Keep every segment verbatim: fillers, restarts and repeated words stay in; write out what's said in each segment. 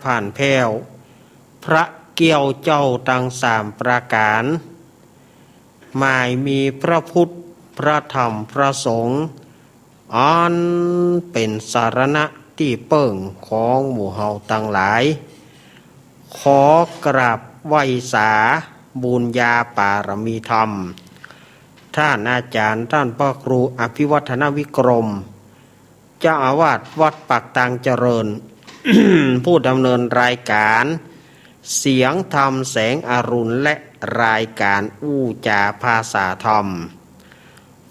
ผ่านแผ้ว พระเกี้ยวเจ้าตังสามประก๋าน หมายมีพระพุทธ พระธรรม พระสงฆ์ อันเป๋นสรณะตี้เปิ้งของหมู่เฮาตังหลาย ขอกราบไหว้สาบุญญาปารมีธรรม ท่านอาจ๋ารย์ ท่านพระครูอภิวัฒนวิกรม เจ้าอาวาสวัดปากตางเจริญ ผู้ดำเนินรายการเสียงธรรมแสงอรุณ และรายการอู้จ๋าภาษาธรรม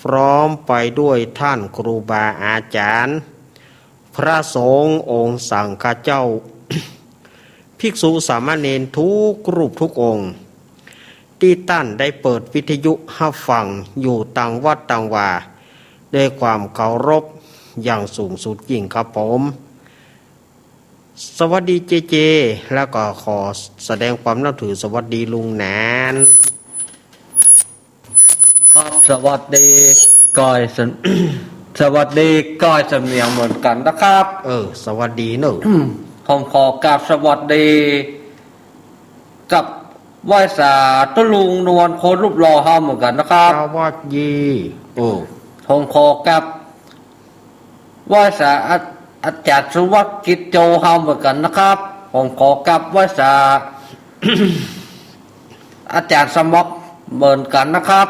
พร้อมไปด้วยท่านครูบาอาจ๋ารย์ พระสงฆ์องค์สังฆเจ้า ภิกษุสามเณรทุกรูปทุกองค์ ตี้ต้านได้เปิดวิทยุฮับฟังอยู่ตางวัดตางวา ด้วยความเคารพอย่างสูงสุดยิ่งครับผม สวัสดีเจเจ แล้วก็ขอแสดงความนับถือสวัสดีลุงหนาน ครับ สวัสดีก้อยเส สวัสดีก้อยเสมียงเหมือนกั๋นนะครับ เออ สวัสดีเนอะ ผมขอกราบสวัสดี กับไหว้สาตุ๊ลุงนวลคนรูปหล่อเฮาเหมือนกั๋นนะครับ สวัสดี เออ ผมขอกราบไหว้สาอา อาจ๋ารย์สุวัสดิ์กิจโจเฮาเหมือนกั๋นนะครับ ผมขอกราบไหว้สา อาจ๋ารย์สมอกเหมือนกั๋นนะครับ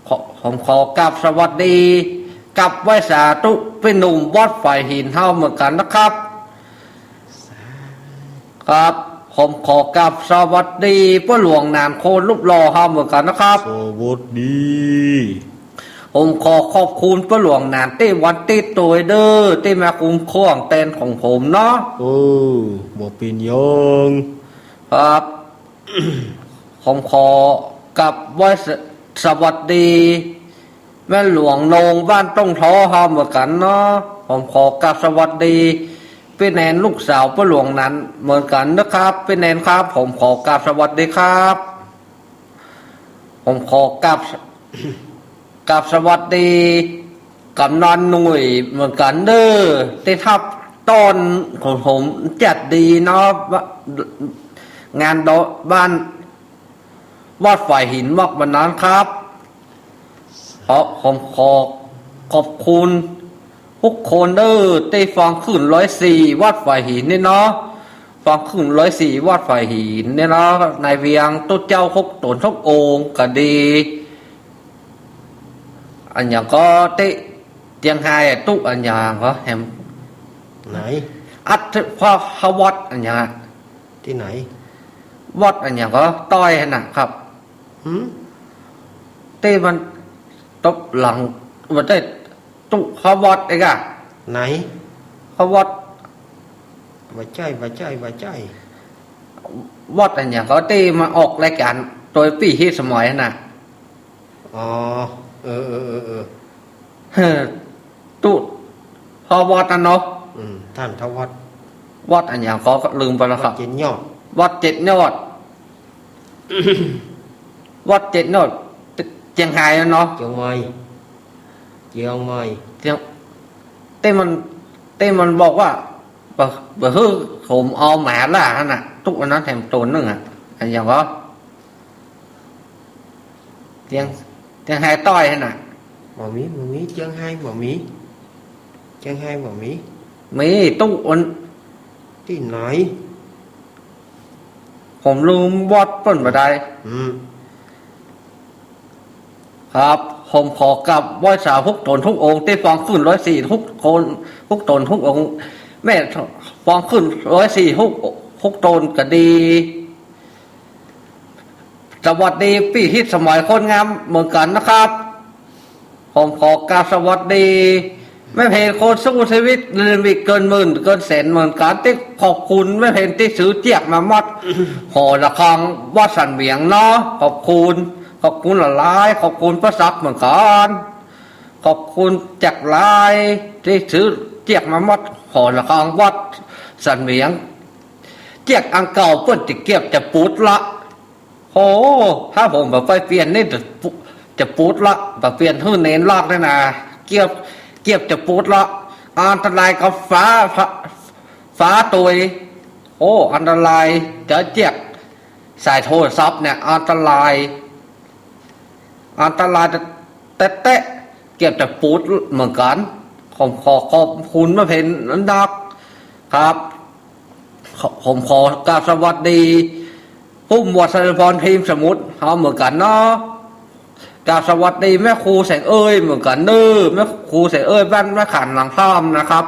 ขอ ผมขอกราบสวัสดี กับไหว้สาตุ๊ปี้หนุ่มวัดฝายหินเฮาเหมือนกั๋นนะครับ ครับ ผมขอกราบสวัสดีป้อหลวงหนานคนรูปหล่อเฮาเหมือนกั๋นนะครับ สวัสดี ผมขอขอบคุณป้อหลวงหนานตี้วันตี้ตวยเด้อ ตี้มาคุ้มครองแตนของผมเนาะ เออ บ่เป๋นหยัง ครับ ผมขอกราบไหว้ส สวัสดี แม่หลวงนงบ้านต้งท้อเฮาเหมือนกั๋นเนาะ ผมขอกราบสวัสดี ปี้แนนลูกสาวป้อหลวงหนานเหมือนกั๋นนะครับ ปี้แนนครับ ผมขอกราบสวัสดีครับ ผมขอกราบ กราบสวัสดี กำนันหนุ่ยเหมือนกั๋นเด้อ ตี้ฮับต้อนของผมจัดดีเนาะ งานดอ บ้าน วัดฝายหินมอกวันนั้นครับ ขอ ผมขอขอบคุณทุกคนเด้อ ตี้ฟังคลื่นร้อยสี่วัดฝายหินนี่เนาะ ฟังคลื่นร้อยสี่วัดฝายหินนี่เนาะ ในเวียงตุ๊เจ้าหกต๋นหกองค์ก็ดี อันหยังก็ตี้เจียงไฮ้ตุ๊ อันหยังก็แหม ไหน อัฐพระวัดอันหยังอะ ตี้ไหน วัดอันหยังก็ต้อยหั่นน่ะครับ หืม ตี้มันตบหลัง บ่ใจ้ ตุ๊พระวัดเอกอะ ไหน พระวัด บ่ใจ้ บ่ใจ้ บ่ใจ้ วัดอันหยังก็ตี้มาออกรายก๋านโตยปี้ฮิตสมัยหั่นน่ะ อ๋อ เออ เออ เออ เออ เฮ้อ ตุ๊ ทวัดนั่นเนาะ อืม ต้านทวัด วัดอันหยังก็ลืมไปแล้วครับ วัดเจ็ดยอด วัดเจ็ดยอด วัดเจ็ดยอด เจียงไฮ้นั่นเนาะ เจียงใหม่ เจียงใหม่ เจียง ตี้มัน ตี้มันบอกว่า บ่ บ่หื้อผมเอาหมาล่าหั่นน่ะ ตุ๊อันนั้นแถมโตนึ่งอะ อันหยังก็ เจียง เจียงไฮ้ต้อยหั่นน่ะ บ่มี บ่มี เจียงไฮ้บ่มี เจียงไฮ้บ่มี มีตุ๊อัน ตี้ไหน ผมลืมวัดเปิ้นบ่ได้ อืม ครับ ผมขอกราบไหว้สาหกต๋นหกองค์ ตี้ฟังคลื่นร้อยสี่หกคน หกต๋นหกองค์ แม่ฟังคลื่นร้อยสี่หก หกต๋นก็ดี สวัสดีปี้ฮิตสมัยคนงามเหมือนกั๋นนะครับ ผมขอกราบสวัสดี แม่เพนคนสู้ชีวิต ลิมิตเกินหมื่นเกินแสนเหมือนกั๋น ตี้ขอบคุณแม่เพนตี้ซื้อเจี๊ยกมามอบหอระฆังวัดสันเหวียงเนาะ ขอบคุณ ขอบคุณหลายๆ ขอบคุณป้อศักดิ์เหมือนกั๋น ขอบคุณจักหลายตี้ซื้อเจี๊ยกมามอบหอระฆังวัดสันเหวียง เจี๊ยกอันเก่าเปิ้นจะเกือบจะปุดละ โห ถ้าผมบ่ไปเปลี่ยนนี่จะปุ จะปุดละ บ่เปลี่ยนหื้อเณรลากนี่นะ เกือบ เกือบจะปุดละ อันตรายกับฝา ฝา ฝาตวย โอ้ อันตราย เจ๊เจี๊ยก สายโทรศัพท์เนี่ย อันตราย อันตรายแต๊ๆ เกือบจะปูดเหมือนกั๋น ผมขอขอบคุณแม่เพนนักครับ ผมขอกราบสวัสดี ปุ้ม วัชรพร พิมพ์สมุทร เฮาเหมือนกั๋นเนาะ กราบสวัสดีแม่ครูแสงเอ้ยเหมือนกั๋นเน้อ แม่ครูแสงเอ้ยบ้านแม่ขันหลังถ้ำนะครับ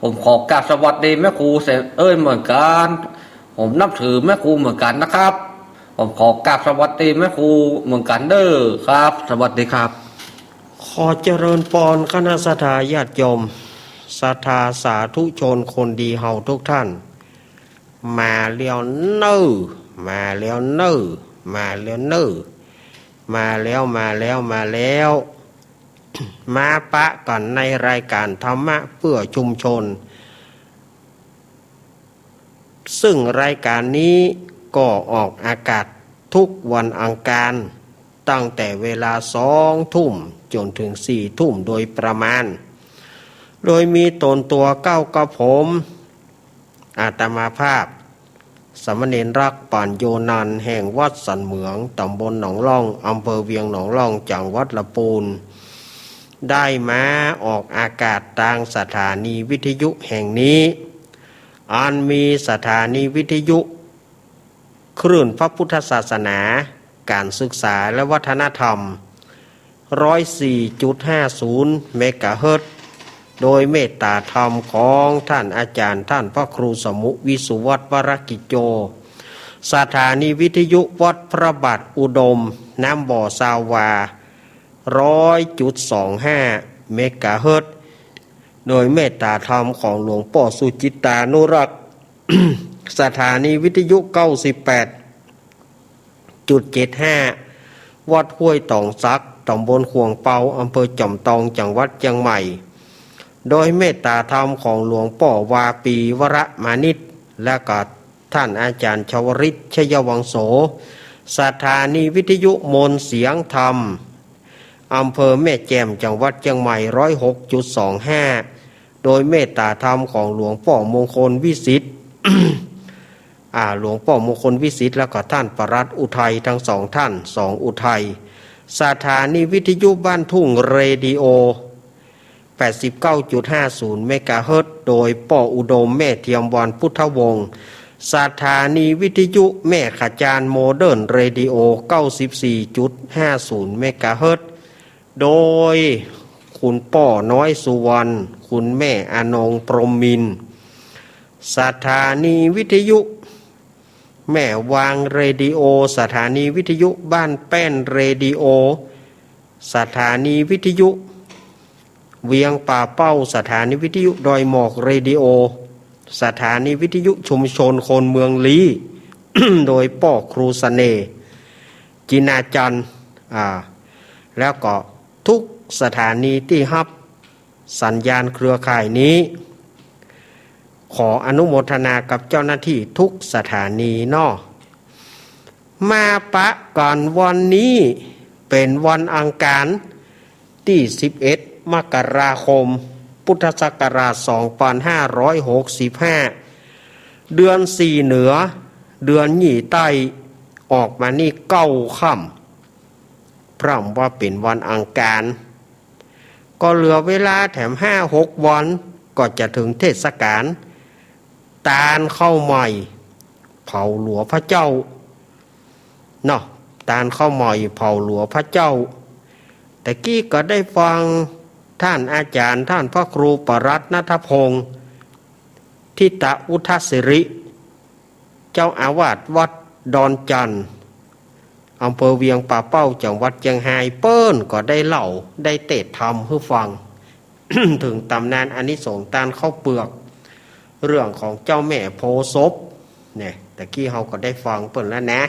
ผมขอกราบสวัสดีแม่ครูแสงเอ้ยเหมือนกั๋น ผมนับถือแม่ครูเหมือนกั๋นนะครับ ผมขอกราบสวัสดีแม่ครูเหมือนกั๋นเน้อครับ สวัสดีครับ ขอเจริญปอนคณะศรัทธาญาติโยม ศรัทธาสาธุชนคนดีเฮาทุกท่าน มาแล้วเน้อ มาแล้วเน้อ มาแล้วเน้อ มาแล้ว มาแล้ว มาแล้ว มาปะกั๋นในรายการธรรมะเพื่อชุมชน ซึ่งรายการนี้ก็ออกอากาศทุกวันอังคาร ตั้งแต่เวลาสองทุ่มจ๋นเถิงสี่ทุ่มโดยประมาณ โดยมีต๋นตั๋วเก้ากับผม อาตมาภาพ สามเณรรัก ปัญโญนันท์ แห่งวัดสันเหมือง ต๋ำบลหนองล่อง อำเภอเวียงหนองล่อง จังหวัดลำปูน ได้มาออกอากาศตางสถานีวิทยุแห่งนี้ อันมีสถานีวิทยุ คลื่นพระพุทธศาสนา ก๋านศึกษาและวัฒนธรรม ร้อยสี่จุดห้าศูนย์ เมกะเฮิรตซ์ โดยเมตตาธรรมของท่านอาจารย์ท่านพระครูสมุห์ วิสุวัฒน์ วรกิจโจ สถานีวิทยุวัดพระบาทอุดม น้ำบ่อซาวา ร้อยจุดสองห้า เมกะเฮิรตซ์ โดยเมตตาธรรมของหลวงป้อสุจิตตานุรักษ์ สถานีวิทยุเก้าสิบแปดจุดเจ็ดห้า วัดห้วยต๋องสัก ต๋ำบลข่วงเปา อำเภอจ๋อมตอง จังหวัดเจียงใหม่ โดยเมตตาธรรมของหลวงป้อวาปี วรมานิช และก็ท่านอาจารย์ชวริต ชยวังโส สถานีวิทยุมนต์เสียงธรรม อำเภอแม่แจ่ม จังหวัดเจียงใหม่ ร้อยหกจุดสองห้า โดยเมตตาธรรมของหลวงป้อมงคลวิสิทธิ์ อ่า หลวงป้อมงคลวิสิทธิ์ แล้วก็ท่านปลัดอุทัย ทั้งสองท่าน สองอุทัย สถานีวิทยุบ้านทุ่งเรดิโอ แปดสิบเก้าจุดห้าศูนย์ เมกะเฮิรตซ์ โดยป้ออุดม แม่เทียมวรรณพุทธวงศ์ สถานีวิทยุแม่ขะจาน โมเดิร์นเรดิโอ เก้าสิบสี่จุดห้าศูนย์ เมกะเฮิรตซ์ โดยคุณป้อน้อยสุวรรณ คุณแม่อนงพรหมมินทร์ สถานีวิทยุแม่วางเรดิโอ สถานีวิทยุบ้านแป้นเรดิโอ สถานีวิทยุเวียงป่าเป้า สถานีวิทยุดอยหมอกเรดิโอ สถานีวิทยุชุมชนคนเมืองลี้ โดยป้อครูเสน่ห์ จินาจันทร์ อ่า แล้วก็ทุกสถานีตี้ฮับสัญญาณเครือข่ายนี้ ขออนุโมทนากับเจ้าหน้าที่ทุกสถานีเนาะ มาปะกั๋นวันนี้เป๋นวันอังคาร ตี้สิบเอ็ด มกราคม พุทธศักราช สองพันห้าร้อยหกสิบห้า เดือนสี่เหนือ เดือนยี่ใต้ ออกมานี่เก้าค่ำ พร่ำว่าเป๋นวันอังคาร ก็เหลือเวลาแถมห้าหกวัน ก็จะเถิงเทศกาล ตานข้าวใหม่เผาหลัวพระเจ้า เนาะ ตานข้าวใหม่เผาหลัวพระเจ้า ตะกี้ก็ได้ฟังท่านอาจารย์ท่านพระครูปรัตน์ ณัฐพงศ์ ทิตะอุทสิริ เจ้าอาวาสวัดดอนจันทน์ อำเภอเวียงป่าเป้า จังหวัดเจียงฮาย เปิ้นก็ได้เล่า ได้เตศน์ธรรมหื้อฟัง เถิงต๋ำนานอานิสงส์ตานข้าวเปือก เรื่องของเจ้าแม่โพธิ์ศพ เนี่ย ตะกี้เฮาก็ได้ฟังเปิ้นแล้วนะ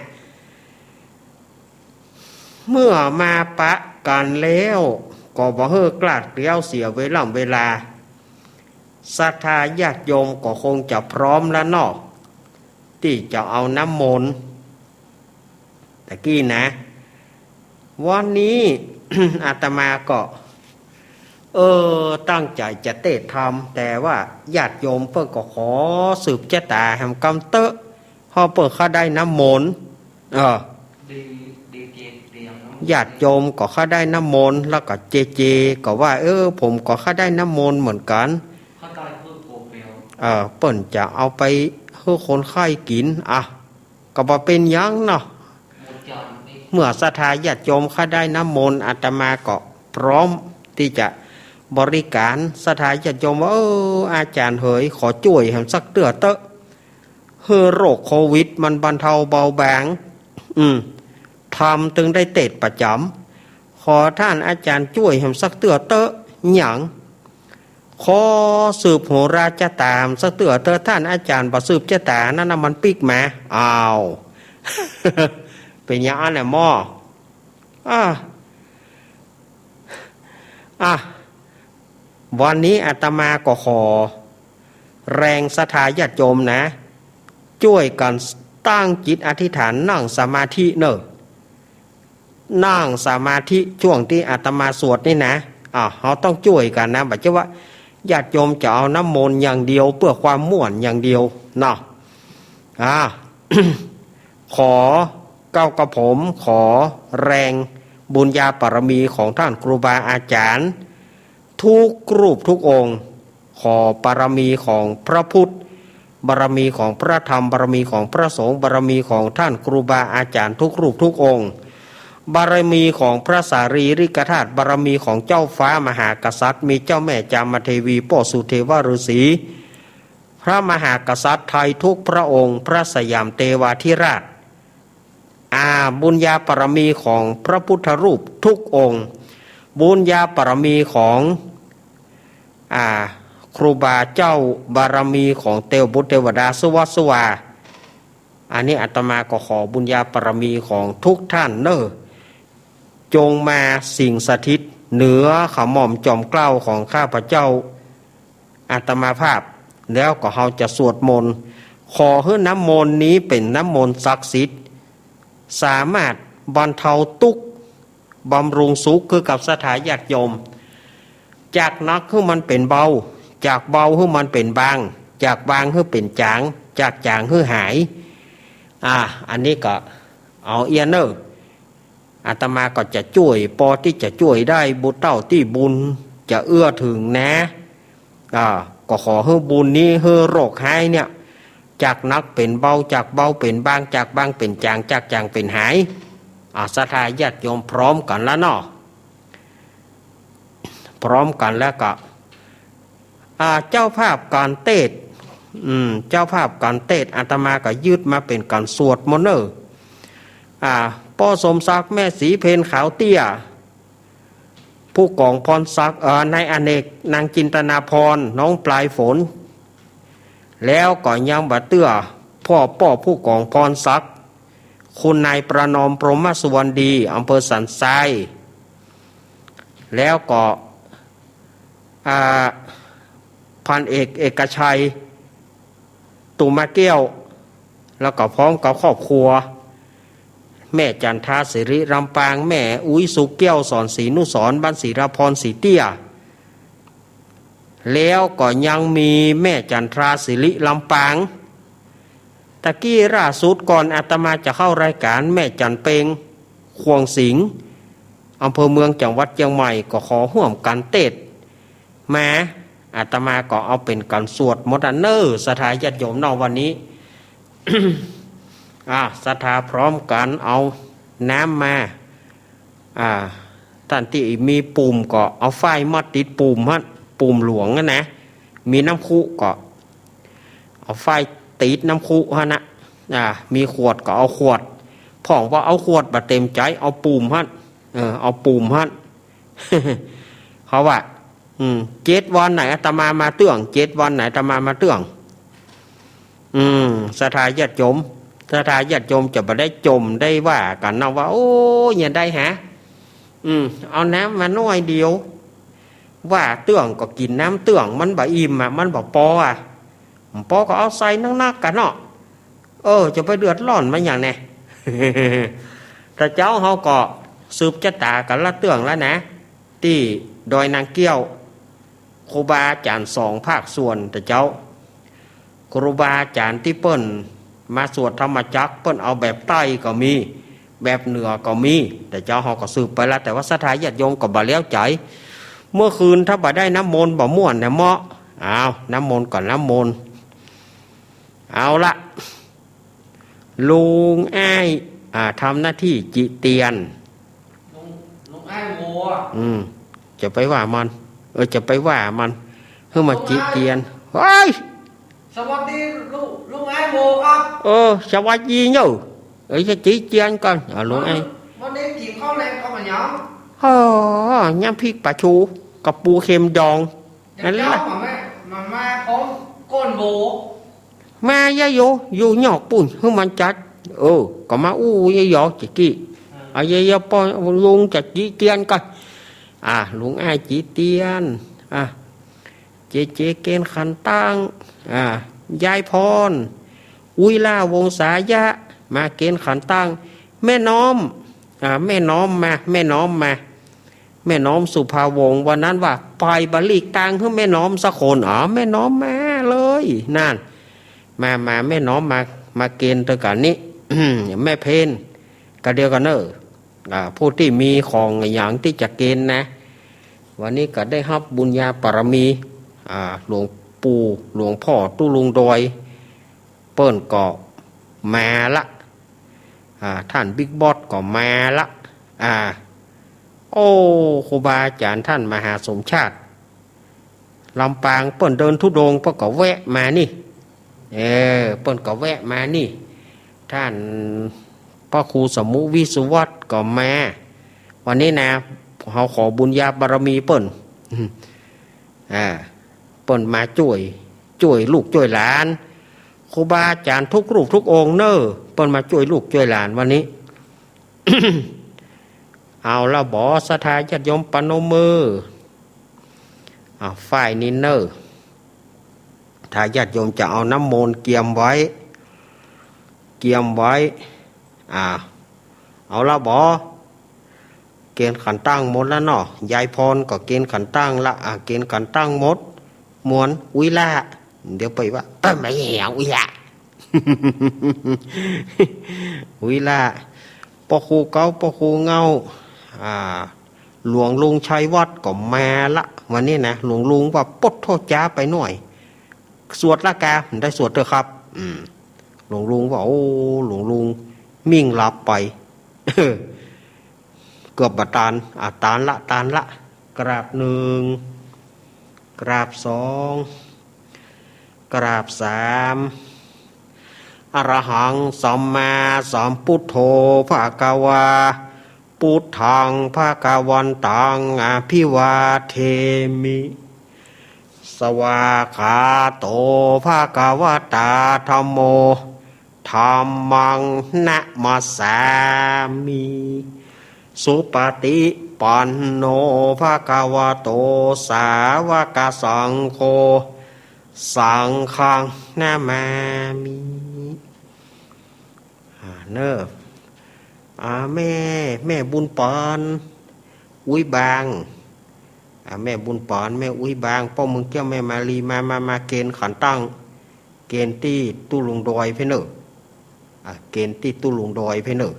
เมื่อมาปะกั๋นแล้ว ก็บ่หื้อคลาดเสี้ยวเสียเวล่ำเวลา ศรัทธาญาติโยมก็คงจะพร้อมแล้วเนาะ ตี้จะเอาน้ำมนต์ ตะกี้นะ วันนี้ อาตมาก็ เออ ตั้งใจ๋จะเตศน์ธรรม แต่ว่าญาติโยมเปิ้นก็ขอสืบจะต๋าแหมกำเต๊อะ เพราะเปิ้นเข้าได้น้ำมนต์ เออ ญาติโยมก็เข้าได้น้ำมนต์ แล้วก็เจเจก็ว่า เออ ผมก็เข้าได้น้ำมนต์เหมือนกั๋น เออ เปิ้นจะเอาไปหื้อคนไข้กิ๋น อ่ะ ก็บ่เป๋นหยังเนาะ เมื่อศรัทธาญาติโยมเข้าได้น้ำมนต์ อาตมาก็พร้อมตี้จะบริก๋าร ศรัทธาญาติโยมว่า เออ อาจ๋ารย์เหย ขอจ้วยแหมสักเตื้อเต๊อะ หื้อโรคโควิดมันบรรเทาเบาบาง อืม ธรรมตึงได้เตศน์ประจ๋ำ ขอต้านอาจ๋ารย์จ้วยแหมสักเตื้อเต๊อะ หยัง ขอสืบโหราจะต๋าสักเตื้อเต๊อะ ต้านอาจ๋ารย์บ่สืบจะต๋านั้นน่ะ มันปิ๊กมา อ้าว เป๋นอย่างอั้นแหละหม้อ อ่ะ อ่ะ วันนี้อาตมาก็ขอแรงศรัทธาญาติโยมนะ จ้วยกั๋นตั้งจิตอธิษฐาน นั่งสมาธิเน่อ นั่งสมาธิช่วงตี้อาตมาสวดนี่นะ อ่ะ เฮาต้องจ้วยกั๋นนะ บ่ใจ้ว่าญาติโยมจะเอาน้ำมนต์อย่างเดียวเปื้อความม่วนอย่างเดียวเนาะ อ่ะ ขอ เก้ากระผมขอแรงบุญญาบารมีของต้านครูบาอาจ๋ารย์ ทุกรูปทุกองค์ ขอบารมีของพระพุทธ บารมีของพระธรรม บารมีของพระสงฆ์ บารมีของต้านครูบาอาจ๋ารย์ทุกรูปทุกองค์ บารมีของพระสารีริกธาตุ บารมีของเจ้าฟ้ามหากษัตริย์ มีเจ้าแม่จามเทวี ป้อสุเทวฤๅษี พระมหากษัตริย์ไทยทุกพระองค์ พระสยามเทวาธิราช อ่า บุญญาบารมีของพระพุทธรูปทุกองค์ บุญญาบารมีของ อ่า ครูบาเจ้า บารมีของเตวบุตรเตวดา สุวัสสุวา อันนี้อาตมาก็ขอบุญญาบารมีของทุกท่านเน่อ จงมาสิงสถิตเหนือขม่อมจอมเกล้าของข้าพเจ้าอาตมาภาพ แล้วก็เฮาจะสวดมนต์ ขอหื้อน้ำมนต์นี้เป๋นน้ำมนต์ศักดิ์สิทธิ์ สามารถบรรเทาตุ๊กข์ บำรุงสุข คือกับศรัทธาญาติโยม จากหนักหื้อมันเป๋นเบา จากเบาหื้อมันเป๋นบาง จากบางหื้อเป๋นจ๋าง จากจ๋างหื้อหาย อ่า อันนี้ก็เอาเอี้ยเน่อ อาตมาก็จะจ้วย ปอตี้จะจ้วยได้ บุญเต้าตี้บุญจะเอื้อเถิงนะ อ่า ก็ขอหื้อบุญนี้ หื้อโรคฮ้ายเนี่ย จากหนักเป๋นเบา จากเบาเป๋นบาง จากบางเป๋นจ๋าง จากจ๋างเป๋นหาย อ่า ศรัทธาญาติโยมพร้อมกั๋นแล้วเนาะ พร้อมกั๋นแล้วก็ อ่า เจ้าภาพก๋านเตศน์ อืม เจ้าภาพก๋านเตศน์ อาตมาก็ยึดมาเป๋นก๋านสวดมนต์เน่อ อ่า ป้อสมศักดิ์ แม่ศรีเพ็ญ ขาวเตี้ย ผู้กองพรศักดิ์ เอ่อ นายอเนก นางจินตนาภรณ์ น้องปลายฝน แล้วก็ยังบ่เตื้อ พ่อป้อผู้กองพรศักดิ์ คุณนายประนอม พรหมสุวรรณดี อำเภอสันทราย แล้วก็ อ่า พันเอก เอกชัย ตุมาแก้ว แล้วก็พร้อมกับครอบครัว แม่จันทรา สิริลำปาง แม่อุ๊ย สุขแก้ว สอนศรีนุสรณ์ บ้านศิลาพร ศรีเตี้ย แล้วก็ยังมีแม่จันทรา สิริลำปาง ตะกี้ล่าสุดก่อนอาตมาจะเข้ารายก๋าน แม่จันเปง ข่วงสิงห์ อำเภอเมือง จังหวัดเจียงใหม่ ก็ขอฮ่วมก๋านเตศน์มา อาตมาก็เอาเป๋นก๋านสวดหมดอะเน่อ ศรัทธาญาติโยมเนาะ วันนี้ อ่า ศรัทธาพร้อมกั๋นเอาน้ำมา อ่า ต้านตี้มีปุ่มก็เอาฝ้ายมัดติดปุ่มหั้น ปุ่มหลวงหั้นนะ มีน้ำคุก็เอาฝ้ายติดน้ำคุหั้นนะ อ่า มีขวดก็เอาขวด พ่องว่าเอาขวดบ่เต๋มใจ๋ เอาปุ่มหั้น เออ เอาปุ่มหั้น เขาว่า อืม เจ็ดวันไหนอาตมามาเตื้อง เจ็ดวันไหนอาตมามาเตื้อง อืม ศรัทธาญาติโยม ศรัทธาญาติโยมจะบ่ได้จ่มได้ว่ากั๋นนะว่า โอ้ย เยียะได้หา อืม เอาน้ำมาหน้อยเดียว ว่าเตื้องก็กิ๋นน้ำเตื้อง มันบ่อิ่มอะ มันบ่ปออะ บ่ปอก็เอาใส่นักๆ กั๋นเนาะ เออ จะไปเดือดร้อนมันหยังแน่ แต่เจ๊าเฮาก็สืบจะต๋ากั๋นละเตื้องแล้วนะ ตี้ดอยนางแก้ว ครูบาอาจ๋ารย์สองภาคส่วนเต๊อะเจ้า ครูบาอาจ๋ารย์ตี้เปิ้นมาสวดธรรมจักร เปิ้นเอาแบบใต้ก็มี แบบเหนือก็มี เต๊อะเจ้า เฮาก็สืบไปละ แต่ว่าศรัทธาญาติโยมก็บ่แล้วใจ๋ เมื่อคืนถ้าบ่ได้น้ำมนต์บ่ม่วนนะเมาะ อ้าว น้ำมนต์ก่อน น้ำมนต์ เอาละ ลุงอ้าย อ่า ทำหน้าที่จิเตียน ลุง ลุงอ้ายโว อืม จะไปว่ามัน เออ จะไปว่ามัน หื้อมันจิเตียน เฮ้ย สวัสดีลุง ลุงอ้ายโวครับ เออ สวัสดีเนาะ เออ จะจิเตียนก่อน อ่า ลุงอ้าย วันนี้กิ๋นข้าวแลงกับอะหยัง อ๋อ น้ำพริกปลาทูกับปูเค็มดอง นั่นแหละ เดี๋ยวเจ้ามาแม่ มา มาพร้อมก้นโว มาเยียะโย อยู่นอกปู้น หื้อมันจัด เออ ก็มาอู้เยียะโยจิกี้ อ่า เอาเยียะโย ป้อลุงจะจิเตียนก่อน อ่า ลุงอ้ายจิเตียน อ่า เจเจเกณฑ์ขันตั้ง อ่า ยายพร อุ๊ยล่า วงศายะ มาเกณฑ์ขันตั้ง แม่น้อม อ่า แม่น้อมมา แม่น้อมมา แม่น้อมสุภาวงศ์ วันนั้นว่าไปบ่หลีกตางหื้อแม่น้อมสักคน อ๋อ แม่น้อมมาเลย นั่น มา มา แม่น้อมมา มาเกณฑ์ตวยกั๋นนี้ แม่เพน ก็เดียวกั๋นเน่อ อ่า ผู้ตี้มีของอะหยังตี้จะเกณฑ์นะ วันนี้ก็ได้ฮับบุญญาบารมี อ่า หลวงปู่ หลวงพ่อตุ๊ลุงดอย เปิ้นก็มาละ อ่า ท่านบิ๊กบอสก็มาละ อ่า โอ้ ครูบาอาจ๋ารย์ท่านมหาสมชาติ ลำปางเปิ้นเดินธุดงค์ เปิ้นก็แวะมานี่ เออ เปิ้นก็แวะมานี่ ท่านพระครูสมุวิสุวัตก็มา วันนี้นะ เฮาขอบุญญาบารมีเปิ้น อ่า เปิ้นมาจ้วย จ้วยลูกจ้วยหลาน ครูบาอาจ๋ารย์ทุกรูปทุกองค์เน่อ เปิ้นมาจ้วยลูกจ้วยหลานวันนี้ เอาละบ่ ศรัทธาญาติโยมปนมมือ อ่า ฝ่ายนี้เน่อ ถ้าญาติโยมจะเอาน้ำมนต์เกียมไว้ เกียมไว้ อ่า เอาละบ่ เกณฑ์ขันตั้งหมดแล้วเนาะ ยายพรก็เกณฑ์ขันตั้งละ อ่า เกณฑ์ขันตั้งหมด มวล อุ๊ยล่า เดี๋ยวไปว่า เออ ไม่เหียอุ๊ยล่า อุ๊ยล่า ป้อครูเก๊า ป้อครูเง้า อ่า หลวงลุงชัยวัฒน์ก็มาละ วันนี้นะ หลวงลุงว่าปดโทษจ๊าไปหน่อย สวดละกา ได้สวดเถอะครับ อืม หลวงลุงว่า โอ้ หลวงลุงมิ่งหลับไป เกือบบ่ตาน อ่ะ ตานละ ตานละ กราบหนึ่ง กราบสอง กราบสาม อะระหังสัมมาสัมพุทโธภะคะวา พุทธังภะคะวันตังอะภิวาเทมิ สวากขาโตภะคะวะตาธัมโม ธัมมังนะมัสสามิ สุปะฏิปันโนภะคะวะโต สาวกสังโฆ สังฆังนะมามิ อ่า เน่อ อ่า แม่ แม่บุญปาน อุ๊ยบาง อ่า แม่บุญปาน แม่อุ๊ยบาง ป้อเมืองเกี้ยว แม่มาลี มา มา มาเกณฑ์ขันตั้ง เกณฑ์ตี้ตุ๊ลุงดอยเพ่นเน่อ อ่า เกณฑ์ตี้ตุ๊ลุงดอยเพ่นเน่อ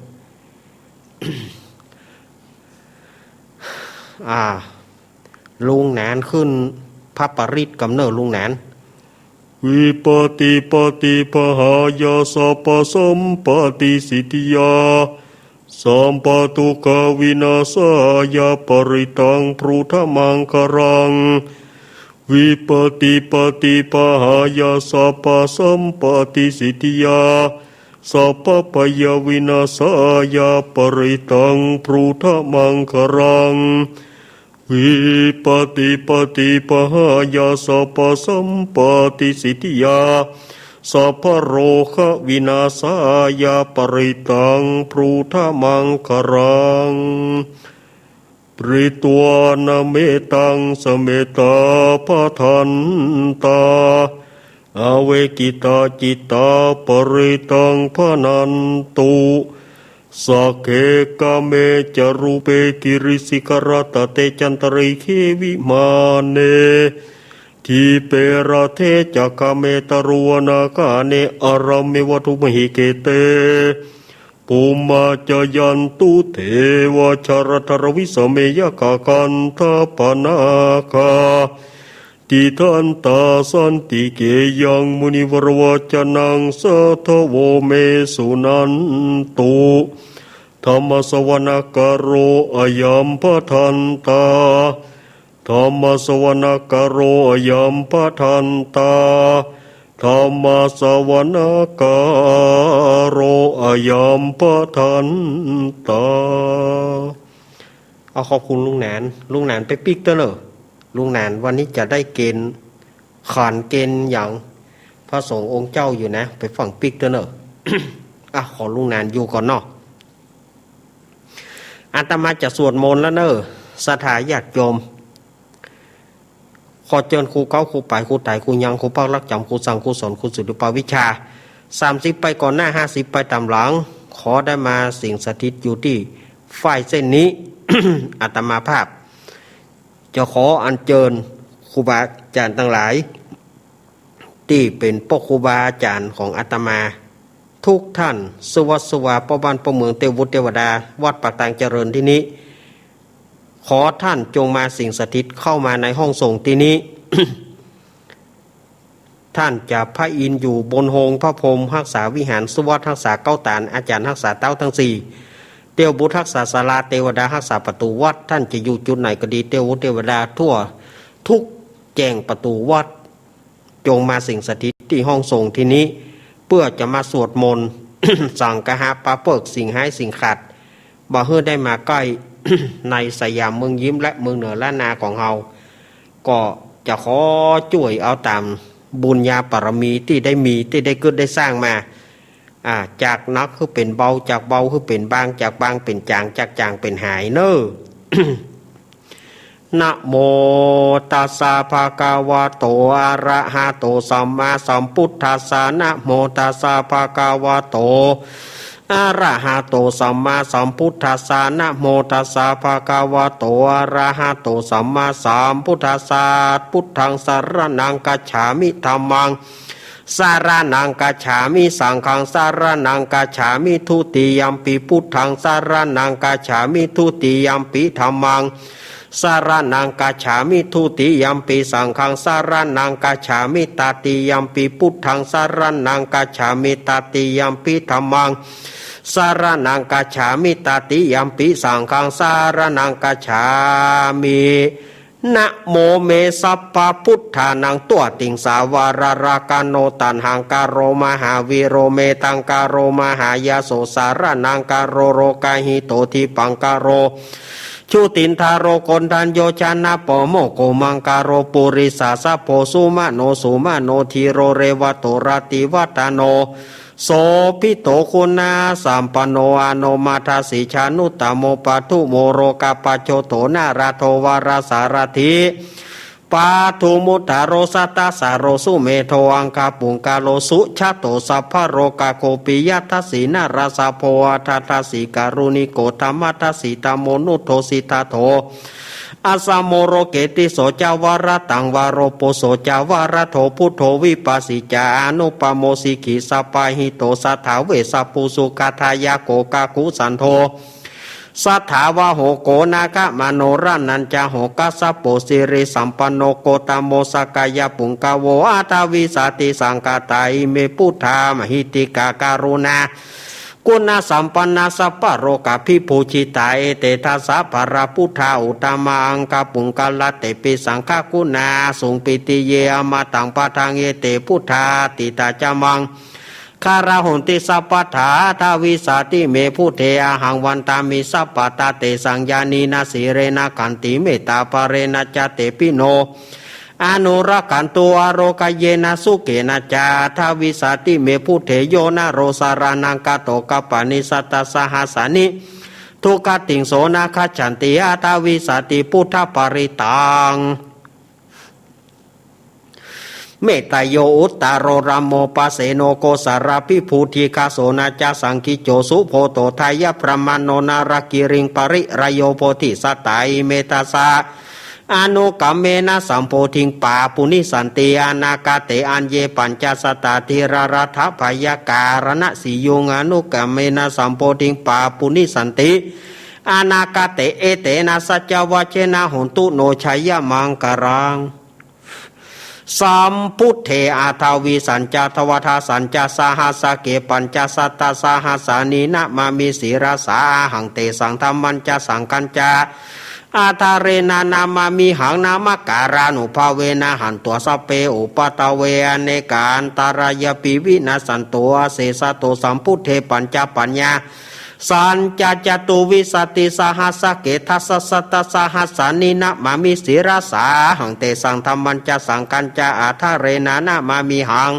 อ่า ลุงหนานขึ้นพระปริตรกำเน่อ ลุงหนาน วิปะติปะติปะหายาสัพพะสัมปะติสิทธิยา สัพพะทุกขะวินาสายาปะริตังพรุทธะมังคะลัง วิปะติปะติปะหายาสัพพะสัมปะติสิทธิยา สัพพะพยะวินาสายาปะริตังพรุทธะมังคะลัง วิปะติปะติปะหายาสัพพะสัมปะติสิทธิยา สัพพะโรคะวินาสายาปะริตังพรุทธะมังคะลัง ปริตวานะเมตังสะเมตตาภะทันตา อเวกิตาจิตตาปะริตังภะนันตุ สักเขกะเมจะรูปะกิริสิขะรัตตะเตจันตะริเขวิมาเน Dipe rate ca gāme taruvanagahane arāme vaḍḍhū mhe khette, bhummā cāyantu devā jalathalavisame yakkhagandhabbanāgā, tiṭṭhantā santike yaṃ munivaravacanaṃ sādhavo me suṇantu. Dhammassavanakālo ayambhadantā. Dhammassavanakālo ayambhadantā. Dhammassavanakālo ayambhadantā. เอา ขอบคุณลุงหนาน ลุงหนานไปปิ๊กเต๊อะเน่อ ลุงหนานวันนี้จะได้เกณฑ์ ขันเกณฑ์อย่างพระสงฆ์องค์เจ้าอยู่นะ ไปฟั่งปิ๊กเต๊อะเน่อ อ่ะ ขอลุงหนานอยู่ก่อนเนาะ อาตมาจะสวดมนต์แล้วเน่อ ศรัทธาญาติโยม ขอเจิญครูเก๊า ครูป๋าย ครูไต๋ ครูยัง ครูปักรักจ๋ำ ครูสัง ครูสอน ครูสุริปวิชชา สามสิบไปก่อนหน้า ห้าสิบไปต๋ามหลัง ขอได้มาสิงสถิตอยู่ตี้ฝ้ายเส้นนี้ อาตมาภาพ จะขออัญเจิญครูบาอาจ๋ารย์ตังหลาย ตี้เป๋นป้อครูบาอาจ๋ารย์ของอาตมา ทุกท่าน สุวัสดิ์สุวา ป้อบ้านป้อเมือง เตวบุตรเตวดา วัดปากตางเจริญตี้นี้ ขอท่านจงมาสิงสถิตเข้ามาในห้องสงฆ์ตี้นี้ ท่านจะพระอินทร์อยู่บนโฮงพระพรหม ฮักษาวิหาร สุวัสดิ์ฮักษาเก๊าตาน อาจ๋ารย์ฮักษาเต๊าตังสี่ เตวบุตรฮักษาศาลา เตวดาฮักษาประตู๋วัด ท่านจะอยู่จุดไหนก็ดี เตวบุตรเตวดาทั่วทุกแจ้งประตู๋วัด จงมาสิงสถิตตี้ห้องสงฆ์ตี้นี้ เปื้อจะมาสวดมนต์ สังคหะปาเปิกสิ่งฮ้ายสิ่งขัด บ่หื้อได้มาใก้ ในสยามเมืองยิ้มและเมืองเหนือล้านนาของเฮา ก็จะขอจ้วยเอาต๋ามบุญญาบารมีตี้ได้มี ตี้ได้กึ๊ดได้สร้างมา อ่า จากหนักหื้อเป๋นเบา จากเบาหื้อเป๋นบาง จากบางเป๋นจ๋าง จากจ๋างเป๋นหายเน่อ Namo tassa bhagavato arahato sammāsambuddhassa. Namo tassa bhagavato arahato sammāsambuddhassa. Namo tassa bhagavato arahato sammāsambuddhassa. Buddhaṃ saraṇaṃ gacchāmi. Dhammaṃ saraṇaṃ gacchāmi. Saṅghaṃ saraṇaṃ gacchāmi. Dutiyampi buddhaṃ saraṇaṃ gacchāmi. Dutiyampi dhammaṃ saraṇaṃ gacchāmi. Dutiyampi saṅghaṃ saraṇaṃ gacchāmi. Tatiyampi buddhaṃ saraṇaṃ gacchāmi. Tatiyampi dhammaṃ saraṇaṃ gacchāmi. Tatiyampi saṅghaṃ saraṇaṃ gacchāmi. Namo me sabbabuddhānaṃ dvattiṃsavararakkhano taṇhaṅkaro mahāvīro medhaṅkaro mahāyaso saraṇaṅkaro lokahito dīpaṅkaro jutindharo koṇḍañño janapomoko maṅgalo purisāsabho sumano sumano dhīro revato rativaḍḍhano sobhito guṇasampanno anomadassī januttamo padumo lokapajjoto nārado varasārathī padumu taro sattasāro sumedho aṅgapuṅgalo sujato sabbalokaggo piyadassī narāsabho atthadassī kāruṇiko dhammadassi dhammo nuddho siddhattho asamo loke tisso ca varadaṃ varo phusso ca varado buddho vipassī ca anupamo sikhī sabbahito satthā vessabhū sukhadāyako kakusandho satthāvaho koṇāgamano raṇañjaho kassapo sirisampanno gotamo sakyapuṅgavo aṭṭhavīsati saṅkhātā ime buddhā mahiddhikā karuṇā guṇasampannā sabbalokavibhūjitā ete dasa balā buddhā uttama aṅgapuṅgalatepi saṅghaguṇā sūṃ pītiye amataṃ padaṃ ete buddhā atītā ca maṅ galā honti sabbadā aṭṭhavīsati me buddhe ahaṃ vandāmi sabbadā tesaṃ ñāṇena sīlena khantimettā balena ca te pino anurakkhantu ārokkhayena sukhena ca aṭṭhavīsati me buddhe yo naro saraṇaṃ gato kappāni sattasahassāni dukkhatiṃ so na gacchanti aṭṭhavīsati buddhaparittaṃ. Metteyyo uttaro dhammo pacceno kosalavibuddhikā so na ca saṅkicco subodho dayabrāhmaṇo nalāgiriṃ pariḷāyo bodhisatto ime dasa อนุกัมเมนะสัมโพธิงปาปุนิสสันติ อนาคาเต อัญเญ ปัญจสัตตา ธีรารัตถะพยาการณสียุง อนุกัมเมนะสัมโพธิงปาปุนิสสันติ อนาคาเต เอเตนะสัจจวะเชนะ โหนตุโน ชยมังคลัง สัมพุทเท อัฏฐวิสสัญจะ ทวทสัญจะ สหัสสะเก ปัญจสัตตะสหัสสานิ นะมามิ ศิรสา อะหัง เตสัง ธัมมัญจะ สังฆัญจะ อัฏฐะเรนะ นะมามิหัง นะมะการานุภาเวนะ หันत्वा สัพเพ อุปัฏฐเว อเนกา อันตะรายาปิ วินัสสันตุ อาเสสะตุ สัมพุทเท ปัญจปัญญา สัญจะ จตุวิสสัตติสหัสสะเก ทัสสะสัตตะสหัสสานิ นะมามิ ศิรสา อะหัง เตสัง ธัมมัญจะ สังฆัญจะ อัฏฐะเรนะ นะมามิหัง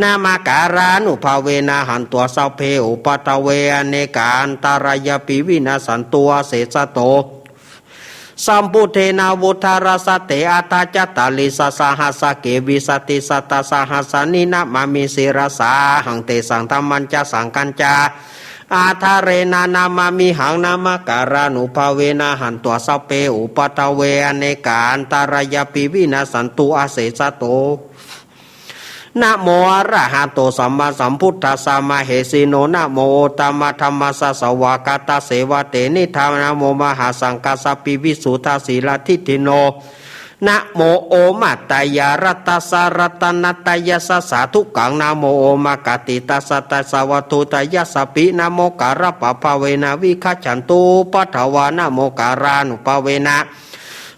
นะมะการานุภาเวนะ หันत्वा สัพเพ อุปัฏฐเว อเนกา อันตะรายาปิ วินัสสันตุ อาเสสะตุ สัมพุทเท นะวุฏฐะรัสสะเต อัฏฐะจัตตาริสสะหัสสะเก วิสสัตติสัตตะสหัสสานิ นะมามิ ศิรสา อะหัง เตสัง ธัมมัญจะ สังฆัญจะ อัฏฐะเรนะ นะมามิหัง นะมะการานุภาเวนะ หันत्वा สัพเพ อุปัฏฐเว อเนกา อันตะรายาปิ วินัสสันตุ อาเสสะตุ นะโมอะระหะโต สัมมาสัมพุทธัสสะ มะเหสีโน นะโม โอตตมะธัมมัสสะ สวากขาตัสเสวะเตนิฏฐา นะโม มหาสังฆัสสะปิ วิสุทธาสีลาทิฏฐิโน นะโม โอมะตะยะรัตตัสสะ รัตนะตะยัสสะ สาธุกัง นะโม โอมะกะติตัสสะ ตัสสะวัตถุตะยัสสะปิ นะโม กะระปะภาเวนะ วิคัจฉันตุ อุปัฏฐวา นะโม กะรานุภาเวนะ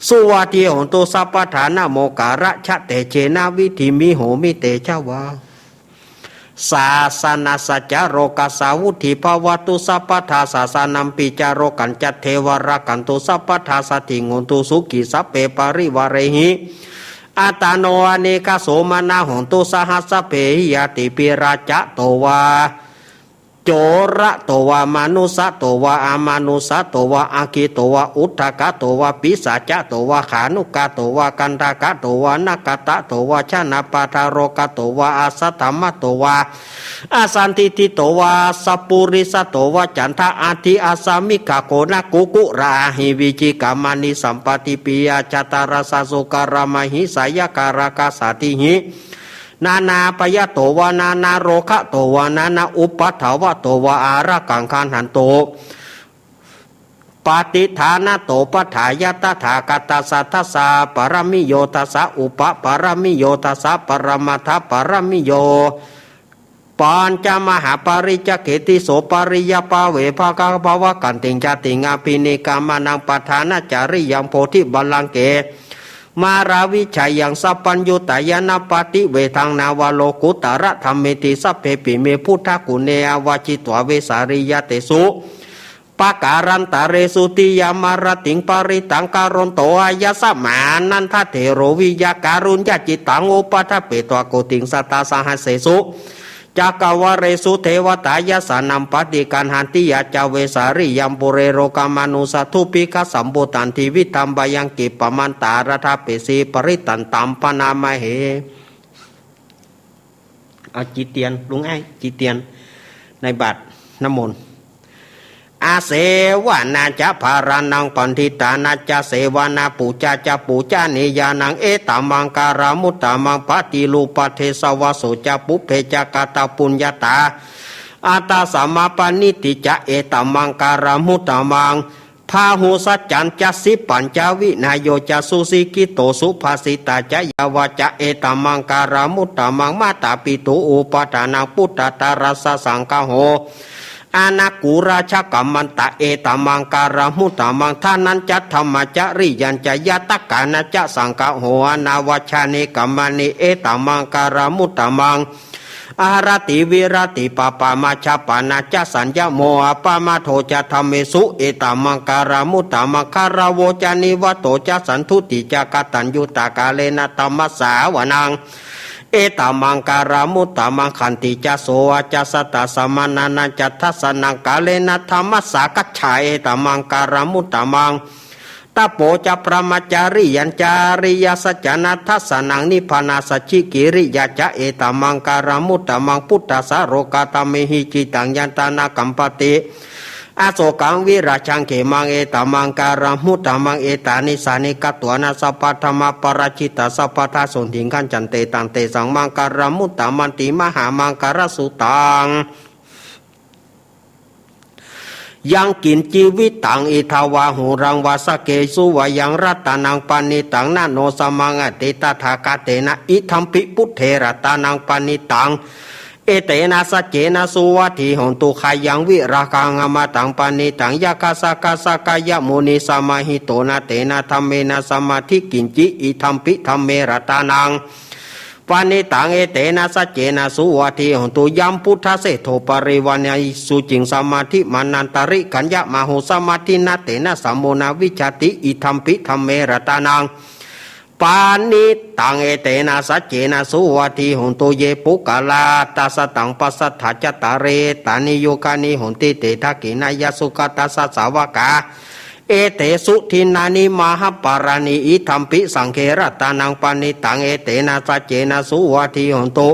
สุวัตถิโหนตุ สัพพะทา นะโม กะระชะเตเจนะ วิทธิมิ โหมิ เตชะวา สาสะนะสัจจะ โรกัสสา วุฒีภะวะตุ สัพพะทา สาสะนัมปิ จะ โรกัญจะ เทวะ รักขันตุ สัพพะทา สัตถิง โหนตุ สุขี สัพเพ ปะริวาเรหิ อัตตาโน อะเนกา โสมะนะ โหนตุ สะหัสสะเปหิ ญาติปิ ราจะโตวา โจระโตวา มานุสสะโตวา อะมานุสสะโตวา อัคคีโตวา อุทกะโตวา ปิศาจะโตวา ขานุกะโตวา กันทกะโตวา นะกะตะโตวา ชนะปาทะโรกะโตวา อะสัตถะมะโตวา อะสันทิฏฐิโตวา สัปปุริสะโตวา จันทะ อัฏฐิ อัสสะมิกขะ โขนะ กุกุระ อะหิ วิจิกะ มะณิ สัมปะติปิยะ จะตะรัสสะ สุกะระ มะหิสะยะ กะระกะสาติหิ นานาปะยะโตวา นานาโรคะโตวา นานาอุปัฏฐวะโตวา อารักขัง ขัณหันตุ ปะติฏฐานะโต ปัฏฐายะ ตถาคะตัสสะ ทัสสะปะระมิโย ทัสสะอุปะปะระมิโย ทัสสะปะระมัตถะปะระมิโย ปัญจมหาปาริจจเก ติโสปะริยะปะเว ภะคะภะวะกันติง ชาติง อะภินิกะมะนัง ปะทานะจาริยัง โพธิบัลลังเก มาราวิชายัง สัพพัญญูตะยานะปะติเวทัง นาวะโลกุตตะระธัมเมติ สัพเพปิเม พุทธะกุณเณ อาวัจฉิตวา เวสาลียะเตสุ ปะการันตะเรสุ ติยะมะระติง ปะริตตัง กะรันโต อะยัสสะมา นันทะเถโร วิยะกะรุญญะจิตตัง อุปะทะเปตวา โกติง สัตตะสะหัสเสสุ จักกะวาเลสุ เทวะตายัสสะนัมปะติกัณหันติ ยะจะเวสาลียัง ปุเรโรกะมานุสสะ ดูปภิกขะสัมปุตตันติ วิธัมปะยัง กิปปะมันตะ อะระทะเปสี ปะริตตันตัม พะนะมะเห เอาจีเตียน ลุงไอ้ จีเตียน ในบาตรน้ำมนต์ อาเสวะนาจะ ภารานัง ปัณฑิตานาจะ เสวะนา ปูจะจะ ปูจะนียานัง เอตะมังกะละมุตตะมัง ปะติรูปะเทสะวะโสจะ ปุพเพจะ กะตะปุญญาตา อัตตะสะมาปะณิธิจะ เอตะมังกะละมุตตะมัง พาหุสัจจันจะ สิปปัญจะ วินะโยจะ สุสิกขิโต สุภาสิตาจะ ยาวาจะ เอตะมังกะละมุตตะมัง มาตาปิตุ อุปะฏานัง ปุตตะตะรัสสะ สังคะโห อะนะกูราชะ กัมมันตะ เอตะมังกะละมุตตะมัง ทานันจะ ธัมมะจะริยังจะ ญาตะกานะจะ สังคะโห อะนะวัชชานิกัมมะนิ เอตะมังกะละมุตตะมัง อะหะระติ วิระติ ปะปะมาชะปะนะจะ สัญญะโม อะปะมาโทจะ ธัมเมสุ เอตะมังกะละมุตตะมัง กะระโวจะ นิวะโตจะ สันทุติจะ กะตัญญูตะ กาเลนะ ธัมมัสสะ อะวะนัง เอตะมังกะละมุตตะมัง ขันติจะ โสวาจะ สัตตะสะมานานังจะ ทัสสะนัง กาเลนะ ธัมมัสสะ กัจฉา เอตะมังกะละมุตตะมัง ตะโปจะ พะรหมะจะริยังจะ อะริยสัจจานะ ทัสสะนัง นิพพานาสัจฉิกิริยาจะ เอตะมังกะละมุตตะมัง ปุทธัสสะโลกะธรรมเมหิ จิตตังยัตถะนะ กัมปะติ อโศกังวิราชะเขมัง เอตะมังกะละมุตตะมัง เอตานิสสานิ กัตวานะ สัพพะธัมมะปะราจิตะ สัพพะทา โสติง ขัจฉันติ ตัง เตสัง มังกะละมุตตะมันติ มหามังกะละสุตัง ยังกิญจิ วิตตัง อิทธาวา หูรังวา สะเกสุ วายัง รัตตะนัง ปะณิตตัง นะโนสะมัง อัตถิ ตถาคะเตนะ อิทัมปิ บุตเถ รัตตะนัง ปะณิตตัง เอเตนะ สัจเจนะ สุวัตถิ โหนตุ ขะยัง วิราคะง อมะตัง ปะณิตตัง ยะคะสะกะสะกะยะมุนิ สะมาหิโตนะ เตนะ ธัมเมนะ สะมาธิ กิญจิ อิทัมปิ ธัมเม รัตตะนัง ปะณิตตัง เอเตนะ สัจเจนะ สุวัตถิ โหนตุ ยัง บุตตะเสโท ปะริวาเน สุจิง สะมาธิ มานันตะริ ขัญญะมะโห สะมาธินะ เตนะ สะโมนะ วิชชาติ อิทัมปิ ธัมเม รัตตะนัง ปะณิตตัง เอเตนะ สัจเจนะ สุวัตถิ โหนตุ เย ปุคคะลา อัตถะสะตัง ปัสสัทธา จัตตารี เอตานิ ยุคานิ โหนติ เต ทักขิณา ยะ สุคะตะสะ สาวะกา เอเตสุ ดินนานิ มหะปะลานิ อิทัมปิ สังเฆ รัตตะนัง ปะณิตตัง เอเตนะ สัจเจนะ สุวัตถิ โหนตุ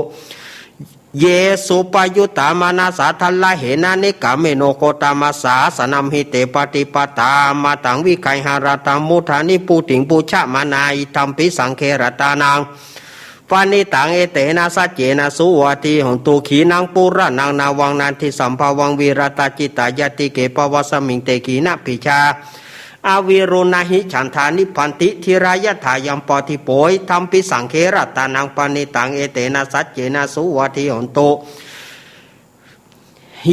เย สุปะยุตตะ มานะสา ทัลละเหนะ นิกขะเมโน โคตมะสาสะนะ มหิเต ปะติปะตา มาตัง วิคัยหะระตัง มุทา นิบบุติง ปูชะมานา อิทัมปิ สังเฆ รัตตะนัง ปะณิตตัง เอเตนะ สัจเจนะ สุวัตถิ โหนตุ ขีณัง ปุราณัง นะวัง นัตถิสัมภะวัง วิรัตตะจิตตา ญาติเก ภะวัสมิง เต ขีณะบีจา อวิรุณา หิ ฉันทา นิบบันติ ธีรา ยัตถา ยัมปะ ดีโป อิทัมปิ สังเฆ รัตตะนัง ปะณิตตัง เอเตนะ สัจเจนะ สุวัตถิ โหนตุ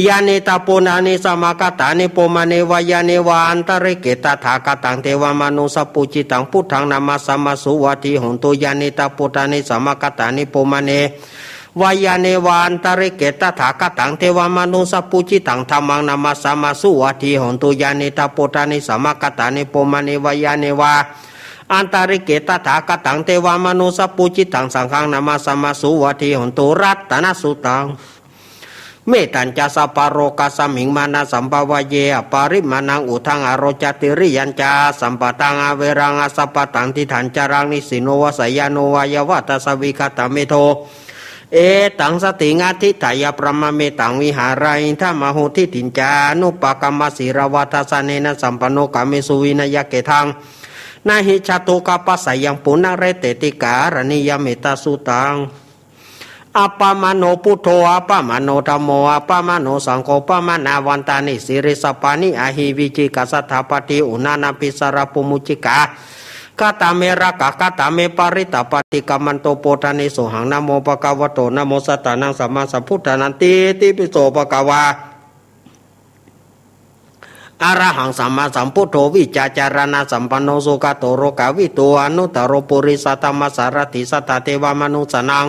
ยานิทัพพุตตานิ สมากัตตานิ ปุพพะเนวะ ยาเนวะ อันตะริเก ตถาคะตัง เทวะมะนุสสะปูจิตัง พุทธัง นะมัสสามา สุวัตถิ โหนตุ ยานิทัพพุตตานิ สมากัตตานิ ปุพพะเนวะ ยาเนวะ อันตะริเก ตถาคะตัง เทวะมะนุสสะปูจิตัง ธัมมัง นะมัสสามา สุวัตถิ โหนตุ ยานิทัพพุตตานิ สมากัตตานิ ปุพพะเนวะ ยาเนวะ อันตะริเก ตถาคะตัง เทวะมะนุสสะปูจิตัง สังฆัง นะมัสสามา สุวัตถิ โหนตุ รัตตะนะสุตัง เมตตัญจะ สัพพะโรคะสมิง มานะสัมภะวะเย อะปะริมาณัง อุทธัง อะโรจะ ติริยัญจะ สัมปะทัง อะเวรัง อะสัพพะตัง ทิฏฐัญจะรัง นิสสินโน วะสะยานุ วะยะวะทัสสะ วิกะตะเมโท เอตัง สะติง อะธิฏฐะยะ พรหมะเมตัง วิหาระ อิทัง อาหุ ทิฏฐิญจะ อนุปะกัมมะ ศีลวะ ทัสสะเนนะ สัมปันโน กาเมสุ วินะยะ เกทัง นะหิ จะตุ กัปปะสะยัง ปุนะเรเตติ กะรัณียะ เมตตะสุตัง อะปะมะโณ พุทโธ อะปะมะโณ ธัมโม อะปะมะโณ สังโฆ ปะมะนาวันตานิ สีลิสสะปานิ อะหิ วิจิกิจฉา สัตถาปาติ อุณานะปิสะระปุมุจจิกา คาตาเม รักขะ คาตาเม ปะริตตะ ปะฏิกรรมันโต โปทะเน โสหัง นะโม ภะคะวะโต นะโม สัตตานัง สัมมาสัมพุทธานัง อิติปิโส ภะคะวา อะระหัง สัมมาสัมพุทโธ วิชชาจารณะสัมปันโน สุขะโต โลกะวิทู อนุตตะโร ปุริสะธัมมะสารถิ สัตถะเทวะมะนุสสานัง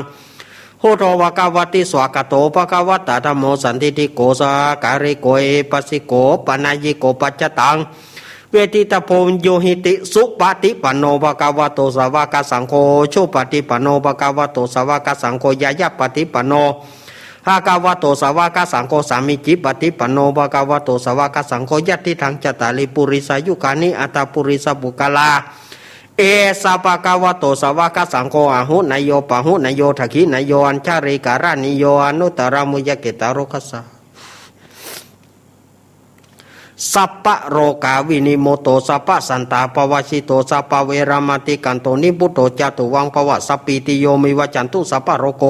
พุทโธ ภะคะวะติ สวากขาโต ภะคะวะตะ ธัมโม สันทิฏฐิโก สะกาลิโก เอหิปัสสิโก โอปะนัยยิโก ปัจจะตัง เวทิตะโพ วิญญูหิติ สุปะฏิปันโน ภะคะวะโต สาวะกะสังโฆ อุจุปะฏิปันโน ภะคะวะโต สาวะกะสังโฆ ญาญะปะฏิปันโน ภะคะวะโต สาวะกะสังโฆ สามีจิปะฏิปันโน ภะคะวะโต สาวะกะสังโฆ ยัตถิตัง จัตตาริ ปุริสายุคานิ อัตถะปุริสะปุคคละ เอสะ ภะคะวะโต สาวะกะสังโฆ อาหุเนยโย ปะหุเนยโย ทักขิเนยโย อัญชะลีกะระณีโย อนุตตะระมุญญะเกตะโรคัสสะ สัพพะโรคาวินิมุตโต สัพพะสันตาปะวะสิโต สัพพะเวระมะติกันโต นิพพุตโต จะตุวัง ภะวะ สัพพีติโย วิวัชชันตุ สัพพะโรโค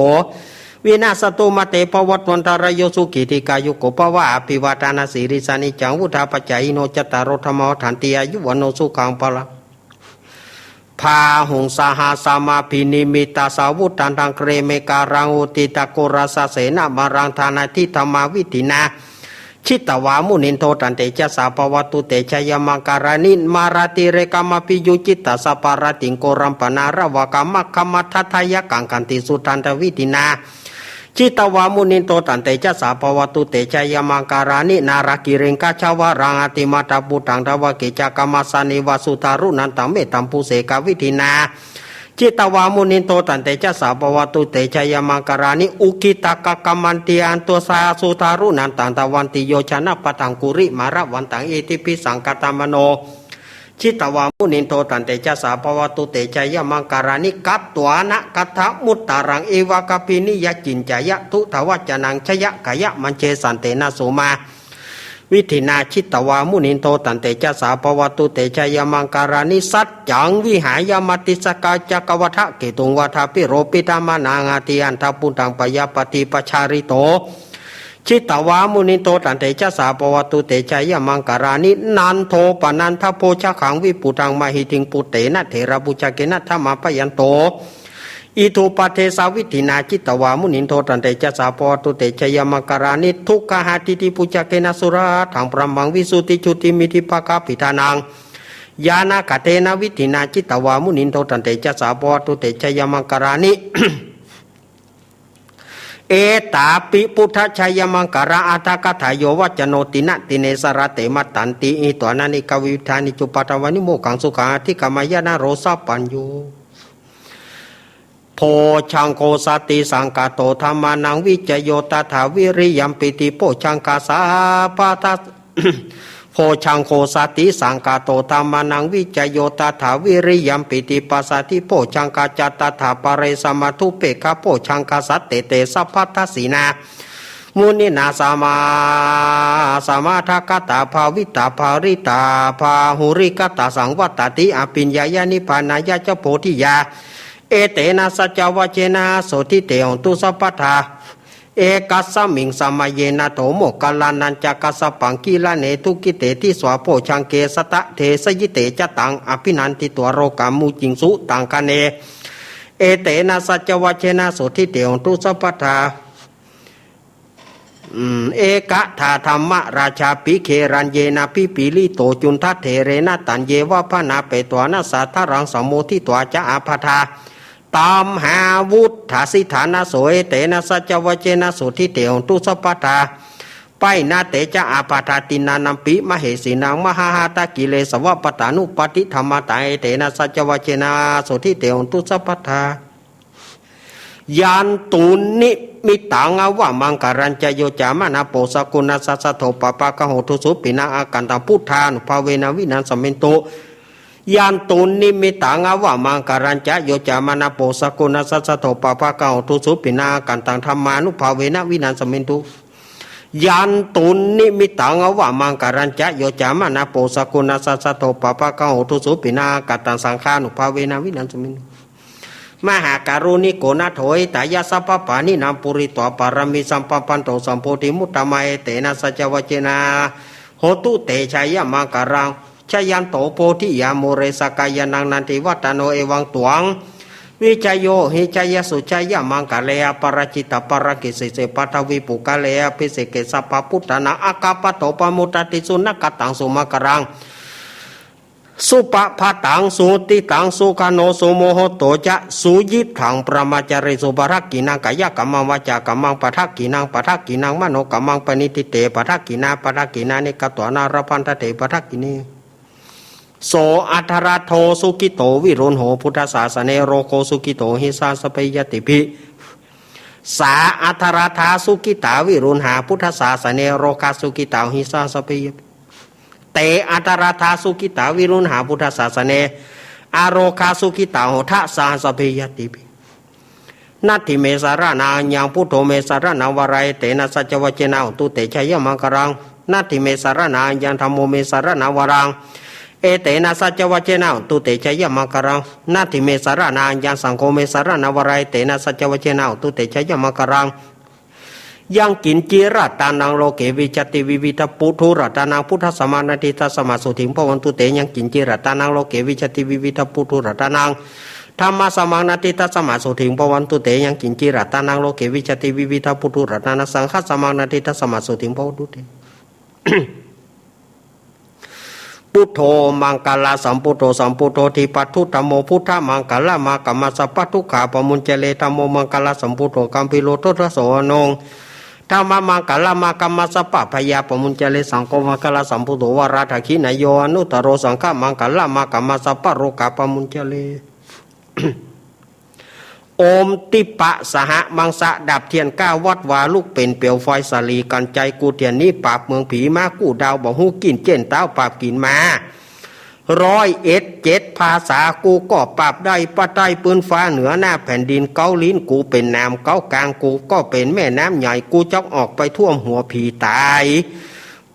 วินาสสะตุ มาเต ภะวัตวันตะราโย สุขี ทีฆายุโก ภะวะ อะภิวาทะนะสีลิสสะ นิจจัง วุฑฒาปะจายิโน จัตตาโร ธัมมา วัฑฒันติ อายุ วัณโณ สุขัง พะลัง บาหุง สะหัสสะมา อะภินิมมิตตะสาวุธัน อักขะเมฆะขะรัง อุทธิตะกุลาสะเสนะ มารัง ทานา ทิฏฐะมา วิฏฐินา จิตตะวา มุนินโท ตันเตจะสสะ ภะวะตุ เตจะยะ มังกะลานิ มาราติเรกะมะภิยุญญิตะ สัพพะราติง โกรัมปะนาระวะกัง มัคคะมัฏฐะทะยักขัง ขันติสุทันตะวิฏฐินา จิตตะวา มุนินโท ตันเตจะสสะ ภะวะตุ เตจะยะ มังกะลานิ นาลากิริงกะชะวะรัง อะติมัตตะปุตถัง ทะวะเกจะกะมะสะเนวะ สุตารุนันตัง เมตตัมปุเสกะวิฏฐินา จิตตะวา มุนินโท ตันเตจะสสะ ภะวะตุ เตจะยะ มังกะลานิ อุกขิตะกะกะมันติอันตุสสะ สุตารุนันตัง ทะวันติโยจะนะปะทัง กุลิมาละวันตัง อิทธิภิสสังคะตะมะโน จิตตะวา มุนินโท ตันเตจะสสะ ภะวะตุ เตจะยะ มังกะลานิ กัตวานะคัตถะมุตตะรัง เอวะกะปินิยะ จินจะยะ ทุตวะจะนัง ชะยะกะยะ มัญเช สันเตนะ โสมา วิทธินาจิตวามุนินโท ตันติเตชะสา ภะวะตุเต จายะมังกะลานิ สัจจัง วิหายะ มติสกะจักกะวัฏฏะเกตุง วาทาภิโรปิตะมะนา อาทิอันทะปุณณัง ปะยาปะติปะชาริโต จิตวามุนินโท ตันติเตชะสา ภะวะตุเต จายะมังกะลานิ นันโทปะนันทะโภชะคัง วิปุตังมะหิติง ปุตเตนะเถระปุจจะเกนะ ทะมาปะยันโต อิทธุปะเทสะวิทธินา จิตวามุนินโท ตันติเตชะสา ภะวะตุเต จายะมังกะลานิ ทุกขะหะติติปุจจะเกนะ สุระหัตถัง บรมมัง วิสุทธิจุติมิทธิปะกะปิทานัง ญาณะกะเตนะ วิทธินา จิตวามุนินโท ตันติเตชะสา ภะวะตุเต จายะมังกะลานิ เอตาปิ พุทธะ จายะมังกะลาอัตถะกะถา โย วัจจโน ตินะ ติเน สะระเต มะตันติ หิตวานะเนกะวิวิธานิ จุปปะทานะ วิโมกขัง สุขัง อะธิกะมะยะ นะโร สัพพัญญู โภชฌังโค สติสังกาโต ธัมมานัง วิจโย ตถา วิริยัมปิติ โภชฌังคะ สัพพะทะ โภชฌังโค สติสังกาโต ธัมมานัง วิจโย ตถา วิริยัมปิติ ปัสสะทิ โภชฌังคะ จะ ตถา ปะเร สะมะธุปเปกขะ โภชฌังคะ สัตเตเต สัพพะทัสสีนา มุนินา สะมา สะมาทะกะตา ภาวิตา ภาริตา บาหุริกะตา สังวัตติ อะภิญญายะ นิพพานายะจะ โพธิยา เอเตนะ สัจจวะเจนะ โสตถิ เต โหตุ สัพพะทา เอกัสสะมิง สะมะเยนะ โถ โมคคัลลานัญจะ กัสสะปัง กิลาเน ทุกขิเต ทิสา โภชฌังเก สะตะเทสะยิเต จะตัง อะภินันทิตวา โรกามุญิงสุ ตังคะเน เอเตนะ สัจจวะเจนะ โสตถิ เต โหตุ สัพพะทา อืม เอกะทา ธัมมะราชาปิ เขรัญเยนะ ปิปะลิโต จุณฑะเถเรนะ ตัญเยวะ บะนาเปตวานะ สาทะรัง สะโมทิตวา จะ อาบาทา ตัมหาวุฏฐา สิฏฐานะโส เอเตนะ สัจจวะเจนะ โสตถิ เต โหตุ สัพพะทา ปะหินะเต จะ อาบาทา ติณานัมปิ มะเหสีนัง มหะหะตะกิเลสวะ ปะตานุปัตติ ธัมมาตา เอเตนะ สัจจวะเจนะ โสตถิ เต โหตุ สัพพะทา ยันตุนนิมิตตัง อวะมังคะลัญจะ โย จะ มะนะโป สะกุณัสสะ สะโท ปะปะกะโห ทุสุปิณัง อากันตัง พุทธานุภาเวนะ วินาสะเมนตุ ยันตุนนิมิตตัง อวะมังคะลัญจะ โย จะ มะนะโป สะกุณัสสะ สะโท ปะปะกะโห ทุสุปิณัง อากันตัง ธัมมานุภาเวนะ วินาสะเมนตุ ยันตุนนิมิตตัง อวะมังคะลัญจะ โย จะ มะนะโป สะกุณัสสะ สะโท ปะปะกะโห ทุสุปิณัง อากันตัง สังฆานุภาเวนะ วินาสะเมนตุ มหาการุณิโก นาโถ หิตายะ สัพพะปาณินัง ปูริตวา ปาระมี สัมปะปันโต สัมโพธิมุตตมัง เอเตนะ สัจจวะเจนะ โหตุ เต จายะมังคะลัง จายันโต โพธิยา มูเล สะกายานัง นันทิวัตตะโน เอวังตวัง วิจโย หิ จายะสุ จายะมังคะเล อปะราจิตะปะรากิสสิเส ปะทะวีปุคคาเล อะภิเสเก สัพพะปุตตานัง อะคาปะโต ปะมุตตะติ สุนะกะตัง สุมังคะลัง สุปะภะตัง สุหุตติตัง สุขะโน สุมุหโต จะ สุยิตถัง บรมะจารีสุ ปะทักขิณัง กายะกัมมัง วาจากัมมัง ปะทักขิณัง ปะทักขิณัง มโนกัมมัง ปะณิทิเต ปะทักขิณา ปะทักขิณานิ กัตวานะ ละพันทะเต ปะทักขิเณ โส อัทธะรัตโธ สุขิโต วิรุณโห พุทธสาสะเน โรโค สุขิโต หิสา สะเปยะติภิ สา อัทธะรัตถา สุขิตา วิรุณหา พุทธสาสะเน โรคา สุขิตา หิสา สะเปยะ เต อัทธะรัตถา สุขิตา วิรุณหา พุทธสาสะเน อโรคา สุขิตา โหทะสา สะเปยะติภิ นัตถิเม สะระณัง อัญญัง พุทโธ เม สะระณะวะรัง เอเตนะ สัจจวะเจนะ โหตุ เต จายะมังคะลัง นัตถิเม สะระณัง อัญญัง ธัมโม เม สะระณะวะรัง เอเตนะ สัจจวะเจนะ โหตุ เต จายะมังคะลัง นัตถิเม สะระณัง อัญญัง สังโฆ เม สะระณะวะรัง เอเตนะ สัจจวะเจนะ โหตุ เต จายะมังคะลัง ยังกิญจิรัตตานัง โลเก วิจจติ วิวิธัพพุทุรัตตานัง พุทธัสสะมัง นัตถิตัสสะมะ โสตถิง ภะวันตุ เต ยังกิญจิรัตตานัง โลเก วิจจติ วิวิธัพพุทุรัตตานัง ธัมมัสสะมัง นัตถิตัสสะมะ โสตถิง ภะวันตุ เต ยังกิญจิรัตตานัง โลเก วิจจติ วิวิธัพพุทุรัตตานัง สังฆัสสะมัง นัตถิตัสสะมะ โสตถิง ภะวันตุ เต พุทโธ มังคะละสัมพุทโธ สัมพุทโธ ทิปะทุ ธัมโม พุทธะมังคะละ มะกะมะ สัพพะทุกขา ปะมุญจเร ธัมโม มังคะละสัมพุทโธ กัมพีโร โทษะโส อะโนง ธัมมะมังคะละ มะกะมะ สัพพะพยา ปะมุญจเร สังโฆ มังคะละสัมพุทโธ วะระดะขิณะโย อะนุตตะโร สังฆะมังคะละ มะกะมะ สัพพะโรกา ปะมุญจเร โอมทิปะสหะมังสะ ดับเทียนเก้าวัตต์ วาลุกเป๋นเปลวไฟ สะหลีกั๋นใจ๋ กู้เตียนหนีปราบเมืองผี ม้ากู้ดาวบ่ฮู้ กลิ้นเจ๊นเต๊าปราบกลิ่นมา ร้อยเอ็ดเจ็ดภาษา กูก็ปราบได้ ปะใต้ปื้นฟ้าเหนือหน้าแผ่นดิน เก๊าลิ้นกูเป๋นน้ำ เก๊ากลางกูก็เป๋นแม่น้ำใหญ่ กูจ๊อกออกไปท่วมหัวผีต๋าย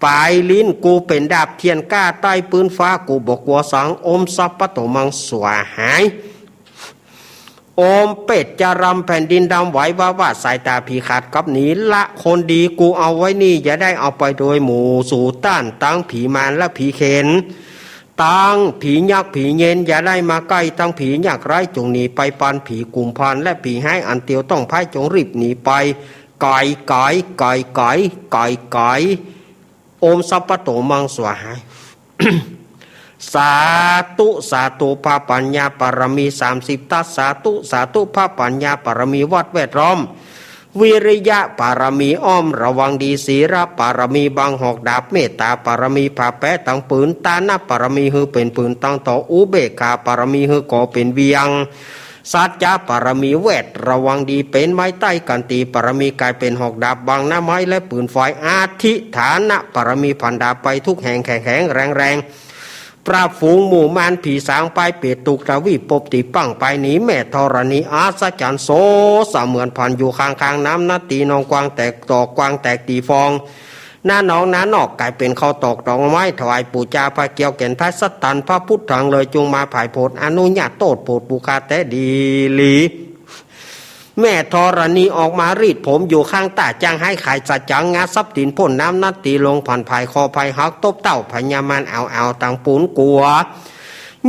ป๋ายลิ้นกูเป๋นดาบเทียนกล้า ใต้ปื๊นฟ้ากูบ่กั๋วสัง โอมสัพพะโตมังสวาหาย โอมเปตจะรำแผ่นดินดำไหว ว่าว่าสายต๋าผีขาดกลับหนี ละคนดีกูเอาไว้นี่ อย่าได้เอาไปโดยหมู่ สูต้านตังผีมารและผีเขน ตังผียักษ์ผีเยน อย่าได้มาใก้ตังผียากไร้ จงหนีไปปานผีกุมภารและผีฮ้าย อันเตียวต้องไพร่ จงรีบหนีไป ก๋อยก๋อยก๋อยก๋อยก๋อยก๋อย โอมสัพพะโตมังสวาหาย สาธุ สาธุ พระปัญญาบารมีสามสิบทัศ สาธุ สาธุ พระปัญญาบารมีวัดแวดล้อม วิริยะบารมีอ้อมระวังดี ศีลบารมีบังหอกดาบ เมตตาบารมีผ้าแป๊ตังปืน ตานบารมีหื้อเป๋นปืนตังต่อ อุเบกขาบารมีหื้อก่อเป๋นเวียง สัจจะบารมีแวดระวังดี เป๋นไม้ใต้กั๋นตี บารมีก๋ายเป๋นหอกดาบบังหน้าไม้และปืนไฟ อธิฐานบารมีผันดาบไปทุกแห่ง แข็งแข็งแรงแรง ปราบฝูงหมู่มารผีสาง ปายเปรตทุกทวีป ปบตีปังไปหนี แม่ธรณีอัศจรรย์โส เสมือนพันอยู่ข้างๆ น้ำนาตี นองกว้างแตกตอก กว้างแตกตีฟอง หน้าหนองหน้านอกก๋ายเป๋นข้าวตอกดอกไม้ ถวายปู๋จาพระเกี้ยวแก่นไท้ สัตตันพระพุทธังเลย จงมาผายโผดอนุญาตโต้ษโผดปู๋ข้าแต๊ดีหลี แม่ธรณีออกมารีดผมอยู่ข้างต้า จ้างฮ้ายขายสัจจัง งาสับตี๋นพ่นน้ำนาตี ลงผันผายคอผายหัก ตบเต้าพญามาร เอาเอาตังปูนกั๋ว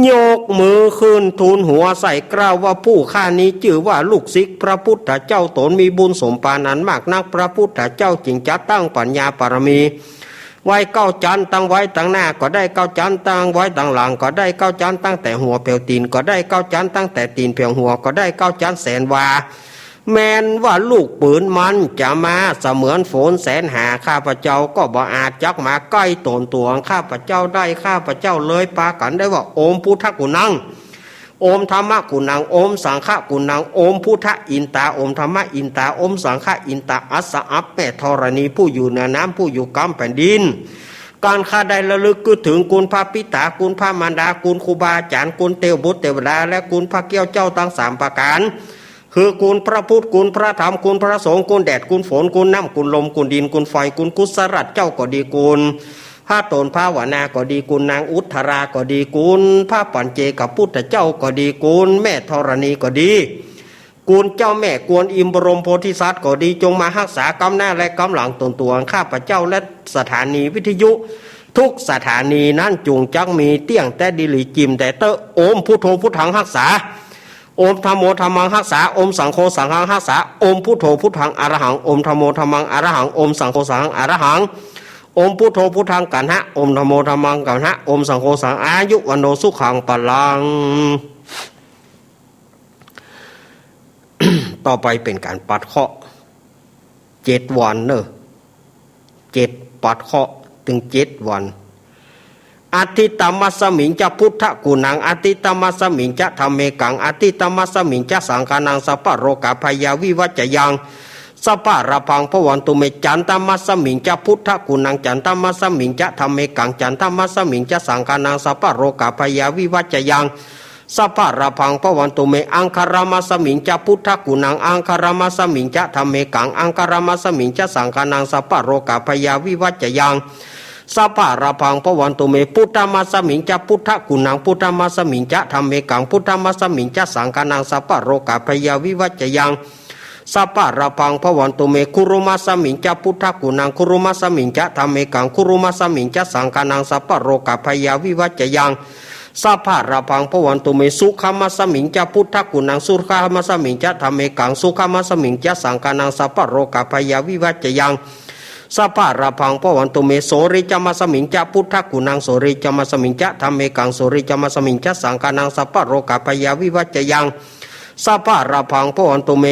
ยกมือขึ้นทูลหัวใส่เกล้าว่า ผู้ข้านี้จื้อว่าลูกศิษย์พระพุทธเจ้า ตนมีบุญสมภารอันมากนัก พระพุทธเจ้าจึงจัดตั้งปัญญาบารมี ไว้เก้าจั๊น ตั้งไว้ตังหน้าก็ได้เก้าจั๊น ตั้งไว้ตังหลังก็ได้เก้าจั๊น ตั้งแต่หัวแผวตี๋นก็ได้เก้าจั๊น ตั้งแต่ตี๋นแผวหัวก็ได้เก้าจั๊น แสนว่า แม้นว่าลูกปืนมันจะมาเสมือนฝนแสนหา ข้าพเจ้าก็บ่อาจจักมาใก้ต๋นตั๋วข้าพเจ้าได้ ข้าพเจ้าเลยปากั๋นได้ว่า โอมพุทธกุณัง โอมธัมมะกุณัง โอมสังฆะกุณัง โอมพุทธะอินตา โอมธัมมะอินตา โอมสังฆะอินตา อัสสะอัป แม่ธรณีผู้อยู่เหนือน้ำ ผู้อยู่กำแผ่นดิน การข้าได้ระลึกกึ๊ดถึงคุณพระปิตา คุณพระมารดา คุณครูบาอาจารย์ คุณเตวบุตรเตวดา และคุณพระเกี้ยวเจ้าตังสามประก๋าน คือคุณพระพุทธ คุณพระธรรม คุณพระสงฆ์ คุณแดด คุณฝน คุณน้ำ คุณลม คุณดิน คุณไฟ คุณกุศลเจ้าก็ดี คุณพระต๋นภาวนาก็ดี คุณนางอุทธราก็ดี คุณพระปัญเจกพุทธเจ้าก็ดี คุณแม่ธรณีก็ดี คุณเจ้าแม่กวนอิมบรมโพธิสัตว์ก็ดี จงมาฮักษากำหน้าและกำหลังต๋นตั๋วข้าพเจ้า และสถานีวิทยุทุกสถานีนั้นจุ่งจักมีเตี้ยงแต๊ดีหลี จิ่มแต๊เต๊อะ โอมพุทโธพุทธังฮักษา โอมธัมโมธัมมังฮักษา โอมสังโฆสังฆังฮักษา โอมพุทโธพุทธังอะระหัง โอมธัมโมธัมมังอะระหัง โอมสังโฆสังฆังอะระหัง โอมพุทโธพุทธังกัณหะ โอมธัมโมธัมมังกัณหะ โอมสังโฆสังฆัง อายุวัณโณสุขังพลัง ต่อไปเป๋นก๋านปัดเคราะห์ เจ็ดวันเน่อ เจ็ด ปัดเคราะห์ตึงเจ็ดวัน อทิตตมัสสมิงจะพุทธกุณัง อทิตตมัสสมิงจะธัมเมกัง อทิตตมัสสมิงจะสังฆานัง สัพพะโรคาภัยาวิวัจจะยัง สัพพะลาภังภะวันตุเม จันตมัสสมิงจะพุทธกุณัง จันตมัสสมิงจะธัมเมกัง จันตมัสสมิงจะสังฆานัง สัพพะโรคาภัยาวิวัจจะยัง สัพพะลาภังภะวันตุเม อังคารมัสสมิงจะพุทธกุณัง อังคารมัสสมิงจะธัมเมกัง อังคารมัสสมิงจะสังฆานัง สัพพะโรคาภัยาวิวัจจะยัง สัพพะลาภังภะวันตุเม พุทธมัสสมิงจะพุทธกุณัง พุทธมัสสมิงจะธัมเมกัง พุทธมัสสมิงจะสังฆานัง สัพพะโรคาภัยาวิวัจจะยัง สัพพะลาภังภะวันตุเม คุรุมัสสมิงจะพุทธกุณัง คุรุมัสสมิงจะธัมเมกัง คุรุมัสสมิงจะสังฆานัง สัพพะโรคาภัยาวิวัจจะยัง สัพพะลาภังภะวันตุเม สุขมัสสมิงจะพุทธกุณัง สุขมัสสมิงจะธัมเมกัง สุขมัสสมิงจะสังฆานัง สัพพะโรคาภัยาวิวัจจะยัง สัพพะลาภังภะวันตุเม โสริจมัสสมิงจะพุทธกุณัง โสริจมัสสมิงจะธัมเมกัง โสริจมัสสมิงจะสังฆานัง สัพพะโรคาภัยาวิวัจจะยัง สัพพะลาภังภะวันตุเม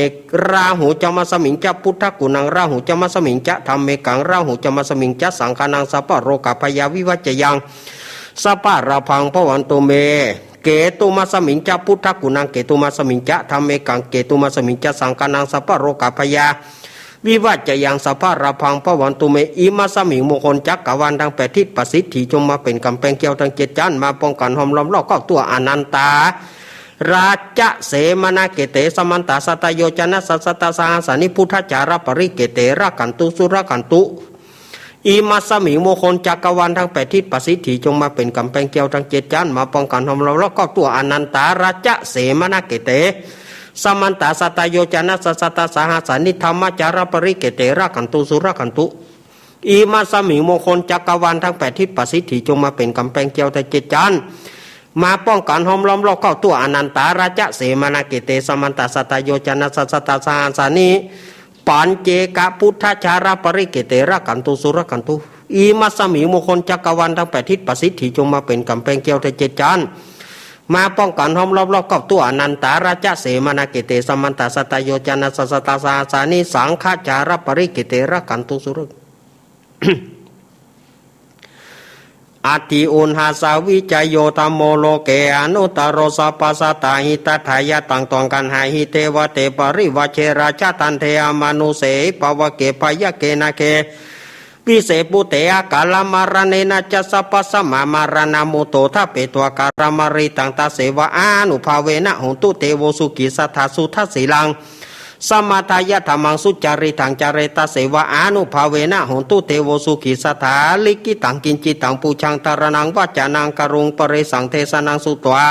ราหูจมัสสมิงจะพุทธกุณัง ราหูจมัสสมิงจะธัมเมกัง ราหูจมัสสมิงจะสังฆานัง สัพพะโรคาภัยาวิวัจจะยัง สัพพะลาภังภะวันตุเม เกตุมัสสมิงจะพุทธกุณัง เกตุมัสสมิงจะธัมเมกัง เกตุมัสสมิงจะสังฆานัง สัพพะโรคาภัยาวิวัจจะยัง สัพพะลาภังภะวันตุเม อิมัสสมิง มงคลจักรวาลตังแปดทิศประสิทธิ จงมาเป๋นก๋ำแปงเกี้ยวตังเจ็ดจั๊น มาป้องกั๋นห้อมล้อมรอบครอบตั๋วอนันตา ราชเสมนาเขเต สมันตา สัตตโยจนะสัสสตา สหัสสานิ พุทธจารปริเขเต รักขันตุ สุรักขันตุ อิมัสสมิงมงคลจักรวาลตังแปดทิศ ประสิทธิจงมาเป๋นก๋ำแปงเกลียวตังเจ็ดจ๊าน มาป้องกั๋นห้อมล้อมรอบครอบตั๋ว อนันตาราชเสมนาเขเต สมันตสัตตโยจนสหสสัตสหสสานิ ธัมมจารปริเขเต รักขันตุสุรักขันตุ อิมัสสมิงมงคลจักรวาลตังแปดทิศ ประสิทธิจงมาเป๋นก๋ำแปงเกลียวตังเจ็ดจ๊าน มาป้องกั๋นห้อมล้อมรอบครอบตั๋ว อนันตาราชเสมนาเขเต สมันตสัตตโยจนสหสสัตสหสสานิ ปัญเจกพุทธจารปริเขเต รักขันตุสุรักขันตุ อิมัสสมิงมงคลจักรวาลตังแปดทิศ ประสิทธิจงมาเป๋นก๋ำแปงเกลียวตังเจ็ดจ๊าน มาป้องกั๋นห้อมล้อมรอบครอบตั๋ว อนันตาราชเสมนาเขเต สมันตสัตตโยจนสหสสัตสหสสานิ สังฆจารปริเขเต รักขันตุสุรัก อัตถิอุณหสวิจโย ธัมโม โลเก อนุตตโร สัพพสัตตา หิตัตถายะ ตังตวงกัณหา หิเตวะเต ปริวจเช ราชทัณฑे อมานุเสหิ ปะวะเก พยัคฆเข นาเก วิเสปุเต อากาละมะระเณนะจะ สัพพะสะมะมะระณะมุตโต ทะเปत्वा กาละมะริตัง ตัสเสวะอานุภาเวนะ โหนตุเตโว สุขีสัตถา สุทัสสีลัง สมาทายะ ธัมมัง สุจาริตัง จาเร ตัสเสวะอานุภาเวนะ โหนตุเตโว สุขีสัตถา ลิขิตัง กิญจิตัง ปูชา ธารณัง วัจจานัง กรุง ปะเรสัง เทสะนัง สุत्वा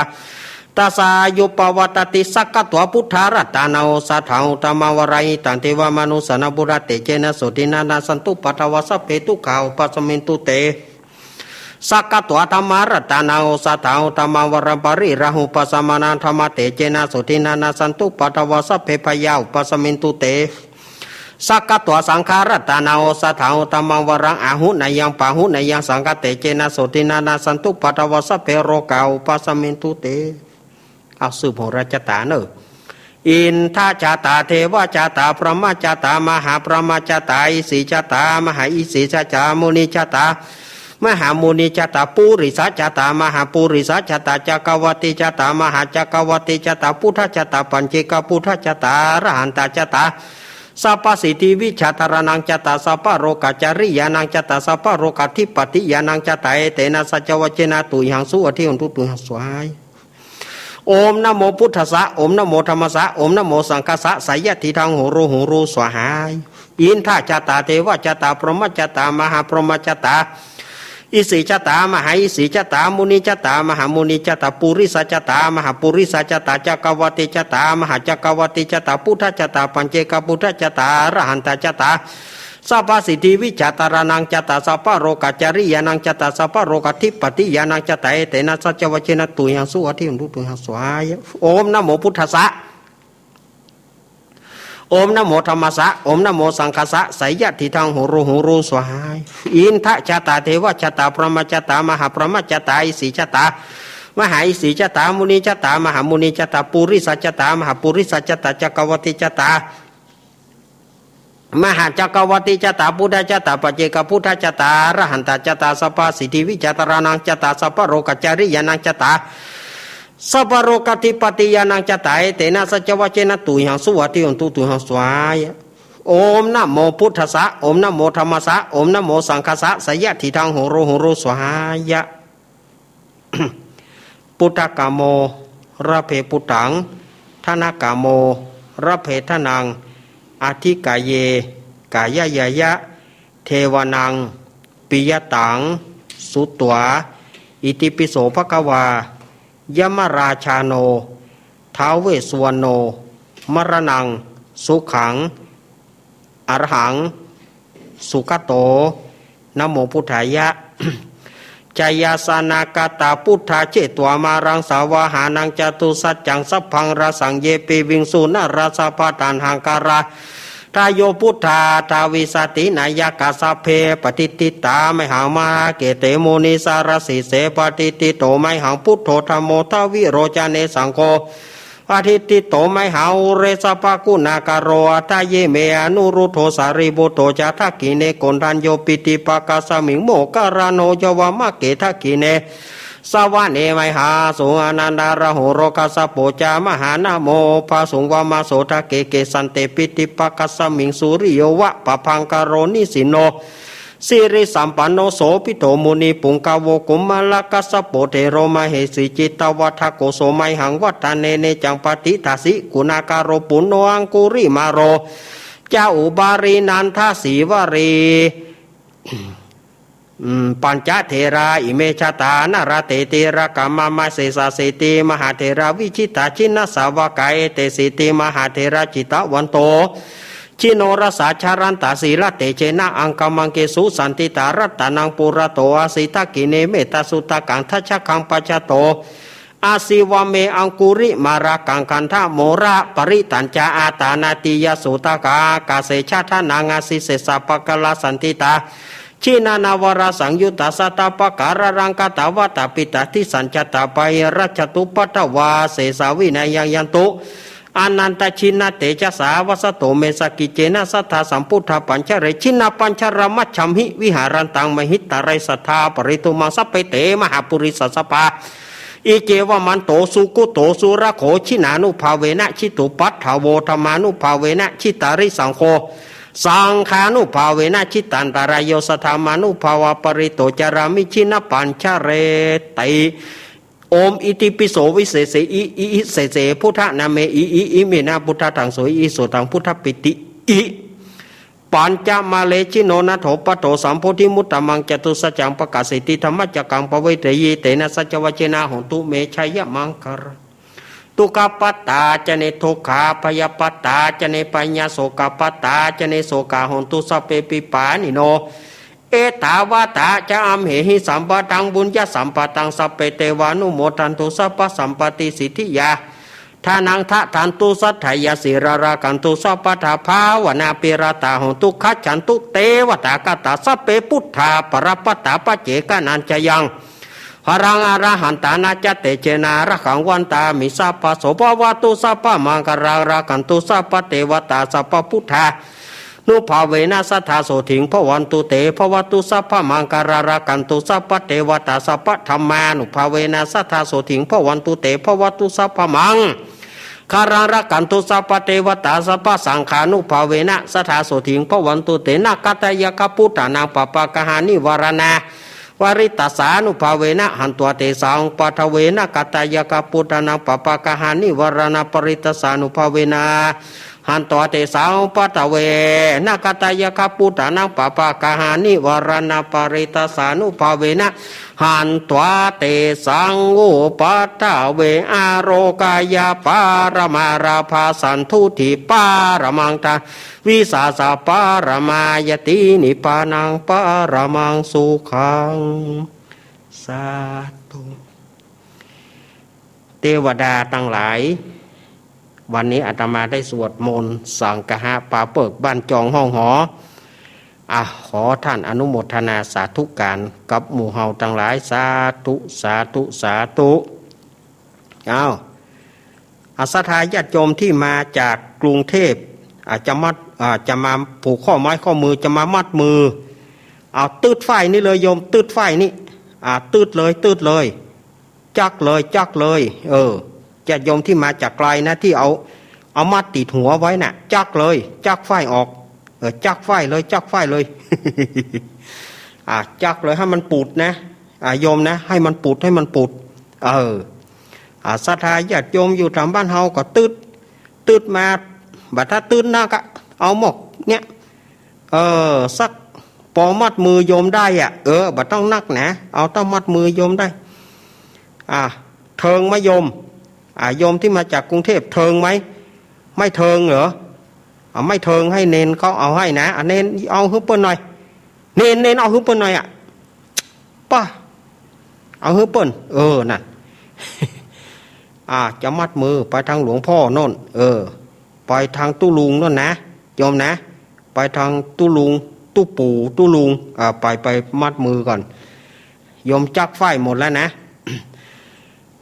ตัสสาอายุปะวัตติ สักขะत्वा พุทธารัตตานัง โอสะถัง อุตตมัง วะรัง หิตัง เทวะมะนุสสานัง บุตถะเตจะเนนะ โสตินะ นาสสันตุ ปัทวา สัพเพ ทุกขา อุปัสสมินตุเต สักขะत्वा ธัมมารัตตานัง โอสะถัง อุตตมัง วะรัง ปะริราหู ปัสสะมานัง ธัมมะเตจะเนนะ โสตินะ นาสสันตุ ปัทวา สัพเพ พยา อุปัสสมินตุเต สักขะत्वा สังฆารัตตานัง โอสะถัง อุตตมัง วะรัง อาหุเนยัง ปาหุเนยัง สังฆะเตจะเนนะ โสตินะ นาสสันตุ ปัทวา สัพเพ โรกา อุปัสสมินตุเต เอาสืบโหราชะต๋าเน่อ อินทะชะต๋า เทวะชะต๋า พรหมะชะต๋า มหาพรหมะชะต๋า อิสีชะต๋า มหาอิสีชะต๋า มุนิชะต๋า มหามุนิชะต๋า ปุริสะชะต๋า มหาปุริสะชะต๋า จักกะวัตติชะต๋า มหาจักกะวัตติชะต๋า พุทธชะต๋า ปัจเจกพุทธชะต๋า อรหันตชะต๋า สัพพะสิทธิวิชชาธารณังชะต๋า สัพพะโรกะจริยานังชะต๋า สัพพะโรกะธิปติญาณังชะต๋า เอเตนะสัจจวัจเจนะ ตุยังสุวัตถิ โหนตุ ตุยังสวา โอมนะโมพุทธัสสะ โอมนะโมธัมมัสสะ โอมนะโมสังฆัสสะ สะยะทิฏฐัง โหรู โหรู สวาหา อินทะชะต๋า เทวะชะต๋า พรหมะชะต๋า มหาพรหมะชะต๋า อิสีชะต๋า มหาอิสีชะต๋า มุนิชะต๋า มหามุนิชะต๋า ปุริสะชะต๋า มหาปุริสะชะต๋า จักกะวัตติชะต๋า มหาจักกะวัตติชะต๋า พุทธชะต๋า ปัจเจกพุทธชะต๋า อรหันตชะต๋า สัพพะสิทธิวิชชาธารณังชะต๋า สัพพะโรกะจริยานังชะต๋า สัพพะโรกะธิปติญาณังชะต๋า เอเตนะสัจจวัจเจนะ ตุยังสุวัตถิ โหนตุ ตุยังสวาหา โอมนะโมพุทธัสสะ โอมนะโมธัมมัสสะ โอมนะโมสังฆัสสะ สะยะทิฏฐัง โหรู โหรู สวาหา อินทะชะต๋า เทวะชะต๋า พรหมะชะต๋า มหาพรหมะชะต๋า อิสีชะต๋า มหาอิสีชะต๋า มุนิชะต๋า มหามุนิชะต๋า ปุริสะชะต๋า มหาปุริสะชะต๋า จักกะวัตติชะต๋า มหาจักกะวัตติชะต๋า พุทธชะต๋า ปัจเจกพุทธชะต๋า อรหันตชะต๋า สัพพะสิทธิวิชชาธารณังชะต๋า สัพพะโรกะจริยานังชะต๋า สัพพะโรกะธิปติญาณังชะต๋า เอเตนะสัจจวัจเจนะ ตุยังสุวัตถิ โหนตุ ตุยังสวาหา โอมนะโมพุทธัสสะ โอมนะโมธัมมัสสะ โอมนะโมสังฆัสสะ สะยะทิฏฐัง โหรู โหรู สวาหา ปุทธะกะโม ระเพปุทธัง ทะนะกะโม ระเพทะนัง อะทิกะเย กายะยะยะ เทวะนัง ปิยะตัง สุत्वा อิติปิโสภะคะวา ยะมะราชาโน ท้าวเวสสุวรรณโณ มะระณัง สุขัง อะระหัง สุขะโต นะโมพุทธายะ จายาสนะกะตะปุทธา เชत्वा มารัง สาวาหานัง จะตุสัจจัง สัพพัง ราสัง เย ปิวิงสุ นะรา สัพพะ ตัณหัง คารา ทาโย ปุทธา ทาวิสสะติ นะยะกะ สัพเพ ปะฏิฏฐิตา มะหัง มหาเขเต มุนิสสะระสีเส ปะฏิฏฐิโต มะหัง พุทโธ ธัมโม ทวิโรจะเน สังโฆ ปะฏิฏฐิโต มะหัง อุเรสสะปะกุณาคะโร อัฏฐะเย เม อนุรุทโธ สารีปุตโต จะ ทักขิเณ โกณฑัญโญ ปิติปะกัสสะมิง โมคคัลลาโน จะ วามะเก ทักขิเณ สะวะเน มะหัง สุ อะนันทะราหู โรคัสสะโป จะ มหานะโม ภะสุง วามะโส ทะเก เกสันเต ปิติปะกัสสะมิง สุริโยวะ ปะภังคะโร นิสินโน สิริสัมปันโน โสภิตโต มุนิปุงกะโว กุมมะละกัสสะโป เถโร มะเหสี จิตตะวัฏฐะโก โส มะหัง วัฏฐะเน เนจัง ปะฏิฏฐาสิ กุณาคะโร ปุณโณ อังคุริมาโล จะ อุบาลี นันทะสีวะลี ปัญจเถราอิเม จาตา นรเต ติลกา มะมะ เสสาสีติ มหาเถรา วิจิตรา จินสาวกา เอเตสีติ มหาเถรา จิตตะวันโต จิโนรสา จรันตา สีลเตเจนะ อังคมังคิสุ สันติตา รัตตะนังปุระโต อาสี ทักขิเณ เมตตาสุตตะกัง ทัชชะกัง ปัจจโต อาสี วาเม อังคุริมาละกัง คันธะโมระปะริตัญจะ อาตานาติยะสุตตะกัง อากาเส ชาดานัง อาสี เสสา ปะกะลา สันติตา จินานา วารา สังยุตตา สัตตะปะกะระรัง กะตะวะตะ ปิตะทิสัญจะตะ ปะหิรัจจตุปะทะวา เสสา วินายัง ยันตุ อานันตะ จินเตจะสา วัสโต เม สกิจเจนะ สัตถา สัมปุทธา ปัญจเร จินนาปัญจรมัจฉัมหิ วิหารันตัง มหิตตะเร สัตถา ปะริทุมมัง สัพเพ เต มหาปุริสา สัพพา อิเจวะมันโต สุกุโต สุรโข จินานุภาเวนะ จิตตุปัฏฐาโว ธัมมานุภาเวนะ จิตตาริสังโฆ สังฆานุภาเวนะ จิตตันตะราโย สัทธามานุภาวะปะริตโต จารามิ จินนาปัญจเรติ โอม อิติปิโส วิเศษเส อิ อิ อิ เศษเส พุทธนาเม อิ อิ อิเมนะ พุทธาทังโส อิ อิ โสตัง พุทธปิติ อิ ปัญจมาเล จิโน นาโถ ปัตโถ สัมโพธิมุตตะมัง จตุสัจจัง ปะกาเสติ ธัมมะจักกัง ปะเวทะยี เตนะ สัจจวัจเจนะ โหนตุ เม จายะมังคะลัง ทุกขะปัตตา จะ เน ทุกขา ภยะปัตตา จะ เน ภยา โสกะปัตตา จะ เน โสกา โหนตุ สัพเพ ปิปานิโน เอตาวะตะ จะ อัมเหหิ สัมปะทัง ปุญญะสัมปะทัง สัพเพ เตวานุโมทันตุ สัพพะสัมปะติสิทธิยา ทานัง ทะทันตุ สัทธายา สีลา รักขันตุ สัพพะทา ภาวนา ภิระตา โหนตุ ขัจฉันตุ เตวะตา คตา สัพเพ พุทธา ปะระปะตา ปัจเจกะนัญจะยัง พลัง อรหันตานะ จะ เตเจนะ รักขัง วันตามิ สัพพะโส ภะวะตุ สัพพะมังคะลัง รักขันตุ สัพพะเตวะตา สัพพะพุทธา นุภาเวนะ สัทธา โสติง ภะวันตุ เต ภะวะตุ สัพพะมังคะลัง รักขันตุ สัพพะเตวะตา สัพพะธัมมานุภาเวนะ สัทธา โสติง ภะวันตุ เต ภะวะตุ สัพพะมังคะลัง รักขันตุ สัพพะเตวะตา สัพพะสังฆานุภาเวนะ สัทธา โสติง ภะวันตุ เต นะกัตตะยะกะปุทธานัง ปะปะกะหานิวะระณา ปะริตตัสสานุภาเวนะ หันत्वा เตสัง อุปัฏฐเว นะกัตตะยะกะปุทธานัง ปะปะกะหานิวะระณา ปะริตตัสสานุภาเวนะ หันत्वा เตสัง อุปัฏฐเว นะกัตตะยะกะปุทธานัง ปะปะกะหานิวะระณา ปะริตตัสสานุภาเวนะ หันत्वा เตสัง อุปัฏฐเว อาโรกะยะปะระมา ลาภะสันตุฏฐิปะระมัง ทา วิสาสะปะระมา ญาติ นิพพานังปะระมังสุขัง สาธุ เตวดาตังหลาย วันนี้อาตมาได้สวดมนต์สังฆะปาเปิกบ้านจองห้องหอ อ่ะ ขอท่านอนุโมทนาสาธุการกับหมู่เฮาตังหลาย สาธุ สาธุ สาธุ อ้าว อ่ะ ศรัทธาญาติโยมตี้มาจากกรุงเทพฯ อาจจะมัด อ่ะ จะมาผูกข้อไม้ข้อมือ จะมามัดมือ เอา ตึ๊ดฝ้ายนี้เลยโยม ตึ๊ดฝ้ายนี้ อ่ะ ตึ๊ดเลย ตึ๊ดเลย จักเลย จักเลย เออ ญาติโยมตี้มาจากไกลนะ ตี้เอา เอามัดติดหัวไว้น่ะ จักเลย จักฝ้ายออก เออ จักฝ้ายเลย จักฝ้ายเลย อ่ะ จักเลย หื้อมันปูดนะ อ่ะ โยมนะ หื้อมันปูด หื้อมันปูด เออ อ่ะ ศรัทธาญาติโยมอยู่ต๋ามบ้านเฮาก็ตึ๊ด ตึ๊ดมา บ่ถ้าตึ๊ดนักอะ เอาหมอกเนี่ย เออ สักปอมัดมือโยมได้อะ เออ บ่ต้องนักนะ เอาเต้ามัดมือโยมได้ อ่ะ เถิงไหมโยม อ่ะ โยมตี้มาจากกรุงเทพฯ เถิงไหม ไม่เถิงเหรอ อ่ะ ไม่เถิง หื้อเณรเขาเอาหื้อนะ อ่ะ เณรเอาหื้อเปิ้นหน่อย เณร เณรเอาหื้อเปิ้นหน่อยอะ ป้า เอาหื้อเปิ้น เออ นั่น อ่ะ จะมัดมือไปตางหลวงพ่อโน่น เออ ไปตางตุ๊ลุงโน่นนะ โยมนะ ไปตางตุ๊ลุง ตุ๊ปู่ ตุ๊ลุง อ่ะ ไป ไปมัดมือก่อน โยมจักฝ้ายหมดแล้วนะ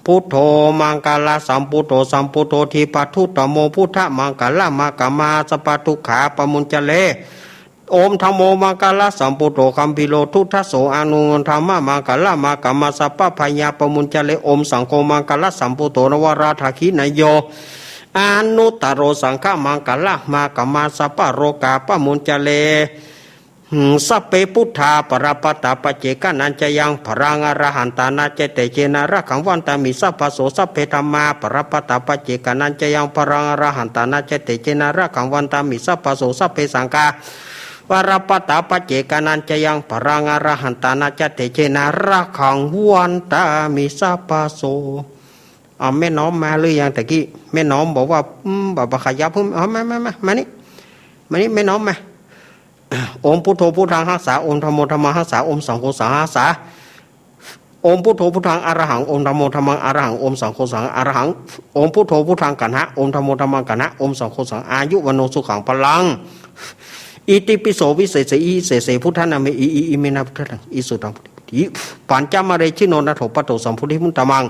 พุทโธ มังคละสัมพุทโธ สัมพุทโธ ทีปะทุตโม พุทธมังคละมะกะมา สัพพะทุกขาปะมุญจะเล โอม ธัมโม มังคละสัมพุทโธ คัมภีโร ทุตโส อานุ ธัมมะมังคละมะกะมา สัพพะพยาปะมุญจะเล โอม สังโฆ มังคละสัมพุทโธ นวราถาคินโย อานุตโร สังฆะมังคละมะกะมา สัพพะโรกาปะมุญจะเล สัพเพ พุทธา ปะระปะตา ปัจเจกะนัญจะยัง พลัง อรหันตานะ จะ เตเจนะ รักขัง วันตามิ สัพพะโส สัพเพ ธัมมา ปะระปะตา ปัจเจกะนัญจะยัง พลัง อรหันตานะ จะ เตเจนะ รักขัง วันตามิ สัพพะโส สัพเพ สังฆา ปะระปะตาปัจเจกานัญจะยัง ปะรังอรหันตานัญจะเตเจนะ รักขังวันตามิสัพพะโส อ่า แม่น้อมมาหรือยังตะกี้ แม่น้อมบอกว่า อืม บ่าบ่าขยับ อืม เอามา มา มา มานี่ มานี่ แม่น้อมมา โอมพุทโธพุทธังฮักษา โอมธัมโมธัมมังฮักษา โอมสังโฆสังฆังฮักษา โอมพุทโธพุทธังอะระหัง โอมธัมโมธัมมังอะระหัง โอมสังโฆสังฆังอะระหัง โอมพุทโธพุทธังกัณหะ โอมธัมโมธัมมังกัณหะ โอมสังโฆสังฆัง อายุวัณโณสุขังพลัง อิติปิโสวิเศษเส อิเศษเส พุทธานาเม อิ อิ อิเมนะพุทธัง อิสุตัง ปัญจมะเร ชิโน นะโถ ปะโถ สัมโพธิมุตตะมัง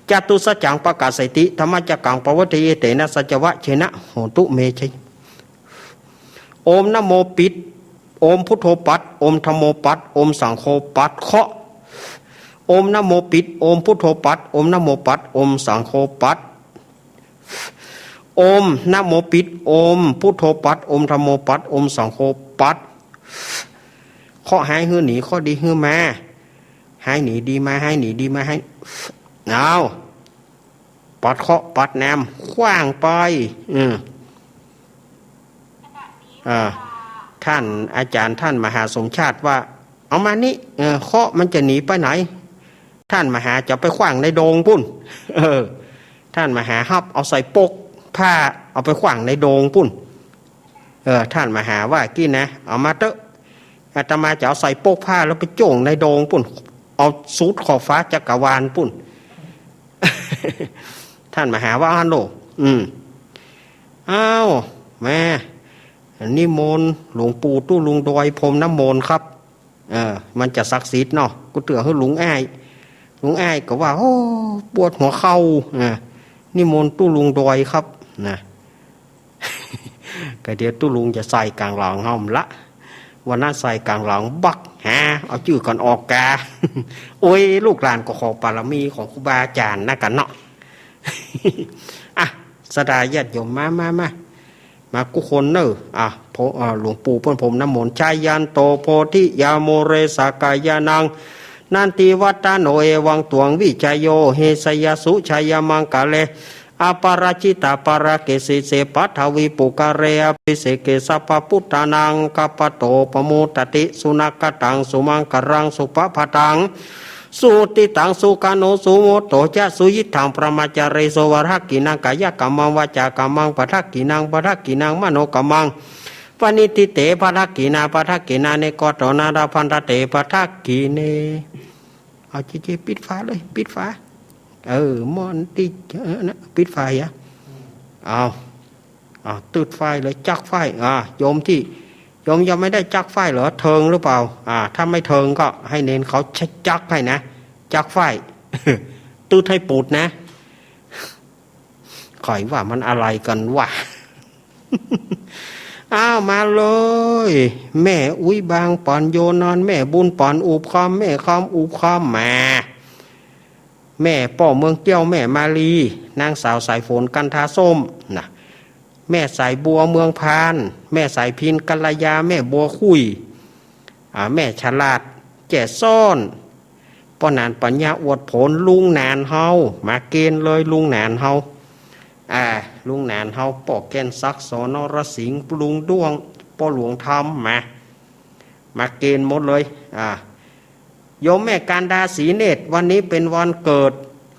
จตุสัจจัง ปะกาเสติ ธัมมะจักกัง ปะวัตเท เยเตนะ สัจจะวะเชนะ โหตุ เม ชย โอมนะโมปิด โอมพุทโธปัด โอมธัมโมปัด โอมสังโฆปัดเคาะ โอมนะโมปิด โอมพุทโธปัด โอมนะโมปัด โอมสังโฆปัด โอมนะโมปิด โอมพุทโธปัด โอมธัมโมปัด โอมสังโฆปัด เคาะหายหื้อหนี เคาะดีหื้อมา หายหนีดีมา หายหนีดีมา หาย เอา ปัดเคาะปัดแหนม ขว้างไป อืม อ่า ท่านอาจารย์ท่านมหาสมชาติว่า เอามานี่ เออ เคาะมันจะหนีไปไหน ท่านมหาจะไปขว้างในโดงปุ้น เออ ท่านมหาฮับเอาใส่ปกผ้า เอาไปขว้างในโดงปุ้น เออ ท่านมหาว่ากี้นะ เอามาเต๊อะ อาตมาจะเอาใส่ปกผ้าแล้วไปโจ้งในโดงปุ้น เอาสุดขอบฟ้าจักรวาลปุ้น ท่านมหาว่า อ้าวโหน อืม อ้าว แม่ นิมนต์หลวงปู่ตุ๊ลุงดอยพรมน้ำมนต์ครับ เออ มันจะศักดิ์สิทธิ์เนาะ กูเตื้อหื้อลุงอ้าย ลุงอ้ายก็ว่า โอ้ ปวดหัวเข่า อ่า นิมนต์ตุ๊ลุงดอยครับ นะ ก็เดี๋ยวตุ๊ลุงจะใส่ก๋างหลังเฮาละ วันนั้นใส่ก๋างหลังบัก หา เอาจื้อก่อนออกกา โอ้ย ลูกหลานก็ขอปารมีของครูบาอาจารย์นะกั๋นเนาะ อ่ะ ศรัทธาญาติโยม มา มา มา มากู้คนเน่อ อ่ะ พระ อ่า หลวงปู่เปิ้นพรมน้ำมนต์ ชายันโต โพธิยา มูเล สักกายานัง นันทิวัฏฐาโน เอวังตวัง วิชโย หิสยสสุ ชยมังคะเล อปาราจิตาปาราเก สีเส ปัทวีปุคคาเล อภิเสเก สัพพะปุทธานัง อักขปโต ปะมุตตะติ สุนักขะตัง สุมังคะลัง สุภะพะตัง สุหุติตัง สุขานุ สุมุตโตจะ สุยิตถัง พะรหมะจารีสุ วะทักขิณัง กายะกัมมัง วาจากัมมัง ปะทักขิณัง ปะทักขิณัง มโนกัมมัง ปะณิธิเต ปะทักขิณา ปะทักขิณา เนกะโต นะ ละภันทะเต ปะทักขิเณ เอา เจเจ ปิดฝาเลย ปิดฝา เออ หม้อตี้ เออ นะ ปิดฝาเหีย เอา อ่า ตึ๊ดไฟเลย จักไฟ อ่า โยมตี้ โยมยังไม่ได้จักไฟเหรอ เทิงหรือเปล่า อ่า ถ้าไม่เทิงก็ให้เณรเขาจักไฟนะ จักไฟ ตึ๊ดให้ปูดนะ ใครว่ามันอะไรกั๋นวะ อ้าว มาเลย แม่อุ๊ยบางป่อนโยนอน แม่บุญป่อนอุบคอม แม่คอมอุบคอม มา แม่ป้อเมืองเกี้ยว แม่มาลี นางสาวสายฝน กันทาส้ม นะ แม่สายบัวเมืองพาน แม่สายพิณ กัลยา แม่บัวคุย อ่า แม่ฉลาด แจ้ซ้อน ป้อหนานปัญญาอวดผล ลุงหนานเฮา มาเกณฑ์เลยลุงหนานเฮา อ่า ลุงหนานเฮา ป้อแก่นศักดิ์ ส นรสิงห์ ลุงด้วง ป้อหลวงธรรม มา มาเกณฑ์หมดเลย อ่า โยมแม่การดา ศรีเนตร วันนี้เป็นวันเกิด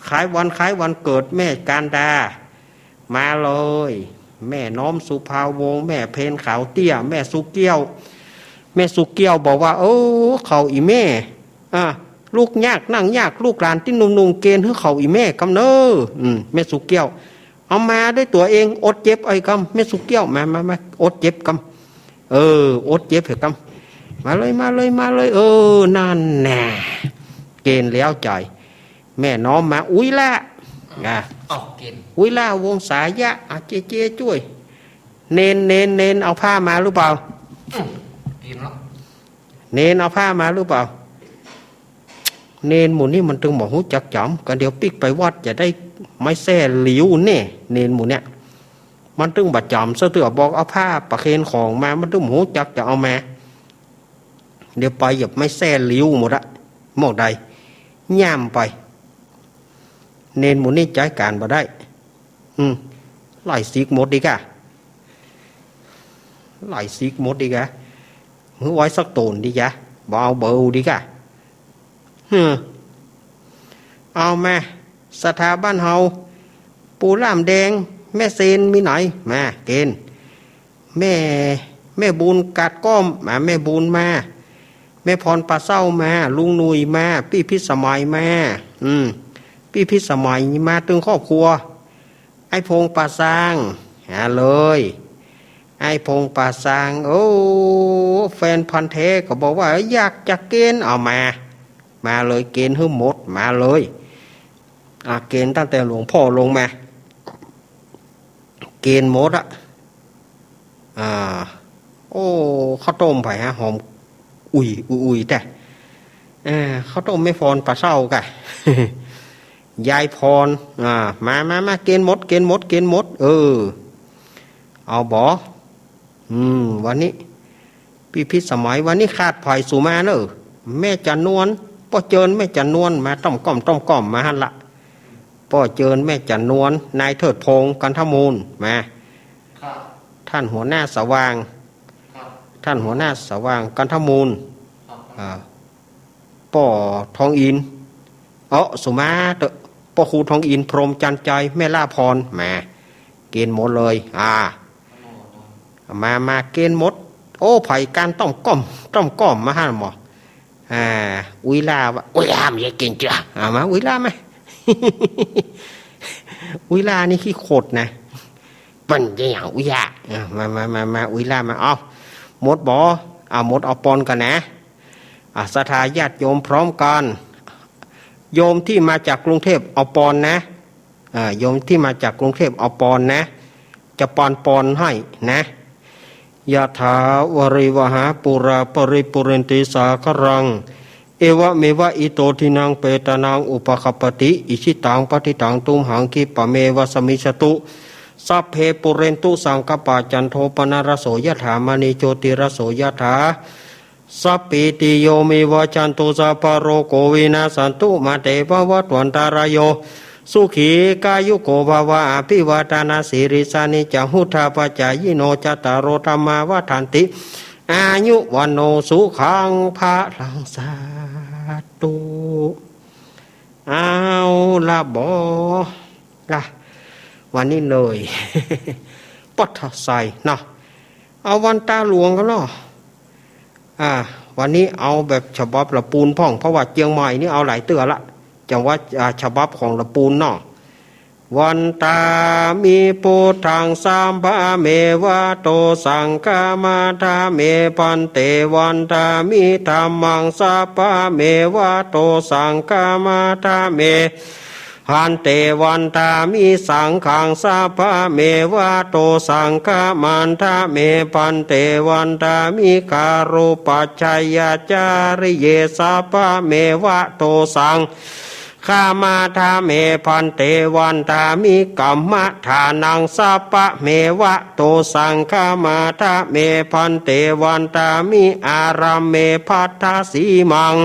คล้ายวันคล้ายวันเกิดแม่การดา มาเลย แม่น้อมสุภาวงศ์ แม่เพนขาวเตี้ย แม่สุเกี้ยว แม่สุเกี้ยวบอกว่า เออ เข้าอี่แม่ อ่า ลุกยากนั่งยาก ลูกหลานตี้หนุ่มๆ เกณฑ์หื้อเข้าอี่แม่กำเน้อ อืม แม่สุเกี้ยว เอามาด้วยตั๋วเอง อดเจ็บเอากำ แม่สุเกี้ยว มา มา มา อดเจ็บกำ เออ อดเจ็บเถอะกำ มาเลย มาเลย มาเลย เออ นั่นแหละ เกณฑ์แล้วจ่อย แม่น้อมมา อุ๊ยละ อ่ะ เอาเกณฑ์ อุ๊ยละ วงศายะ อ่ะ เจเจจ้วย เณร เณร เณร เอาผ้ามาหรือเปล่า อืม เกณฑ์แล้ว เณรเอาผ้ามาหรือเปล่า เณรหมู่นี้มันตึงบ่ฮู้จักจ๋ำ ก็เดี๋ยวปิ๊กไปวัดจะได้ไม้แส้หลิวแน่ เณรหมู่เนี้ย มันตึงบ่จ๋ำซะเตื้อ บอกเอาผ้าประเคนของมา มันตึงบ่ฮู้จักจะเอามา เดี๋ยวไปเหยียบไม้แส้หลิวหมดอะ หมดใด ย่ำไป เณรหมู่นี้ใจ๊ก๋านบ่ได้ อืม ไล่สิกหมดดีกะ ไล่สิกหมดดีกะ หื้อไว้สักโต๋นดีจ๊ะ บ่เอาเบาดีกะ เฮ้อ เอามา ศรัทธาบ้านเฮา ปู่ล่ามแดง แม่เซนมีไหน มา เกณฑ์ แม่ แม่บุญกาดก้อม มา แม่บุญมา แม่พรป่าเศร้ามา ลุงหนุ่ยมา ปี้พิสมัยมา อืม ปี้พิสมัยมาตึงครอบครัว ไอ้พงษ์ป่าซาง หาเลย ไอ้พงษ์ป่าซาง โอ้ แฟนพันธุ์แท้ก็บอกว่าอยากจะเกณฑ์ เอามา มาเลย เกณฑ์หื้อหมด มาเลย อ่ะ เกณฑ์ตั้งแต่หลวงพ่อลงมา เกณฑ์หมดอะ อ่า โอ้ ข้าวต้มไผฮะ หอม อุ่ย อุ่ย อุ่ย แต่ เออ ข้าวต้มแม่พรป่าเศร้ากะ ยายพร อ่า มา มา มา เกณฑ์หมด เกณฑ์หมด เกณฑ์หมด เออ เอาบ่ อืม วันนี้ ปี้พิสมัย วันนี้ขาดไผสู่มาเนอะ แม่จันนวล ป้อเจิญแม่จันนวล มาต้อมก้อม ต้อมก้อม มาหั้นละ ป้อเจิญแม่จันนวล นายเทิดพงษ์ กันทมูล มา ครับ ท่านหัวหน้าสว่าง ครับ ท่านหัวหน้าสว่าง กันทมูล ครับ อ่า ป้อทองอิน เอ้อ สุมาเตอะ ป้อครูทองอิน พรหมจันทร์ใจ แม่ล่าพร มา เกณฑ์หมดเลย อ่า มา มา เกณฑ์หมด โอ้ ไผกันต้อมก้อม ต้อมก้อม มาหั้นหมอ อ่า อุ้ยล่าว่า อุ้ยล่ามันจะกินเจือ อ่า มา อุ้ยล่ามา อุ้ยล่านี่ขี้ขดนะ เปิ้นจะหยังอุ้ยล่า อ่ะ มา มา มา มา อุ้ยล่ามา เอา หมดบ่ เอา หมด เอาปอนก่อนนะ อ่ะ ศรัทธาญาติโยมพร้อมกัน โยมที่มาจากกรุงเทพเอาปอนนะ อ่า โยมที่มาจากกรุงเทพเอาปอนนะ จะปอนปอนให้นะ ยะถาวาริวหาปูราปริปูเรนติสาคารัง เอวะเมวะอิโตทินังเปตานังอุปคัปปติ อิชิตังปัตถิตังตุมหังคิปะเมวะสมมิชตุ สัพเพปูเรนตุสังคัปปะ จันโทปนรสโสยะถา มะณีโชติรสโสยะถา สัพพีติโยวิวัชชันตุ สัพพะโรโควินัสสันตุ มาเตภวัตวันตะรายโย สุขีกายุโกภะวะ อะภิวาทะนะสีลิสสะนิจจัง วุฑฒาปะจายิโน จัตตาโรธัมมาวัฑฒันติ อายุวัณโณสุขังพะลัง สาธุ เอาละบ่ ละ วันนี้เหนื่อย ปอดทะไซเนาะ เอาวันตาหลวงกันเนาะ อ่า วันนี้เอาแบบฉบับละปูนพ่อง เพราะว่าเจียงใหม่นี่เอาหลายเตื้อละ จังหวัด อ่า ฉบับของละปูนเนาะ วันตามิ พุทธัง สัพพะเมวะ โต สังฆะมัทธะเม ภันเต วันตามิ ธัมมัง สัพพะเมวะ โต สังฆะมัทธะเม ภันเต วันตามิ สังฆัง สัพพะเมวะ โต สังฆะมัทธะเม ภันเต วันตามิ คารุปัจฉยาจาริเย สัพพะเมวะ โต สัง ฆะมัทธะเม ภันเต วันตามิ กัมมะทานัง สัพพะเมวะ โต สังฆะมัทธะเม ภันเต วันตามิ อารัมเม ภัททะสีมัง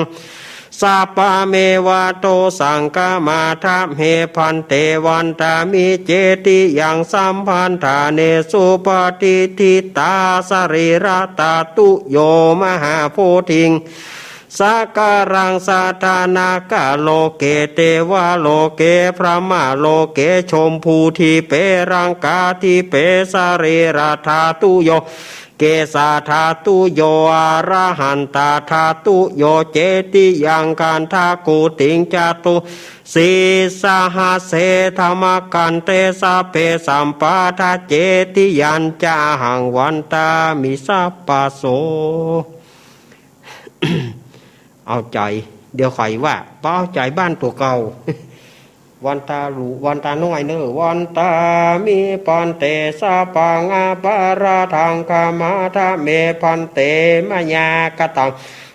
สัพพะเมวะ โต สังฆะมัทธะเม ภันเต วันตามิ เจติยัง สัมภันธาเน สุปะฏิฏฐิตา สะรีระตะตุโย มหาโพธิง สะกะรัง สะทะนะกะ โลเก เตวะโลเก พรหมะโลเก ชมพูทิเป รังกาทิเป สะรีระธาตุโย เกสาธาตุโย อะระหันตาธาตุโย เจติยัง คันธะกูติง จตุสีสหัสเส ธะมะกันเต สัพเพ สัมปาทา เจติยัญจะ อะหัง วันตามิ สัพพะโส เอาใจ๋ เดี๋ยวใค่ว่า บ่เอาใจ๋บ้านตั๋วเก่า วันตาหลู วันตาน้อยเน่อ วันตามิ ภันเต สัพพัง อะปะราธัง ขะมาทะเม ภันเต มะยา กะตัง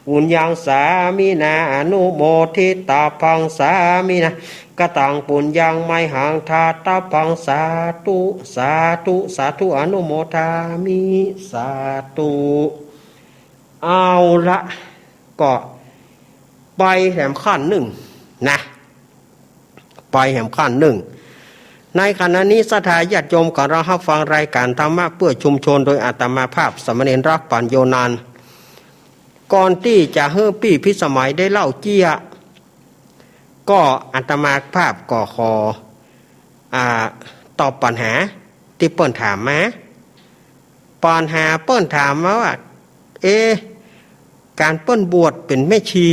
ปุญญัง สามินา อะนุโมทิตะพัง สามินา กะตัง ปุญญัง มะยหัง ทาตะพัง สาธุ สาธุ สาธุ อะนุโมทามิ สาธุ เอาละ ก็ไปแหมขั้นนึ่งนะ ไปแหมขั้นนึ่ง ในขณะนี้ศรัทธาญาติโยมกำลังฮับฟังรายการธรรมะเพื่อชุมชน โดยอาตมาภาพสามเณรรักปัญโญนันท์ ก่อนตี้จะหื้อปี้พิสมัยได้เล่าเจี้ย ก็อาตมาภาพก็ขอ อ่า ตอบปัญหาตี้เปิ้นถามมา ปัญหาเปิ้นถามมาว่า เอ๊ะ ก๋านเปิ้นบวชเป๋นแม่ชี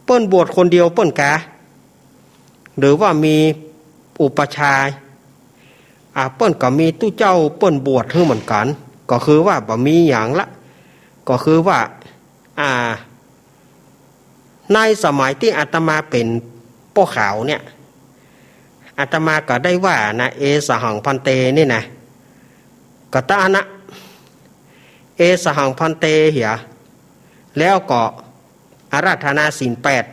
เปิ้นบวชคนเดียวเปิ้นกา หรือว่ามีอุปัชฌาย์ อ่า เปิ้นก็มีตุ๊เจ้าเปิ้นบวชหื้อเหมือนกั๋น ก็คือว่าบ่มีหยังละ ก็คือว่า อ่า ในสมัยตี้อาตมาเป๋นป้อขาวเนี่ย อาตมาก็ได้ว่านะ เอสหังภันเต นี่นะ ก็ตะอั้นนะ เอสหังภันเต เหีย แล้วก็อาราธนาศีลแปด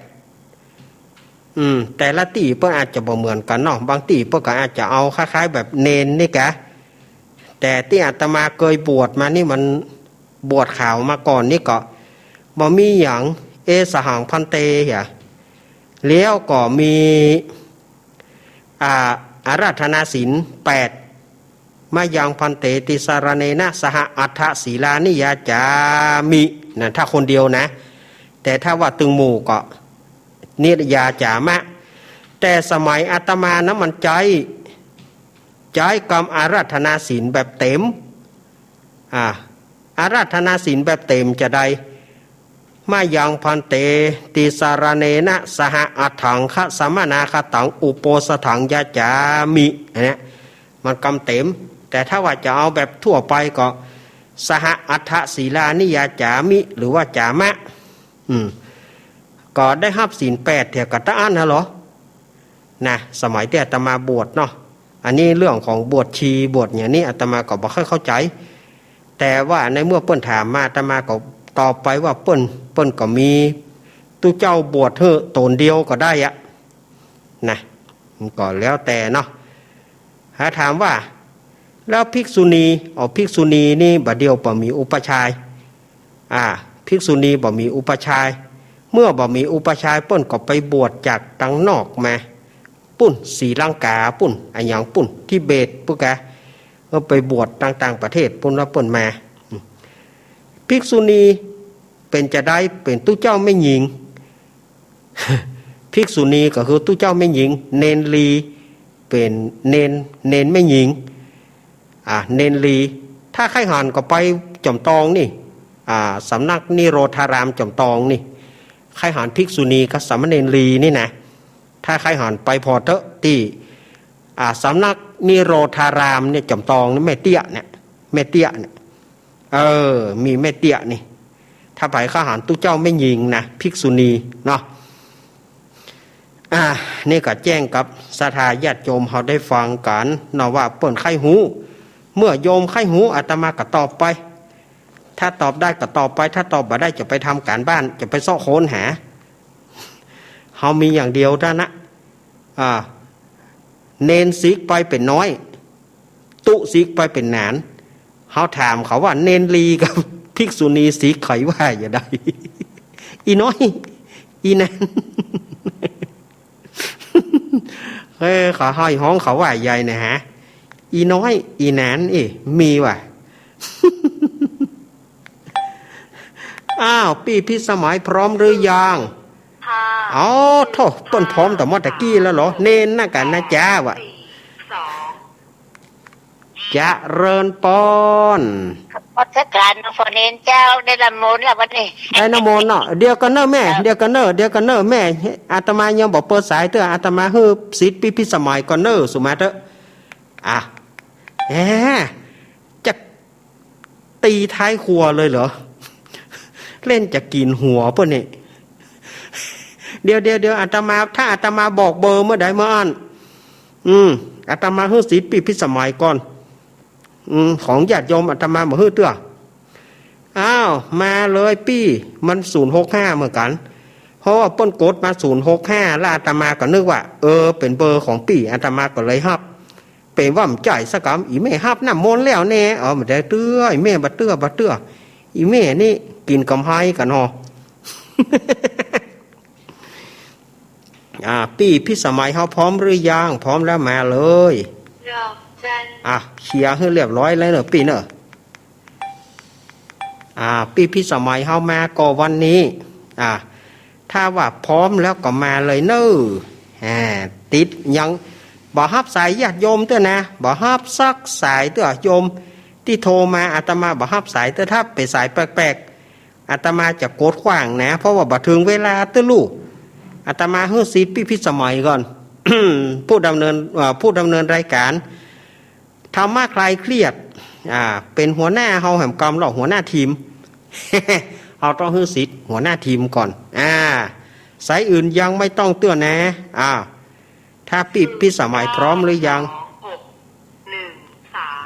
อืม แต่ละตี้เปิ้นอาจจะบ่เหมือนกั๋นเนาะ บางตี้เปิ้นก็อาจจะเอาคล้ายๆ แบบเณรนี่กา แต่ตี้อาตมาเกยบวชมานี่มันบวชขาวมาก่อนนี่ก็บ่มีหยัง เอสหังภันเต เหีย แล้วก็มี อ่า อาราธนาศีลแปด มะยังภันเต ติสรเณนะ สหะ อัฏฐะสีลานิ ยาจามิ นะ ถ้าคนเดียวนะ แต่ถ้าว่าตึงหมู่ก็ นิยาจามะ แต่สมัยอาตมานั้นมันใจ๊ ใจ๊กำอาราธนาศีลแบบเต็ม อ่า อาราธนาศีลแบบเต็มจาใด มะยังภันเต ติสรเณนะ สหะ อัฏฐังคะสมนาคตัง อุโปสถัง ยาจามิ อันเนี้ย มันกำเต็ม แต่ถ้าว่าจะเอาแบบทั่วไปก็ สหะ อัฏฐะสีลานิ ยาจามิ หรือว่าจามะ อืม ก็ได้ฮับศีลแปดเหีย ก็ตะอั้นหั้นเหรอ นะ สมัยตี้อาตมาบวชเนาะ อันนี้เรื่องของบวชชี บวชอย่างนี้อาตมาก็บ่ค่อยเข้าใจ๋ แต่ว่าในเมื่อเปิ้นถามมา อาตมาก็ตอบไปว่าเปิ้น เปิ้นก็มีตุ๊เจ้าบวชหื้อต๋นเดียวก็ได้อะ นะ มันก็แล้วแต่เนาะ ถ้าถามว่า แล้วภิกษุณี อ๋อ ภิกษุณีนี่บ่าเดี่ยวบ่มีอุปัชฌาย์ อ่า ภิกษุณีบ่มีอุปัชฌาย์ เมื่อบ่มีอุปัชฌาย์เปิ้นก็ไปบวชจากตังนอกมา ปุ้นศรีลังกาปุ้น อะหยังปุ้น ทิเบตปุ้นกา เออ ไปบวชต่างๆ ประเทศปุ้นแล้วเปิ้นมา ภิกษุณีเป๋นจาใด เป๋นตุ๊เจ้าแม่ญิง ภิกษุณีก็คือตุ๊เจ้าแม่ญิง เณรีเป๋นเณร เณรแม่ญิง อ่า เณรี ถ้าใค่หันก็ไปจ่อมตองนี่ อ่า สำนักนิโรธารามจ่อมตองนี่ ใค่หันภิกษุณีกับสามเณรีนี่นะ ถ้าใค่หันไปผ่อเต๊อะตี้ อ่า สำนักนิโรธารามเนี่ยจ่อมตองนี่ แม่เตี้ยเนี่ย แม่เตี้ยเนี่ย เออ มีแม่เตี้ยนี่ ถ้าใผใค่หันตุ๊เจ้าแม่ญิงนะ ภิกษุณีเนาะ อ่า นี่ก็แจ้งกับศรัทธาญาติโยมเฮาได้ฟังกั๋นเนาะ ว่าเปิ้นใค่ฮู้ เมื่อโยมใค่ฮู้ อาตมาก็ตอบไป ถ้าตอบได้ก็ตอบไป ถ้าตอบบ่ได้จะไปทำก๋านบ้าน จะไปเซาะค้นหา เฮามีอย่างเดียวเต้านั้นนะ อ่า เณรสิกไปเป๋นน้อย ตุ๊สิกไปเป๋นหนาน เฮาถามเขาว่าเณรีกับภิกษุณีสิกใผว่าจาใด อี่น้อย อี่หนาน เฮ้ย เขาห้อยฮ้องเขาว่าใหญ่นะฮะ อี่น้อย อี่หนาน เอ๊ะ มีว่ะ อ้าว ปี้พิสมัยพร้อมหรือยัง ค่ะ อ๋อ โธ่ เปิ้นพร้อมตั้งแต่เมื่อตะกี้แล้วเหรอ เณรนะกั๋นนะจ๊ะวะ สี่ สอง เจริญปอน ขอสถานหลวงพ่อเณรเจ้า ได้ละมนต์แล้ววันนี้ ได้น้ำมนต์เนาะ เดี๋ยวก่อนเน่อแม่ เจ้า เดี๋ยวก่อนเน่อ เดี๋ยวก่อนเน่อแม่ อาตมายังบ่เปิดสายเตื้อ อาตมาหื้อสิทธิ์ปี้พิสมัยก่อนเน่อ สุมาเต๊อะ อ่ะ แหม จะ ตีท้ายครัวเลยเหรอ เล่นจะกิ๋นหัวเปิ้นนี่ เดี๋ยว เดี๋ยว เดี๋ยว อาตมา ถ้าอาตมาบอกเบอร์เมื่อใดเมื่ออั้น อืม อาตมาหื้อสิทธิ์ปี้พิสมัยก่อน อืม ของญาติโยมอาตมาบ่หื้อเตื้อ อ้าว มาเลยปี้ มันศูนย์หกห้าเหมือนกั๋น เพราะว่าเปิ้นกดมาศูนย์หกห้า แล้วอาตมาก็นึกว่า เออ เป๋นเบอร์ของปี้ อาตมาก็เลยฮับ เป๋นว่าบ่ใจ้สักกำ อี่แม่ฮับน้ำมนต์แล้วแน่ เออ บ่ได้เตื้อ อี่แม่บ่เตื้อ บ่เตื้อ อี่แม่นี่กิ๋นกำไฮกั๋นหอ อ่า ปี้พิสมัยเฮาพร้อมหรือยัง พร้อมแล้วมาเลย อ่ะ เคลียร์หื้อเรียบร้อยแล้วเน่อปี้เน่อ อ่า ปี้พิสมัยเฮามาก่อวันนี้ อ่า ถ้าว่าพร้อมแล้วก็มาเลยเน่อ อ่า ติดยังบ่ฮับสายญาติโยมเตื้อนะ บ่ฮับสักสายเตื้อ โยมตี้โทรมา อาตมาบ่ฮับสายเตื้อ ถ้าเป๋นสายแปลกๆ อาตมาจะกดขว้างนะ เพราะว่าบ่เถิงเวลาเตื้อลูก อาตมาหื้อสิทธิ์ปี้พิสมัยก่อน ผู้ดำเนิน เอ่อ ผู้ดำเนินรายการ ธรรมะคลายเครียด อ่า เป๋นหัวหน้าเฮาแหมกำเล่า หัวหน้าทีม เฮาต้องหื้อสิทธิ์หัวหน้าทีมก่อน อ่า สายอื่นยังไม่ต้องเตื้อนะ อ่า ถ้าปี้พิสมัยพร้อมหรือยัง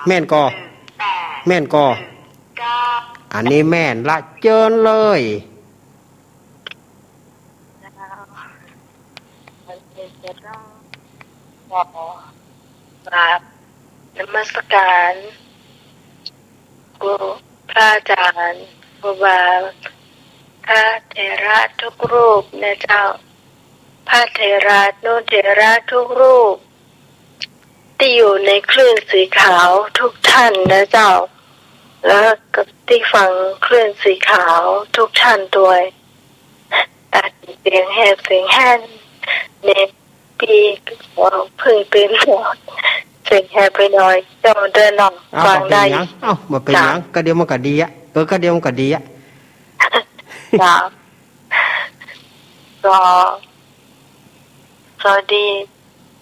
แม่นก่อ แม่นก่อ อันนี้แม่นละ เจิญเลย วันนี้จะต้องขอกราบนมัสการครูพระอาจารย์ ครูบาพระเถระทุกรูปนะเจ้า พระเถรานุเถระทุกรูป ตี้อยู่ในคลื่นสีขาวทุกท่านนะเจ้า แล้วก็ตี้ฟังคลื่นสีขาวทุกท่านตวย ตั๊ดเสียงแหบเสียงแห้ง เน่อ ปี้ก็เพิ่งตื่น เสียงแหบไปหน่อย เจ้าเดินออก อ้าว ฟังได้ บ่เป๋นหยัง อ้าว บ่เป๋นหยัง เจ้า ก็เดี๋ยวมันก็ดีอะ เออ ก็เดี๋ยวมันก็ดีอะ เจ้า ก็ สวัสดี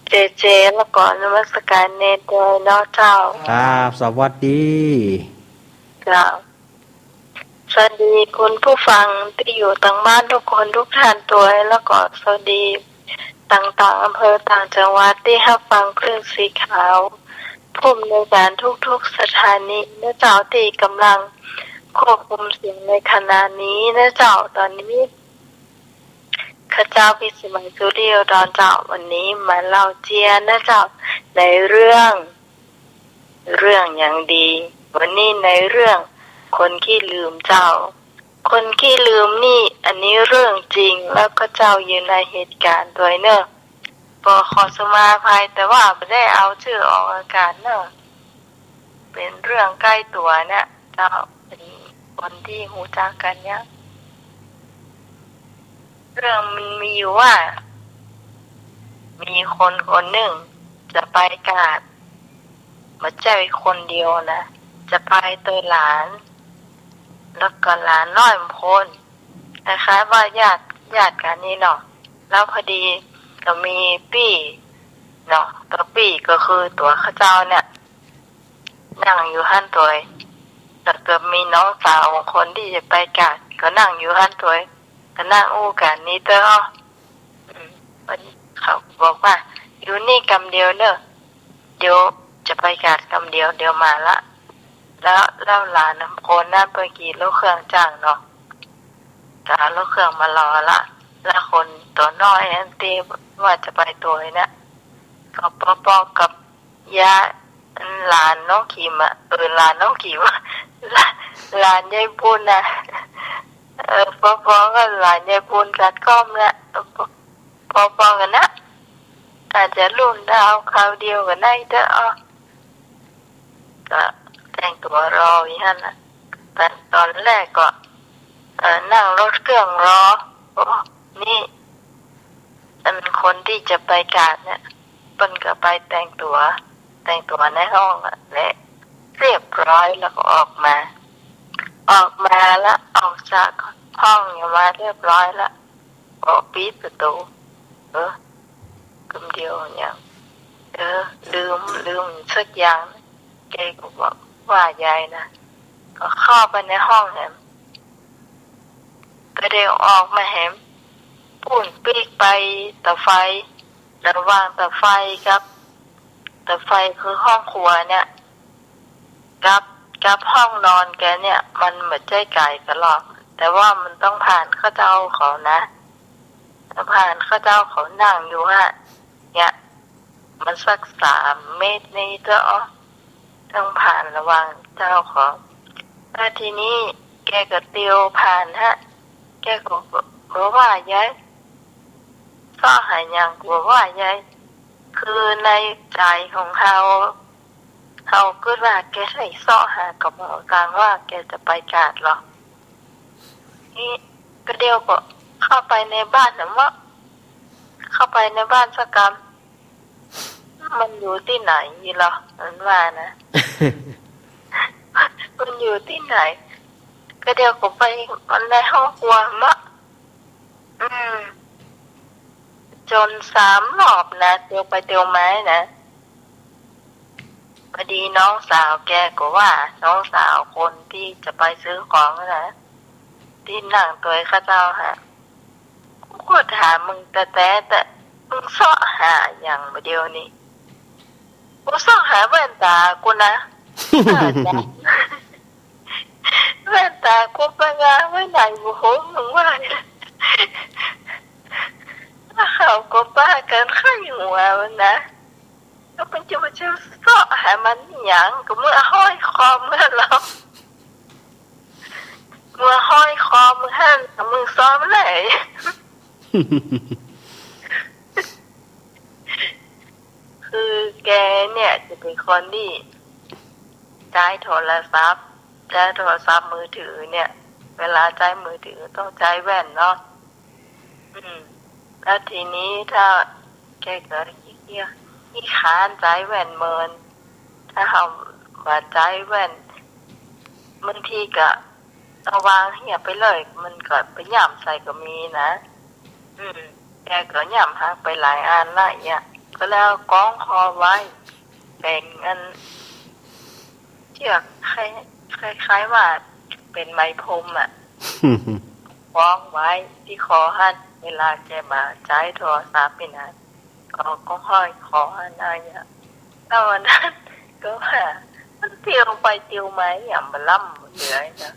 เจเจ แล้วก็นมัสการเณรตวยเนาะเจ้า ครับ สวัสดี เจ้า สวัสดีคุณผู้ฟังตี้อยู่ตางบ้านทุกคนทุกท่านตวย แล้วก็สวัสดีตางต่างอำเภอต่างจังหวัดตี้ฮับฟังคลื่นสีขาว ผู้อำนวยการทุกๆสถานีนะเจ้า ตี้ก่ำลังควบคุมเสียงในขณะนี้นะเจ้า ตอนนี้ ข้าเจ้าพิสมัย สุริโยดรเจ้า วันนี้มาเล่าเจียนะเจ้า ในเรื่อง เรื่องหยังดี วันนี้ในเรื่องคนขี้ลืมเจ้า คนขี้ลืมนี่ อันนี้เรื่องจริง แล้วข้าเจ้าอยู่ในเหตุการณ์ตวยเน่อ ก็ขอสุมาอภัย แต่ว่าบ่ได้เอาจื้อออกอากาศเน่อ เป๋นเรื่องใก้ตั๋วเนี่ยเจ้า เป๋นคนตี้ฮู้จักกั๋นเนี่ย เรื่องมันมีอยู่ว่า มีคนคนนึ่งจะไปกาด บ่ใจ้คนเดียวนะ จะไปตวยหลาน แล้วก็หลานน้อยบางคน คล้ายๆว่าญาติ ญาติกั๋นนี่เนาะ แล้วพอดีก็มีปี้เนาะ ตั๋วปี้ก็คือตั๋วข้าเจ้าเนี่ย นั่งอยู่หั้นตวย แล้วก็มีน้องสาวของคนตี้จะไปกาด ก็นั่งอยู่หั้นตวย ก็นั่งอู้กั๋นนี่เต้อ อืม เขาบอกว่า อยู่นี่กำเดียวเน่อ เดี๋ยวจะไปกาดกำเดียว เดี๋ยวมาละ แล้ว แล้วหลานสามคนนั้นไปกี่รถเครื่องจ้างเนาะ ก็เอารถเครื่องมารอละ แล้วคนตั๋วน้อยอันตี้ว่าจะไปตวยเนี่ย ก็ปอๆกับ ยา หลานน้องขีมอะ เออ หลานน้องขีมอะ หลาน หลานยายบุญนะ เออ ปอๆกับหลานยายบุญตัดก้อมนะ ปอๆกันนะ อาจจะรุ่นราวคราวเดียวกั๋นได้เต้อ ก็แต่งตั๋วรออยู่หั้นน่ะ ตอน ตอนแรกก็ เอ่อ นั่งรถเครื่องรอ โอ้ นี่ อันคนตี้จะไปกาดเนี่ย เปิ้นก็ไปแต่งตั๋ว แต่งตั๋วในห้องอะแหละ เรียบร้อยแล้วก็ออกมา ออกมาละ ออกจากห้องเนี่ยมาเรียบร้อยละ ก็ปิดประตู๋ เออ กำเดียวเนี่ย เออ ลืม ลืมสักอย่าง แกก็ว่า ว่ายายนะ ก็เข้าไปในห้องแหม ก็ได้ออกมาแหม ปู้นปิ๊กไปตะไฟ ระหว่างตะไฟกับ ตะไฟคือห้องครัวเนี่ย กับ กับห้องนอนแกเนี่ย มันบ่ใจ้ไก๋กั๋นหรอก แต่ว่ามันต้องผ่านข้าเจ้าเขานะ ต้องผ่านข้าเจ้าเขานั่งอยู่ฮะ เนี่ย มันสักสามเมตรนี่เต้อ ต้องผ่านระหว่างเจ้าเขา แล้วทีนี้แกก็เตียวผ่านฮะ แกก็บ่ว่ายาย เซาะหาหยังก็บ่ว่ายาย คือในใจ๋ของเฮา เฮากึ๊ดว่าแกใส่เซาะหากระเป๋าตังค์ว่าแกจะไปกาดเหรอ นี้ ก็เดี๋ยวก็เข้าไปในบ้านนะเมาะ เข้าไปในบ้านสักกำ มันอยู่ตี้ไหนนี่ลอ มันว่านะ มันอยู่ตี้ไหน ก็เดี๋ยวก็ไปในห้องครัวเมาะ อืม จ๋นสามรอบนะ เตียวไปเตียวมานะ พอดีน้องสาวแกก็ว่า น้องสาวคนตี้จะไปซื้อของนะ ตี้นั่งตวยเข้าเจ้าฮะ กูก็ถามมึงแต๊ๆ แต่มึงเซาะหาหยังบ่าเดี่ยวนี้ กูเซาะหาแว่นต๋ากูนะ แว่นต๋ากูไปวางไว้ไหนบ่ฮู้ มึงว่าเนี่ย เขาก็ปากั๋นใค่หัวมันนะ แล้วมันจะมาเซาะหามันหยัง ก็มึงเอาห้อยคอมึงหั้นลอ มึงเอาห้อยคอมึงหั้น มึงเซาะเมื่อไหร่ คือแกเนี่ยจะเป๋นคนตี้ใจ๊โทรศัพท์ ใจ๊โทรศัพท์มือถือเนี่ย เวลาใจ๊มือถือต้องใจ๊แว่นเนาะ อืม แล้วทีนี้ถ้าแกก็ขี้เกียจ ขี้คร้านใจ๊แว่นเมิน ถ้าเฮาบ่ใจ๊แว่น บางทีก็เอาวางเหียไปเลย มันก็ไปหย่ำใส่ก็มีนะ อืม แกก็หย่ำหักไปหลายอันละเยียะ ก็แล้วก้องคอไว้ เป๋นอัน เจื้อคล้าย คล้ายๆ ว่าเป๋นไหมพรมอะ คล้องไว้ตี้คอหั้น เวลาแกบ่ใจ๊โทรศัพท์นี่นะ ก็ ก็ห้อยคอหั้นเอาเยียะ แล้ววันนั้นก็ว่า มันเตียวไปเตียวมาหยังบ่ล่ำบ่เหลือนะ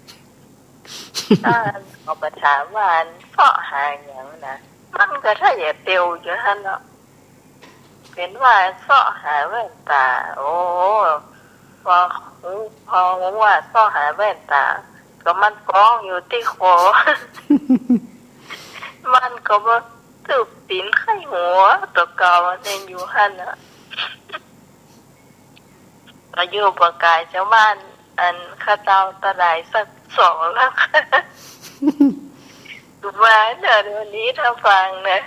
ถ้าเขาไปถามว่าอันเซาะหาหยังนะ มันก็ถ้าจะเตียวอยู่หั้นเนาะ เป๋นว่าเซาะหาแว่นต๋า โอ้ พอฮู้ พอฮู้ว่าเซาะหาแว่นต๋า ก็มันกองอยู่ตี้คอ มันก็มาตึบตี๋นใค่หัวตั๋วเก่าอันนั้นอยู่หั้นน่ะ ก็อยู่บ่ก๋ายจากบ้านอันเข้าเจ้าเต้าใดสักสองหลัก ว่าเนาะ เดี๋ยวนี้ถ้าฟังนะ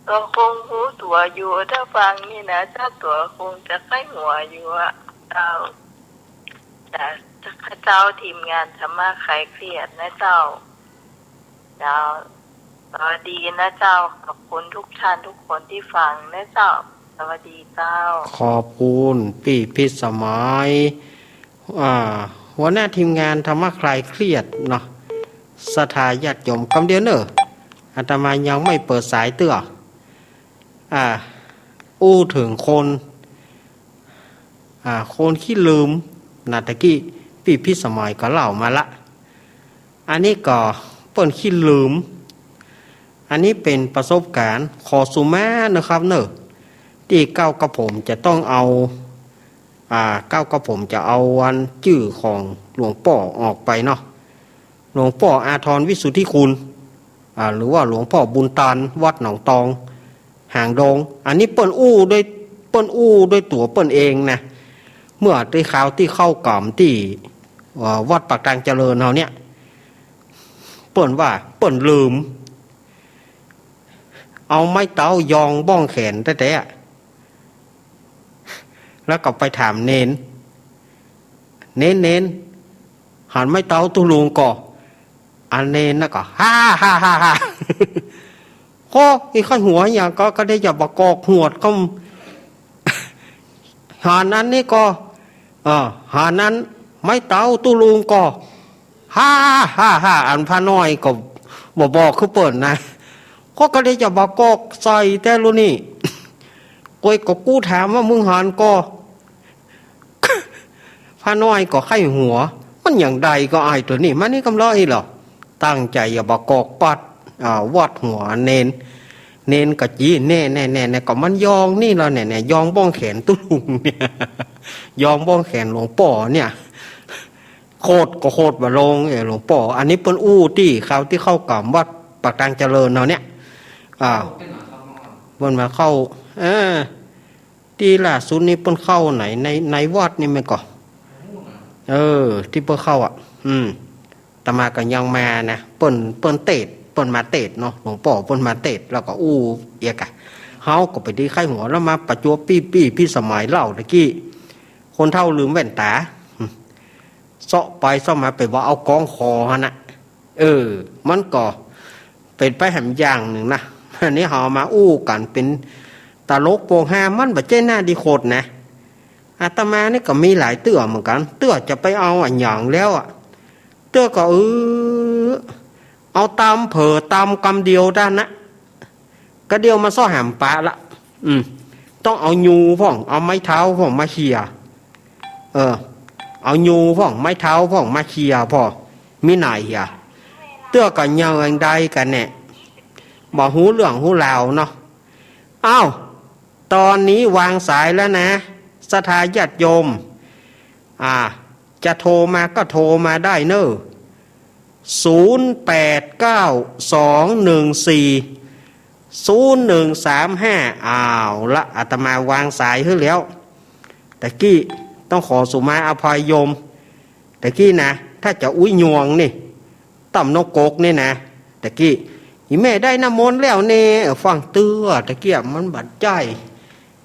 ก็คงฮู้ตั๋วอยู่ ถ้าฟังนี่นะ เจ้าตั๋วคงจะใค่หัวอยู่อะ เจ้า แต่ข้าเจ้าทีมงานธรรมะคลายเครียดนะเจ้า เจ้า สวัสดีนะเจ้า ขอบคุณทุกท่านทุกคนตี้ฟังนะเจ้า สวัสดีเจ้า ขอบคุณปี้พิสมัย อ่า หัวหน้าทีมงานธรรมะคลายเครียดเนาะ ศรัทธาญาติโยม กำเดียวเน่อ อาตมายังไม่เปิดสายเตื้อ อ่า อู้เถิงคน อ่า คนขี้ลืมนะ ตะกี้ปี้พิสมัยก็เล่ามาละ อันนี้ก็เปิ้นขี้ลืม อันนี้เป๋นประสบก๋ารณ์ ขอสุมานะครับเน่อ ตี้เก้ากับผมจะต้องเอา อ่า เก้ากับผมจะเอาอันจื้อของหลวงป้อออกไปเนาะ หลวงป้ออาทรวิสุทธิคุณ อ่า หรือว่าหลวงป้อบุญตัน วัดหนองตอง หางดง อันนี้เปิ้นอู้ด้วย เปิ้นอู้ด้วยตั๋วเปิ้นเองนะ เมื่อตี้คราวตี้เข้าก๋อมตี้ เอ่อ วัดปากตางเจริญเฮาเนี่ย เปิ้นว่าเปิ้นลืม เอาไม้เต๊ายองบ้องแขนแต๊ๆ แล้วก็ไปถามเณร เณร เณร หันไม้เต๊าตุ๊ลุงก่อ อันเณรน่ะก็ ฮ่าฮ่าฮ่าฮ่า โอ้ อีใค่หัวหยังก็ ก็ได้จะบ่ากอกหวดก็ หันอันนี้ก่อ เออ หันอันไม้เต๊าตุ๊ลุงก่อ ฮ่าฮ่าฮ่า อันพระน้อยก็บ่บอกคือเปิ้นนะ ก็ ก็ได้จะบ่ากอกใส่แต๊ลุนี่ ก้อยก็กูถามว่ามึงหันก่อ พระน้อยก็ใค่หัว มันอย่างใดก็อ้ายตั๋วนี้ มานี่กำลออีหลอ ตั้งใจ๋อย่าบ่ากอกปัด อ่า วัดหัวเณร เณรก็จี้ แน่ แน่ แน่ แน่ ก็มันยองนี่ลอ แน่ แน่ ยองบ้องแขนตุ๊ลุงเนี่ย ยองบ้องแขนหลวงป้อเนี่ย โคตรก็โคตรบ่าลง เอ้ย หลวงป้อ อันนี้เปิ้นอู้ตี้คราวตี้เข้าก๋อมวัดปากตางเจริญเฮาเนี่ย อ่า เปิ้นมาเข้า เออ ตี้ล่าสุดนี่เปิ้นเข้าไหน ใน ในวัดนี่แม่นก่อ เออ ตี้เปิ้นเข้าอ่ะ อืม ตมาก็ยังมานะ เปิ้น เปิ้นเตสน์ เปิ้นมาเตสน์เนาะ หลวงป้อเปิ้นมาเตสน์ แล้วก็อู้เอียกอะ เฮาก็ไปดีใค่หัว แล้วมาประจวบปี้ปี้พิสมัยเล่าตะกี้ คนเฒ่าลืมแว่นต๋า เซาะไปเซาะมาไปว่าเอากองคอหั้นนะ เออ มันก็เป๋นไปแหมอย่างนึ่งนะ อันนี้เฮามาอู้กั๋นเป๋นตลกโปกฮา มันบ่ใจ้หน้าดีโคตรนะ อาตมานี่ก็มีหลายเตื้อเหมือนกั๋น เตื้อจะไปเอาอะหยังแล้วอะ เตื้อก็ เออ เอาตำเผลอตำกำเดียวด้านนะ ก็เดี๋ยวมาเซาะหาปะละ อืม ต้องเอายูพ่อง เอาไม้เท้าพ่องมาเขี่ย เออ เอายูพ่อง ไม้เท้าพ่องมาเขี่ย พ่อ มีไหนเหีย เตื้อก็ยังได้กั๋นแน่ บ่ฮู้เรื่องฮู้ราวเนาะ อ้าว ตอนนี้วางสายแล้วนะ ศรัทธาญาติโยม อ่า จะโทรมาก็โทรมาได้เน้อ ศูนย์แปดเก้าสองหนึ่งสี่ศูนย์หนึ่งสามห้า เอาละ อาตมาวางสายหื้อแล้ว ตะกี้ต้องขอสุมาอภัยโยม ตะกี้นะ ถ้าจะอุ๊ยยวงนี่ ต่ำนกกกนี่นะ ตะกี้ อีแม่ได้น้ำมนต์แล้วนี่ ฟังเตื้อ ตะกี้มันบ่ใจ้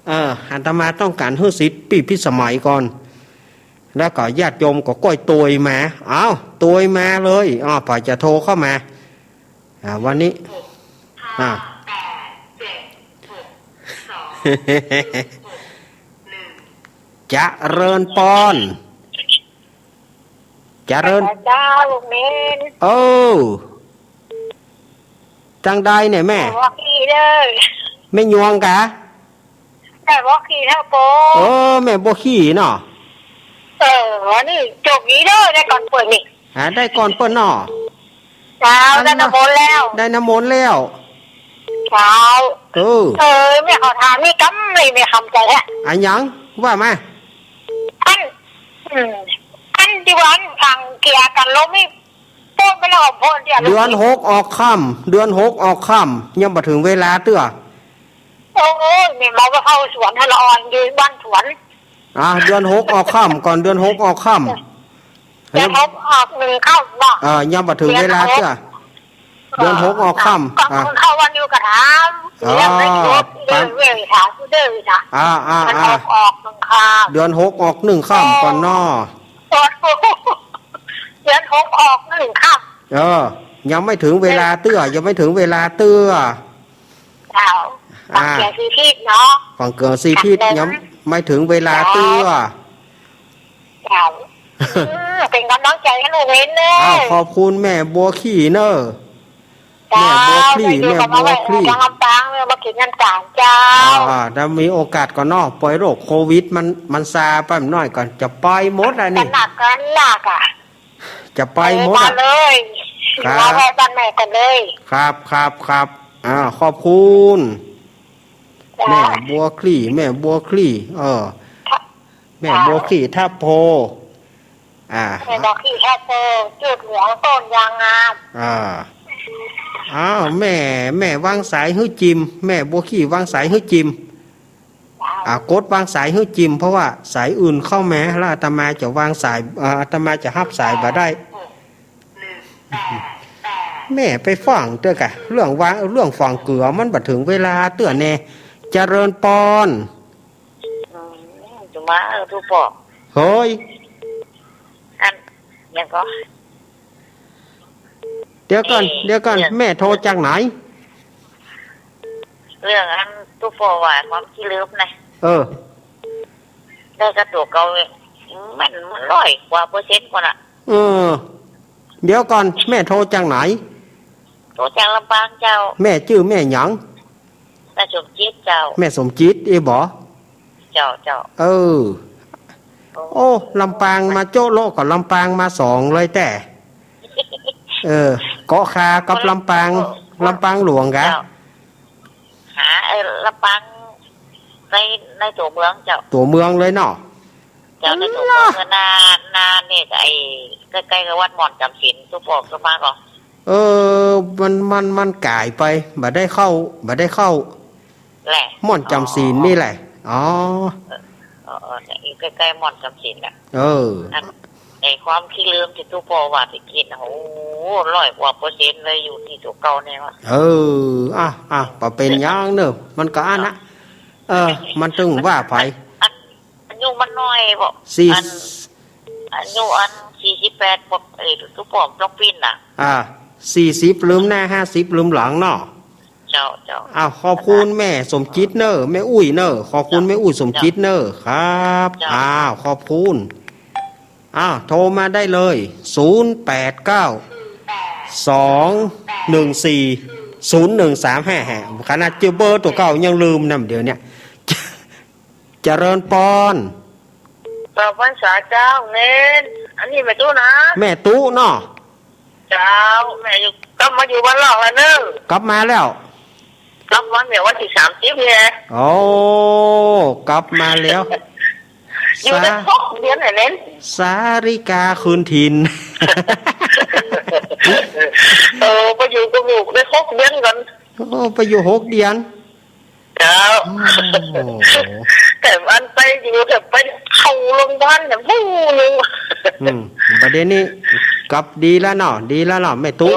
เออ อาตมาต้องก๋านหื้อสิทธิ์ปี้พิสมัยก่อน แล้วก็ญาติโยมก็ก้อยตวยมา เอา ตวยมาเลย อ้าว ใผจะโทรเข้ามา อ่า วันนี้ อ่า เจริญปอน เจริญ เจ้าลูกเณร เออ จังใดเนี่ยแม่ แม่บ่ขี้เด้อ แม่ยวงกา แม่บ่ขี้เต้าโป เออ แม่บ่ขี้เนาะ เออ วันนี้โจกดีเด้อ ได้ก่อนเปิ้นนี่ อ่า ได้ก่อนเปิ้นเนาะ เจ้า อัน ได้น้ำมนต์แล้ว ได้น้ำมนต์แล้ว เจ้า เออ เออ แม่ขอถามนี่กำเลย แม่คำใจ๋แฮะ อะหยัง ว่ามา อัน อืม อันตี้ว่าอันสั่งเกียร์กั๋นลมนี่ โป้นไปแล้ว โป้นเดี๋ยว เดือนหกออกค่ำ เดือนหกออกค่ำ ยังบ่เถิงเวลาเตื้อ โอ้ย แม่นบ่ว่าเข้าสวนหั้นละอ่อน อยู่บ้านสวน อ่า เดือนหกออกค่ำก่อน เดือนหกออกค่ำ เดือนหกออกหนึ่งค่ำเนาะ เออ ยังบ่เถิงเวลาเตื้อ เดือนหก เดือนหกออกค่ำ ก็ อ่า เข้าวันอยู่กะถาม อ๋อ เรื่องไม่ครบ เรื่องเวลาเด้อนะ อ่า อ่า มัน อ่า ออก ออกหนึ่งค่ำ เดือนหกออกหนึ่งค่ำก่อนเนาะ เออ เดือนหกออกหนึ่งค่ำ เออ ยังไม่ถึงเวลาเตื้อ ยังไม่ถึงเวลาเตื้อ เจ้า อ่า ฟังเสียงสีทิศเนาะ ฟังเสียงสีทิศ ยังไม่ถึงเวลาเตื้อ เจ้า เออ เป๋นก๋ำลังใจ๋หื้อลูกเณรเน้อ อ้าว ขอบคุณแม่บัวคลี่เน้อ เจ้า แม่บัวคลี่ แม่บัวคลี่ อยู่กับมาไว้ทางลำปางเน้อ มากิ๋นน้ำตาลเจ้า อ่า ถ้ามีโอกาสก่อนเนาะ ปล่อยโรคโควิดมัน มันซาไปหน่อยก่อน จะไปหมดแล้วนี่ หนัก หนักอะ จะไปหมดอะ เออ มาเลย ครับ มาแวะบ้านแม่ก่อนเลย ครับ ครับ ครับ อ่า ขอบคุณ เจ้า แม่บัวคลี่ แม่บัวคลี่ เออ ค่ะ แม่บัวคลี่ทับโพ อ่า แม่บัวคลี่ทับโพ จุดเหลืองต้นยางงาม อ่า อ้าว แม่ แม่วางสายหื้อจิม แม่บัวคลี่วางสายหื้อจิม อ่า กดวางสายหื้อจิม เพราะว่าสายอื่นเข้ามาแล้วอาตมาจะวางสาย เอ่อ อาตมาจะฮับสายบ่ได้ แม่ไปฟังเตื้อกะ เรื่องวาง เรื่องฝังเกือมันบ่เถิงเวลาเตื้อแน่ เจริญปอน อืม จุมา เออ ตุ๊ปอ เฮ้ย อัน ยังก็ เดี๋ยวก่อน เอ๊ะ เดี๋ยวก่อน เรื่อง แม่โทรจากไหน เรื่องอันตุ๊ปอว่าความขี้ลืมนะ เออ ได้กับตั๋วเก่าเนี่ย มัน มันร้อยกว่าเปอร์เซ็นต์ก่อนอะ เออ เดี๋ยวก่อน แม่โทรจากไหน โทรจากลำปางเจ้า แม่จื้อแม่หยัง แม่สมจิตเจ้า แม่สมจิต เอ้ยบ่ เจ้า เจ้า เออ โอ้ โอ้ ลำปางมาโจ๊ะโละกับลำปางมาสองเลยแต๊ เออ เกาะคากับลำปาง ลำปางหลวงกะ เจ้า หา เออ ลำปางใน ในตั๋วเมืองเจ้า ตั๋วเมืองเลยเนาะ เจ้า ในตั๋วเมือง นา นาเนี่ย ไอ้ ใก้ๆ กับวัดม่อนจำศีล ตุ๊ปอตุ๊ปาก็ เออ มัน มัน มันก๋ายไป บ่ได้เข้า บ่ได้เข้า แหละ ม่อนจำศีลนี่แหละ อ๋อ เออ เออ เนี่ย อยู่ใก้ๆ ม่อนจำศีลน่ะ เออ นั่น ไอ้ความขี้ลืมตี้ตุ๊ป้อว่าตี้กี้น่ะ โอ้ ร้อยกว่าเปอร์เซ็นต์เลย อยู่ตี้ตั๋วเก่าเนี่ยว่ะ เออ อ่ะ อ่ะ บ่เป๋นหยังเน่อ มันก็อั้นนะ เออ มันตึงว่าไป อัน อายุมันน้อยบ่ สี่ อัน อายุอันสี่สิบแปดบ่ เอ้ย ตุ๊ป้อมันต้องปิ้นน่ะ อ่า สี่สิบลืมหน้า ห้าสิบลืมหลังเนาะ เจ้า เจ้า อ้าว ขอบคุณแม่สมจิตเน่อ แม่อุ้ยเน่อ ขอบคุณแม่อุ้ยสมจิตเน่อ ครับ เจ้า อ้าว ขอบคุณ อ้าว โทรมาได้เลย ศูนย์แปดเก้า สองหนึ่งสี่ ศูนย์หนึ่งสามห้า ฮะ ขนาดเจ้าเบอร์ตั๋วเก่ายังลืมนำ เดี๋ยวเนี้ย เจริญปอน กราบไหว้สาเจ้าเน้น อันนี้แม่ตุ๊นะ แม่ตุ๊เนาะ เจ้า แม่อยู่ กลับมาอยู่บ้านนอกแล้วเนอะ กลับมาแล้ว กลับวันเนี่ยวันตี้สามสิบเนี่ย โอ้ กลับมาแล้ว อยู่ได้ สา หกเดือนน่ะเน้น สาริกาคืนถิ่น เออ ไปอยู่กับลูกได้หกเดือนก่อน โอ้ ไปอยู่หกเดือน เจ้า โอ้โห แต่อันไปอยู่แต่ไปเข้าโรงพยาบาลเนี่ย ฮู้หนึ่ง อืม บัดเดี๋ยวนี้กลับดีแล้วเนาะ ดีแล้วเนาะ แม่ตุ๊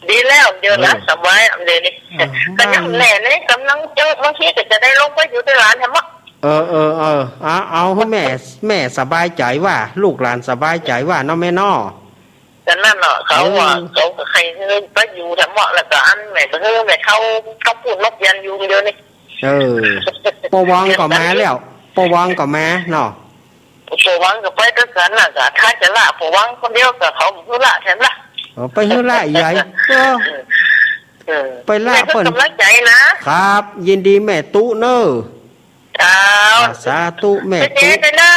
ดีแล้ว เดี๋ยวนะ เออ สบาย เดี๋ยวนี้ อ่า ก็ยังแน่เลย กำลังจะ บางทีก็จะได้ลงไปอยู่ตี้หลานแถมวะ เออ เออ เออ เอา เอาหื้อแม่ แม่สบายใจ๋ว่า ลูกหลานสบายใจ๋ว่าเนาะแม่เนาะ ก็นั่นเนาะ เขาว่า เออ เขาก็ใค่หื้อไปอยู่แถมวะ แล้วก็อันแม่ก็หื้อแม่เฒ่า เขาพูดนกยันอยู่เดี๋ยวนี้ เออ ป้อวังก็มาแล้ว ป้อวังก็มาเนาะ ป้อวังก็ไปด้วยกั๋นน่ะ ก็ถ้าจะละป้อวังคนเดียวก็เขาหื้อละแถมละ เออ ไปหื้อละใหญ่ เออ เออ ไปละเปิ้น แม่ก็กำลังใจ๋นะ ครับ ยินดีแม่ตุ๊เน่อ เจ้า อ่า สาธุแม่ตุ๊ เจ๊เจ๊เน่อ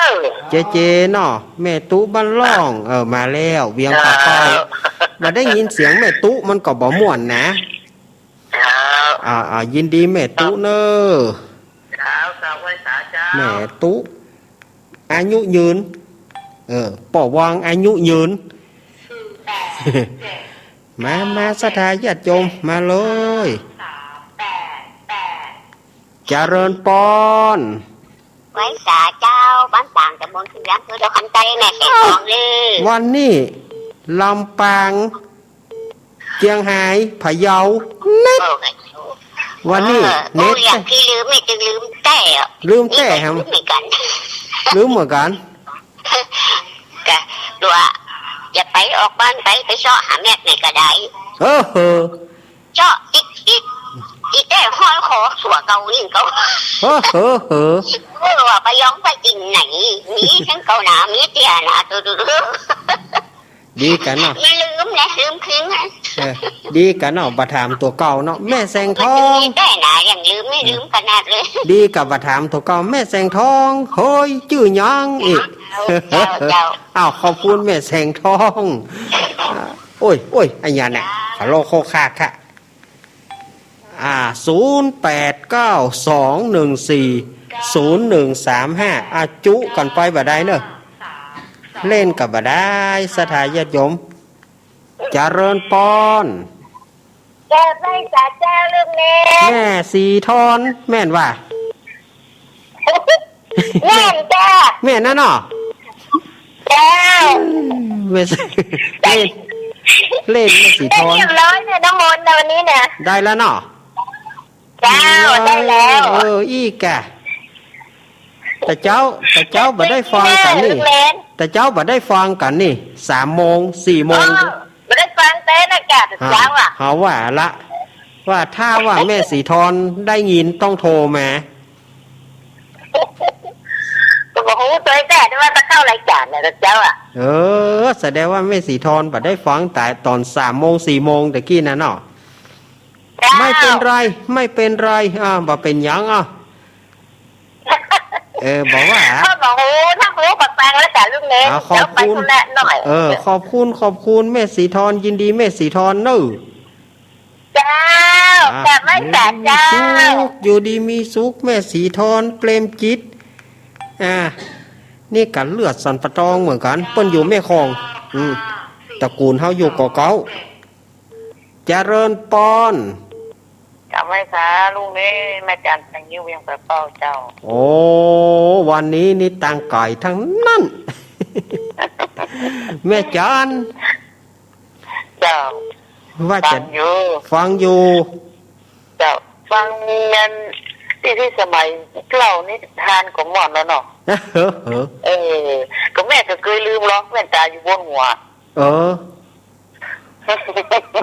เจ๊เจ๊เนาะ แม่ตุ๊บ้านล่อง เออ มาแล้ว เวียงป่าเป้า เจ้า บ่ได้ยินเสียงแม่ตุ๊มันก็บ่ม่วนนะ เจ้า อ่า อ่า ยินดีแม่ตุ๊เน่อ เจ้า กราบไหว้สาเจ้า แม่ตุ๊ อายุยืน เออ ป้อวังอายุยืน มา มา ศรัทธาญาติโยม มาเลย เจริญปอน ไหว้สาเจ้า บ้านต่าง ตำบลเชียง อำเภอดอกคำใต้ แม่แสงทองเลย วันนี้ลำปาง เจียงฮาย พะเยา เน็ต โอ้ย วันนี้ เออ เน็ต โอ้ย อย่างที่ลืมนี่จึงลืมแต๊อะ ลืมแต๊ นี่ก็ ฮะ ลืมเหมือนกั๋น ลืมเหมือนกั๋น ก็ตัว จะไปออกบ้านไป ไปเซาะหาแม่ไหนก็ได้ เออ เหอะ เซาะติ๊กติ๊ก อีแต๊ห้อยคอสัวเก่านี่เก่า เออ เหอะ เหอะ เออ ว่าไปย้องไปจริงไหน มีทั้งเก่าหนา มีเตี้ยหนา ตุ๊ดตุ๊ดตุ๊ด ดีกั๋นเนาะ อย่าลืมนะ ลืมคืนนะ เออ ดีกั๋นเนาะ บ่ถามตั๋วเก่าเนาะ แม่แสงทอง มันจะมีได้นะ อย่างลืมไม่ลืมขนาดเลย ดีกั๋นบ่ถามตั๋วเก่า แม่แสงทอง เฮ้ย จื้อหยังอีก เจ้า เจ้า เจ้า อ้าว ขอบคุณแม่แสงทอง อ่า โอ้ย โอ้ย อันเนี้ยนะ ขอโลโคคาค่ะ อ่า ศูนย์แปดเก้า สองหนึ่งสี่ ศูนย์หนึ่งสามห้า อ่ะ จุกั๋นไปบ่ได้เนอะ เล่นก็บ่ได้ ศรัทธาญาติโยม เจริญปอน เจริญสาเจ้าลูกเน้น แม่สีทอน แม่นว่า แม่นจ้า แม่นนะเนาะ เจ้า แม่สี เล่น เล่นแม่สีทอน ได้เรียบร้อยเนี่ยน้ำมนต์นะวันนี้นะ ได้แล้วเนาะ เจ้า ได้แล้ว เออ อีกอะ แต่เจ๊า แต่เจ๊าบ่ได้ฟังกั๋นนี่ ลูกเน้น แต่เจ๊าบ่ได้ฟังกั๋นนี่ สามโมง สี่โมง เออ บ่ได้ฟังเต๊นะจ้ะ แต่เจ๊าอะ เฮาว่าละ ว่าถ้าว่าแม่สีทอนได้ยินต้องโทรมา ก็บ่ฮู้ตวยแต๊ว่าจะเข้ารายก๋านนะเจ้าอะ เออ แสดงว่าแม่สีทอนบ่ได้ฟังแต่ต๋อนสามโมง สี่โมงตะกี้น่ะเนาะ เจ้า ไม่เป็นไร ไม่เป็นไร อ่า บ่เป๋นหยัง อ่ะ เออ บอกว่า ก็บอก โอ้ ถ้าฮู้ก็ฟังแล้วจ้ะลูกเน้น อ่า ขอบคุณ เดี๋ยวไปธุระหน่อย เออ ขอบคุณ ขอบคุณแม่สีทอน ยินดีแม่สีทอนเนอะ เจ้า อ่ะ กราบไหว้สาเจ้า อยู่ดีมีสุข อยู่ดีมีสุข แม่สีทอน เปรมจิต อ่า นี่กั๋นเลือดสันป่าตองเหมือนกั๋น เปิ้นอยู่แม่ฮ่อง อืม ตระกูลเฮาอยู่ก่อเก๊า เจริญปอน กราบไหว้สาลูกเน้น แม่จันทร์ แสงยิ้ว เวียงป่าเป้าเจ้า โอ้ วันนี้นี่ต่างก๋ายทั้งนั้น แม่จ๋อน เจ้า ว่าจะ ฟังอยู่ ฟังอยู่ เจ้า ฟังแม่นตี้ ตี้สมัยเล่านิทานก็ม่วนแล้วเนาะ เออ เออ ก็แม่ก็เกยลืมหรอก แว่นต๋าอยู่บนหัว เออ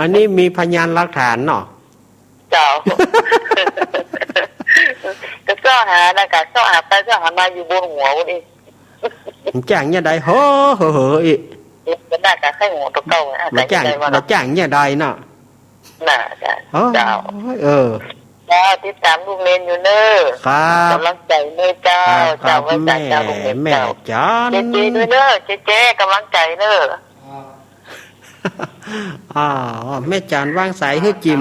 อันนี้มีพยานหลักฐานเนาะ เจ้า ก็เซาะหานะ ก็เซาะหาไปเซาะหามาอยู่บนหัวนี่ มันจ้างเนี่ยใด เฮ้อ เฮ้อ เฮ้อ อีก ก็น่าจะใค่หัวตัวเก่าอะ มันจ้าง มันจ้างเนี่ยใดเนาะ น่าจะ เฮ้อ เจ้า เออ เจ้า ติดต๋ามลูกเณรอยู่เน้อ ครับ ก๋ำลังใจ๋เน้อเจ้า ครับ เจ้า ครับ ไว้ต๋าม แม่ เจ้าลูกเณร แม่ เจ้า จ๋อน เจ๊ๆ ด้วยเน้อ เจ๊ๆ ก๋ำลังใจ๋เน้อ อ้าว แม่จ๋อนวางสายหื้อจิม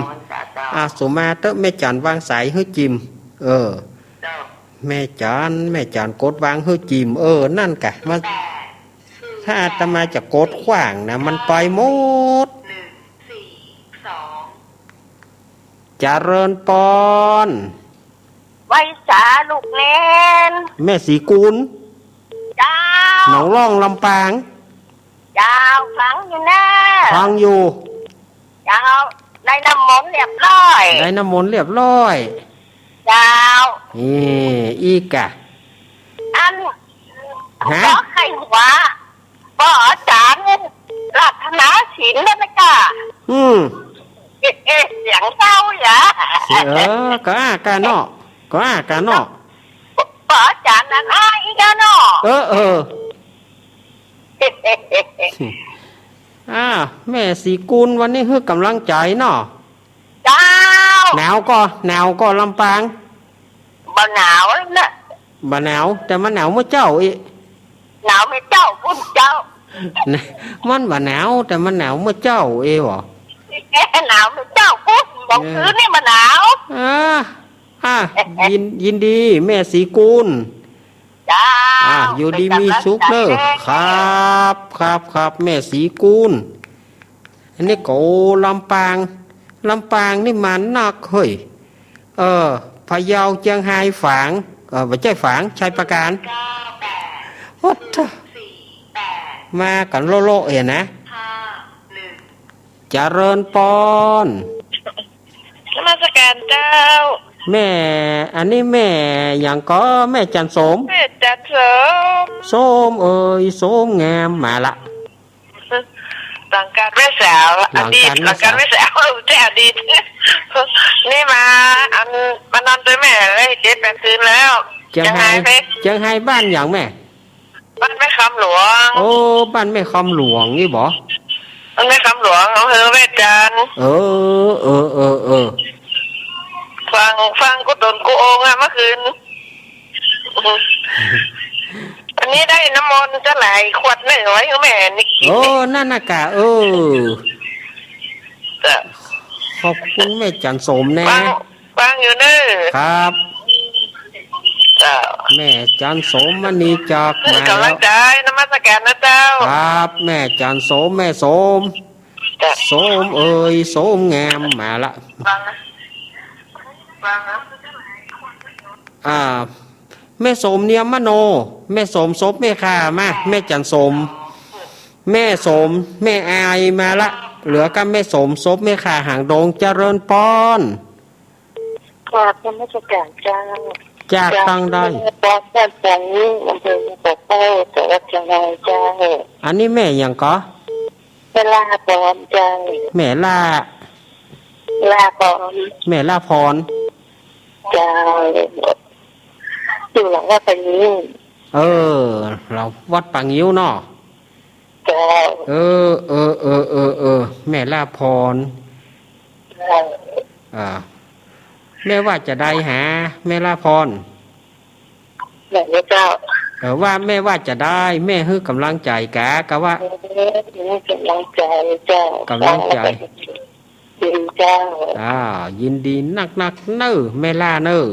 อ่า สุมาเต๊อะ แม่จ๋อนวางสายหื้อจิม เออ แม่จ๋อน แม่จ๋อนกดวางหื้อจิม เออ นั่นกะ มา ถ้าอาตมาจะกดขว้างนะ มันไปหมด เจริญปอน ไหว้สาลูกเณร แม่ศรีกูล เจ้า หนองล่องลำปาง เจ้า ฟังอยู่นะ ฟังอยู่ เจ้า ได้น้ำมนต์เรียบร้อย ได้น้ำมนต์เรียบร้อย เจ้า เออ อีกอะ อัน ฮะ ขอไขหัว ป้ออาจ๋ารย์ รัตนาสินได้ไหมก้า อืม เอ๊ะ เอ๊ะ เสียงเก่าอย่า เสียง เออ ก็อ้าก้าเนาะ ก็อ้าก้าเนาะ ป้ออาจ๋ารย์นั้นอ้าอีกแล้วเนาะ เออ เออ อ่า แม่ศรีกูลวันนี้หื้อก๋ำลังใจ๋เนาะ เจ้า หนาวก่อ หนาวก่อลำปาง บ่หนาวนะ บ่หนาว แต่มันหนาวเมื่อเจ๊าอี้ หนาวเมื่อเจ๊าปุ้นเจ้า มันบ่หนาว แต่มันหนาวเมื่อเจ๊าอี้หวา หนาวเมื่อเจ๊าปุ้น เมื่อคืนนี่บ่หนาว อ่า อ่า ยิน ยินดี แม่ศรีกูล เจ้า อ่า อยู่ดีมีสุขเน้อ เป็นก๋ำลังใจ๋ ครับ ครับ ครับ แม่ศรีกูล อันนี้ก็ โอ้ ลำปาง ลำปางนี่มันนักเฮ้ย เออ พะเยา เจียงฮาย ฝาง เออ บ่ใจ้ฝาง ชัยปราการ โอ้โธ่ มากั๋นโละๆ เหียนะ เจริญปอน นมัสก๋านเจ้า แม่ อันนี้แม่หยังก่อ แม่จันทร์สม แม่จันทร์สม สมเอ๋ย สมงาม มาละ หลังก๋านแม่สาว หลังก๋านแม่สาว อดีต หลังก๋านแม่สาว เจ้า อดีต นี่มา อัน มานอนตวยแม่ได้เจ็ดแปดคืนแล้ว เจียงฮาย เจียงฮาย บ้านหยังแม่ บ้านแม่คำหลวง โอ้ บ้านแม่คำหลวงนี่บ่ บ้านแม่คำหลวง อำเภอแม่จันทร์ เออ เออ เออ เออ ฟัง ฟังกู้ต๋นกู้องค์อะเมื่อคืน วันนี้ได้น้ำมนต์จะหลายขวดเน้อ ไว้หื้อแม่นี่กิ๋น โอ้ นี่ นั่นน่ะกะ เออ จ้ะ ขอบคุณแม่จันทร์สมแน่ ฟัง ฟังอยู่เน้อ ครับ จ้ะ แม่จันทร์สมมณีจักร หื้อ มาแล้ว ก๋ำลังใจ๋ นมัสก๋านนะเจ้า ครับ แม่จันทร์สม แม่สม จ้ะ สมเอ๋ย สมงาม มาละ ฟังนะ ฟังนะ อ่า แม่สมเนียมมโน แม่สมศพแม่ข่ามา แม่จันทร์สม แม่สม แม่อายมาละ เหลือกับแม่สมศพแม่ข่าหางดง เจริญปอน กราบนมัสก๋านเจ้า จาก จาก ตางใด แม่ปอน บ้านปางงิ้ว อำเภอแม่สอด จังหวัดเจียงรายเจ้า อันนี้แม่หยังก่อ แม่ล่าปอนเจ้า แม่ล่า ล่าปอน แม่ล่าปอน เจ้า อยู่หลังวัดปางงิ้ว เออ หลังวัดปางงิ้วเนาะ เจ้า เออ เออ แม่ล่าปอน เจ้า อ่า แม่ว่าจะได้หา แม่ล่าปอน อย่างนี้เจ้า เออ ว่าแม่ว่าจะได้ แม่หื้อก๋ำลังใจ๋กะ กะว่า เออ หื้อก๋ำลังใจ๋เจ้า ก๋ำลังใจ๋ ดีเจ้า อ่า ยินดีนักๆ เน้อ แม่ล่าเน้อ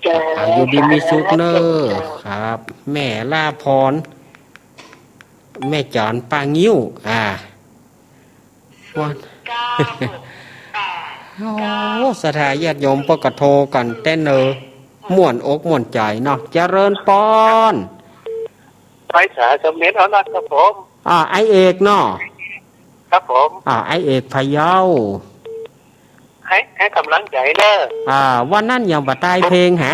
เจ้า อ่า อยู่ดีมีสุขเน้อ เจ้า ครับ แม่ล่าปอน แม่จ๋อนปางงิ้ว อ่า วัน โอ้ ศรัทธาญาติโยมเปิ้นก็โทรกั๋นแต๊เน้อ ม่วนอกม่วนใจ๋เนาะ เจริญปอน ไหว้สาสมเด็จอรรักษ์ครับผม อ่า ไอ้เอกเนาะ ครับผม อ่า ไอ้เอกพะเยา หื้อ หื้อก๋ำลังใจ๋เน่อ อ่า วันนั้นยังบ่ต๋ายเพลงหา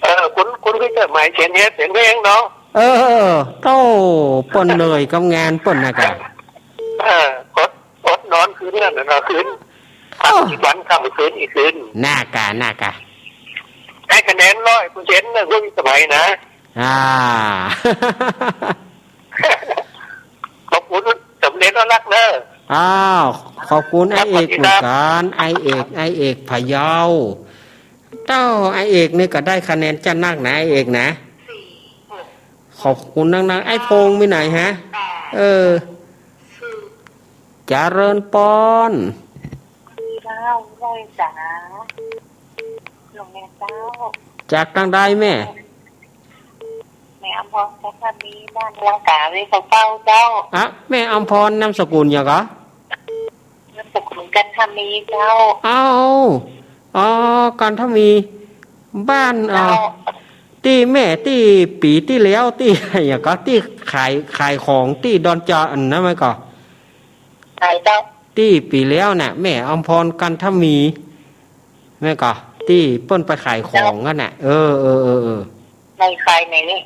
เออ คุณ คุณพีเตอร์ใหม่เขียนเฮ็ดเสียงเพลงเนาะ เออ โต้ เปิ้นเหนื่อยกับงานเปิ้นนะกะ เออ อด อดนอนคืนนั้นน่ะเนาะ คืน เออ วันค่ำคืนอีกคืน น่ากะ น่ากะ ได้คะแนนร้อยเปอร์เซ็นต์นะ คุณสมัยนะ อ่า ขอบคุณสมเด็จอรรักษ์เน่อ อ้าว ขอบคุณ ครับ ไอ้เอก สวัสดีครับ เหมือนกั๋น ไอ้เอก ไอ้เอกพะเยา เต้า ไอ้เอกนี่ก็ได้คะแนนจัดหนักนะ ไอ้เอกนะ ขอบคุณนักๆ ไอ้พงษ์มีไหนฮะ เออ เจริญปอน เจ้า ไหว้สา หลวงแม่เจ้า จากตางใดแม่ แม่อำพร จันทมี บ้านลังกา เวกาเป้าเจ้า อะ แม่อำพรนามสกุลหยังก่อ นามสกุลกันทมีเจ้า อ้าว อ๋อ กันทมี บ้าน อ่า เจ้า ตี้แม่ตี้ปี๋ตี้แล้วตี้หยังก่อ ตี้ขาย ขายของตี้ดอนจานอันนั้นแม่นก่อ ใช่เจ้า ตี้ปี๋แล้วน่ะ แม่อำพรกันทมี แม่นก่อ ตี้เปิ้นไปขายของกั๋นน่ะ เจ้า เออ เออ เออ เออ ในขายไหนนี่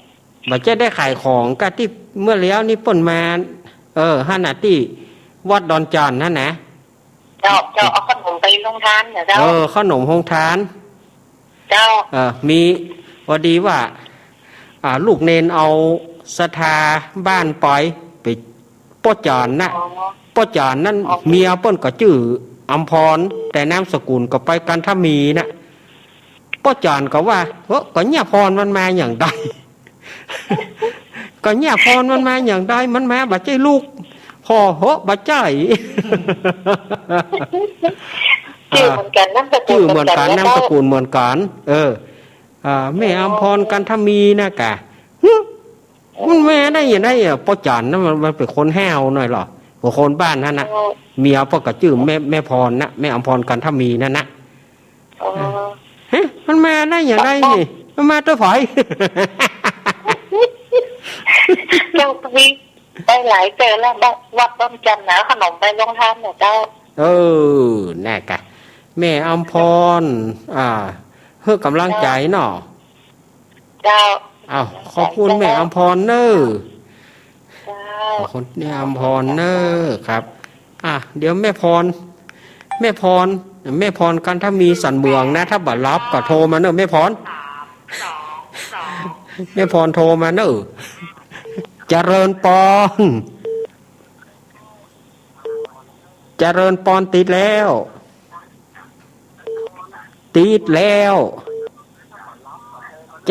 บ่ใจ้ได้ขายของ ก็ตี้เมื่อแล้วนี่เปิ้นมา เออ หั้นน่ะ ตี้วัดดอนจานหั้นนะ เจ้า เจ้า เอาขนมไปโฮงทานเหรอเจ้า เออ ขนมโฮงทาน เจ้า เออ มี พอดีว่า อ่า ลูกเณรเอาศรัทธาบ้านไป ไปป้อจ๋านน่ะ อ๋อ ป้อจ๋านนั้น อ๋อ เมียเปิ้นก็จื้ออำพร แต่นามสกุลก็ไปกันทมีน่ะ ป้อจ๋านก็ว่า เฮ้อ ก็เยียะพรมันมาอย่างใด ก็เยียะพรมันมาอย่างใด มันมาบ่ใจ้ลูกพ่อเหอะ บ่ใจ้ จื้อเหมือนกั๋น นามสกุล จื้อเหมือนกั๋น เหมือนกั๋น นามสกุลเหมือนกั๋น เออ อ่า แม่อำพรกันทมีน่ะกะ หึ มันมาได้อย่างใดอะ ป้อจ๋านนั้นมัน มันเป๋นคนห้าวหน่อยเหรอ หัวคนบ้านหั้นน่ะ อ๋อ เมียเปิ้นก็จื้อแม่ แม่พรน่ะ แม่อำพรกันทมีนั่นน่ะ อ๋อ ฮะ มันมาได้อย่างใดนี่ มันมาแต่ไผ เจ้า ไป ไปหลายเตื้อแล้ว วัด วัดดอนจานน่ะ ขนมไปโฮงทานน่ะเจ้า เออ น่ะกะ แม่อำพร อ่า หื้อกำลังใจ๋เนาะ เจ้า อ้าว ขอบคุณแม่อำพรเน่อ เจ้า ขอบคุณแม่อำพรเน่อครับ อ่ะ เดี๋ยวแม่พร แม่พร แม่พรกันทมีสันเมืองนะ ถ้าบ่รับก็โทรมาเน่อแม่พร แม่พรโทรมาเน่อ เจริญปอน เจริญปอนติดแล้ว ติดแล้ว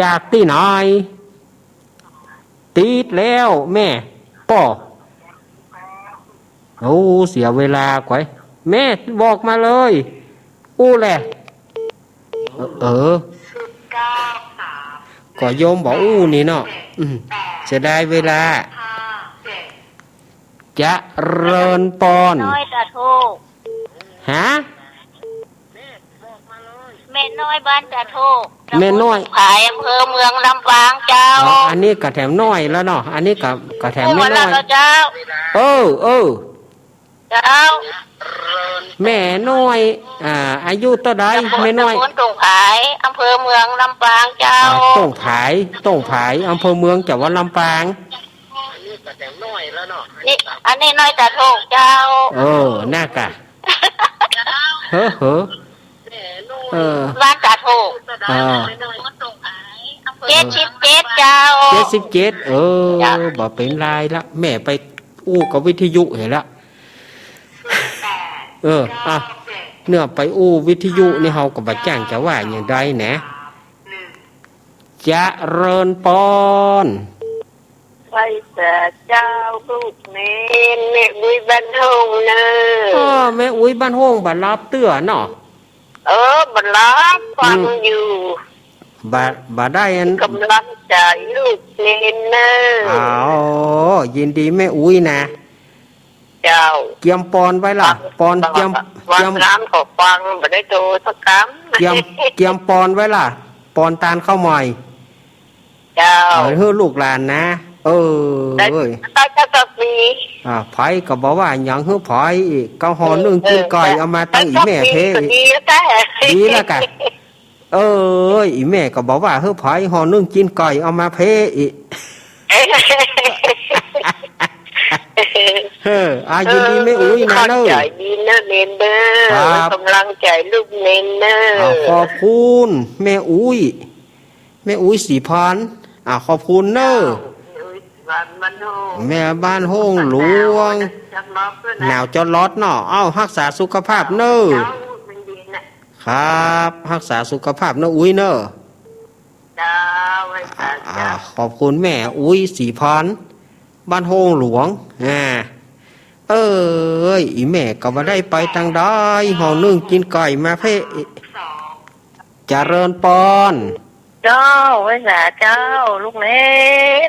จากตี้ไหน ติดแล้วแม่ ป้อ โอ้ เสียเวลาก๋วย แม่บอกมาเลย อู้แหละ เออ เออ ก็โยมบ่อู้นี่เนาะ อืม เสียดายเวลา เจริญปอน น้อยตาโทก ฮะ แม่น้อยบ้านตาโทก แม่น้อย ตำบลผาย อำเภอเมืองลำปางเจ้า อ๋อ อันนี้ก็แถมน้อยแล้วเนาะ อันนี้ก็ ก็แถมแม่น้อย โอ้ แล้วเจ้า เออ เออ เจ้า แม่น้อย อ่า อายุเต้าใด ตำบล แม่น้อย ตำบลโต่งผาย อำเภอเมืองลำปางเจ้า อ่า โต่งผาย โต่งผาย อำเภอเมืองจังหวัดลำปาง นี่ อันนี้น้อยตาโทกเจ้า เออ น่ากะ เฮ้อ เฮ้อ เออ บ้านตาโทก อ่า เจ็ดสิบเจ็ดเจ้า เจ็ดสิบเจ็ด เออ เจ้า บ่เป๋นไรละ แม่ไปอู้กับวิทยุเหียละ เออ อ่ะ เมื่อไปอู้วิทยุนี่เฮาก็บ่จ้างจะว่าอย่างใดนะ เจริญปอน ไหว้สาเจ้าลูกเณร แม่อุ๊ยบ้านโฮ่งเน่อ อ้อ แม่อุ๊ยบ้านโฮ่งบ่รับเตื้อเนาะ เออ บ่รับ ฟังอยู่ บ่ บ่ได้อัน กำลังใจ๋ลูกเณรเน่อ อ้าว ยินดีแม่อุ๊ยนะ เจ้า เกียมปอนไว้ล่ะ ฟัง ปอน เกียม ฟัง เกียม ร้านก็ฟัง บ่ได้โทรสักกำ เกียม เกียมปอนไว้ล่ะ ปอนตานข้าวใหม่ เจ้า เออ หื้อลูกหลานนะ เออ เอ้ย ใต้เจ้าก็มี อ่า ใผก็บ่ว่าหยังหื้อใผ ก็ห่อนึ่งกิ๋นก้อย เออ เอามาตังอี่แม่เพ ก็ดีแล้ว ดีแล้วกะ เอ้ย อี่แม่ก็บ่ว่าหื้อใผ ห่อนึ่งกิ๋นก้อย เอามาเพอีก เออ อ่า ยินดีแม่อุ๊ยนะเนอะ ขอบใจ๋ดีเนอะเณรเนอะ ครับ ก๋ำลังใจ๋ลูกเณรเนอะ อ่า ขอบคุณแม่อุ๊ย แม่อุ๊ยศรีพร อ่า ขอบคุณเนอะ แม่บ้านโฮ่งหลวง หนาวจ๊อดลอดเนาะ เอ้า ฮักษาสุขภาพเนอะ ครับ ฮักษาสุขภาพเนอะอุ๊ยเนอะ เจ้า ไหว้สาเจ้า อ่า ขอบคุณแม่อุ๊ยศรีพร บ้านโฮ่งหลวง อ่า เอ้ย อี่แม่ก็บ่ได้ไปตางใด ห่อนึ่งกิ๋นก้อยมาเพ เจริญปอน เจ้า ไหว้สาเจ้า ลูกเณ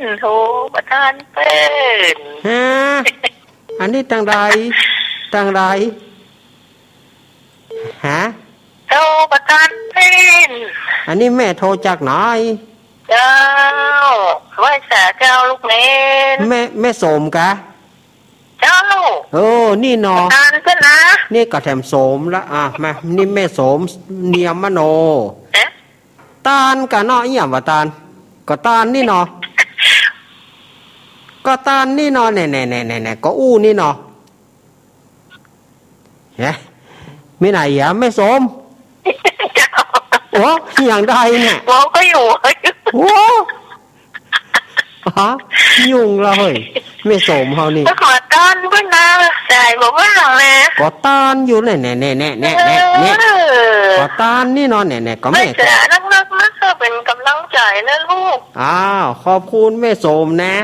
ร โทรบ่ทันเปิ้น ฮะ อันนี้ตางใด ตางใด ฮะ โทรบ่ทันเปิ้น อันนี้แม่โทรจากไหน เจ้า ไหว้สาเจ้าลูกเณร แม่ แม่สมกะ เจ้า เออ นี่เนาะ ตานเปิ้นนะ นี่ก็แถมสมละ อ่ะ มา นี่แม่สม เนียมมโน เอ๊ะ ตานกะเนาะ อี่หยังวะตาน ก็ตานนี่เนาะ ก็ตานนี่เนาะ แหน่ๆๆๆๆ ก็อู้นี่เนาะ เฮ้ย มีไหนอ่ะ แม่สม เจ้า โอ้ อย่างใดเนี่ย หัวก็อยู่ โอ้ ฮะ ยุ่งละเฮ้ย แม่สมเฮานี่ ก็ขอต้อนเปิ้นนะ สายบ่ว่างนะ ก็ต้านอยู่แหน่ๆๆๆๆๆ เออ ก็ต้านนี่เนาะ แหน่ๆ ก็แม่ แม่จ๋า นักๆๆ เปิ้นก๋ำลังใจ๋นะลูก อ้าว ขอบคุณแม่สมนะ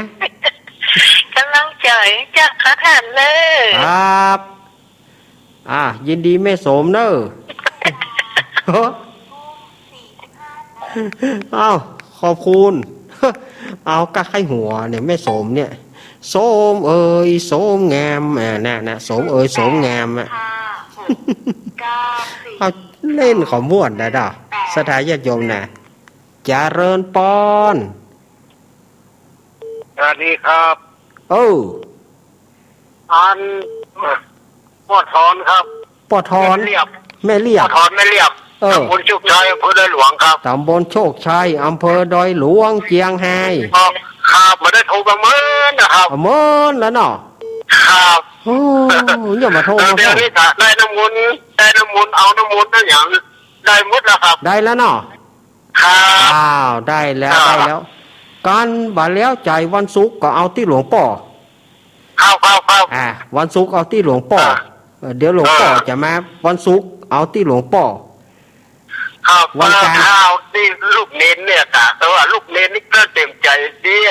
ก๋ำลังใจ๋จากข้าท่านเนอะ ครับ อ่า ยินดีแม่สมเนอะ เอ้า ขอบคุณ เอากะใค่หัวเนี่ย แม่สมเนี่ย สมเอ๋ยสมงาม อ่า น่ะๆ สมเอ๋ยสมงามอะ เอาเล่นขอม่วนได้ด่ะ ศรัทธาญาติโยมนะ เจริญปอน สวัสดีครับ เออ อัน ป้อทอนครับ ป้อทอน แม่เลียบ แม่เลียบ ป้อทอนแม่เลียบ เออ ตำบลโชคชัย อำเภอดอยหลวงครับ ตำบลโชคชัย อำเภอดอยหลวง เจียงฮาย ครับ ครับ บ่ได้โทรมาเมินนะครับ เมินแล้วเนาะ ครับ โอ้ เนี่ยมาโทร เดี๋ยวนี้ก็ได้น้ำมนต์ ได้น้ำมนต์ เอาน้ำมนต์ได้หยัง ได้หมดแล้วครับ ได้แล้วเนาะ ครับ อ้าว ได้แล้ว อ่า ได้แล้ว กันบ่แล้วใจ๋วันศุกร์ก็เอาตี้หลวงป้อ ครับ ครับ ครับ อ่า วันศุกร์เอาตี้หลวงป้อ อ่า เออ เดี๋ยวหลวงป้อ อ่า จะมา วันศุกร์เอาตี้หลวงป้อ ครับ วันจันทร์ เออ ถ้าเอาตี้ลูกเณรเนี่ยกะ แต่ว่าลูกเณรนี่ก็เต็มใจ๋เสีย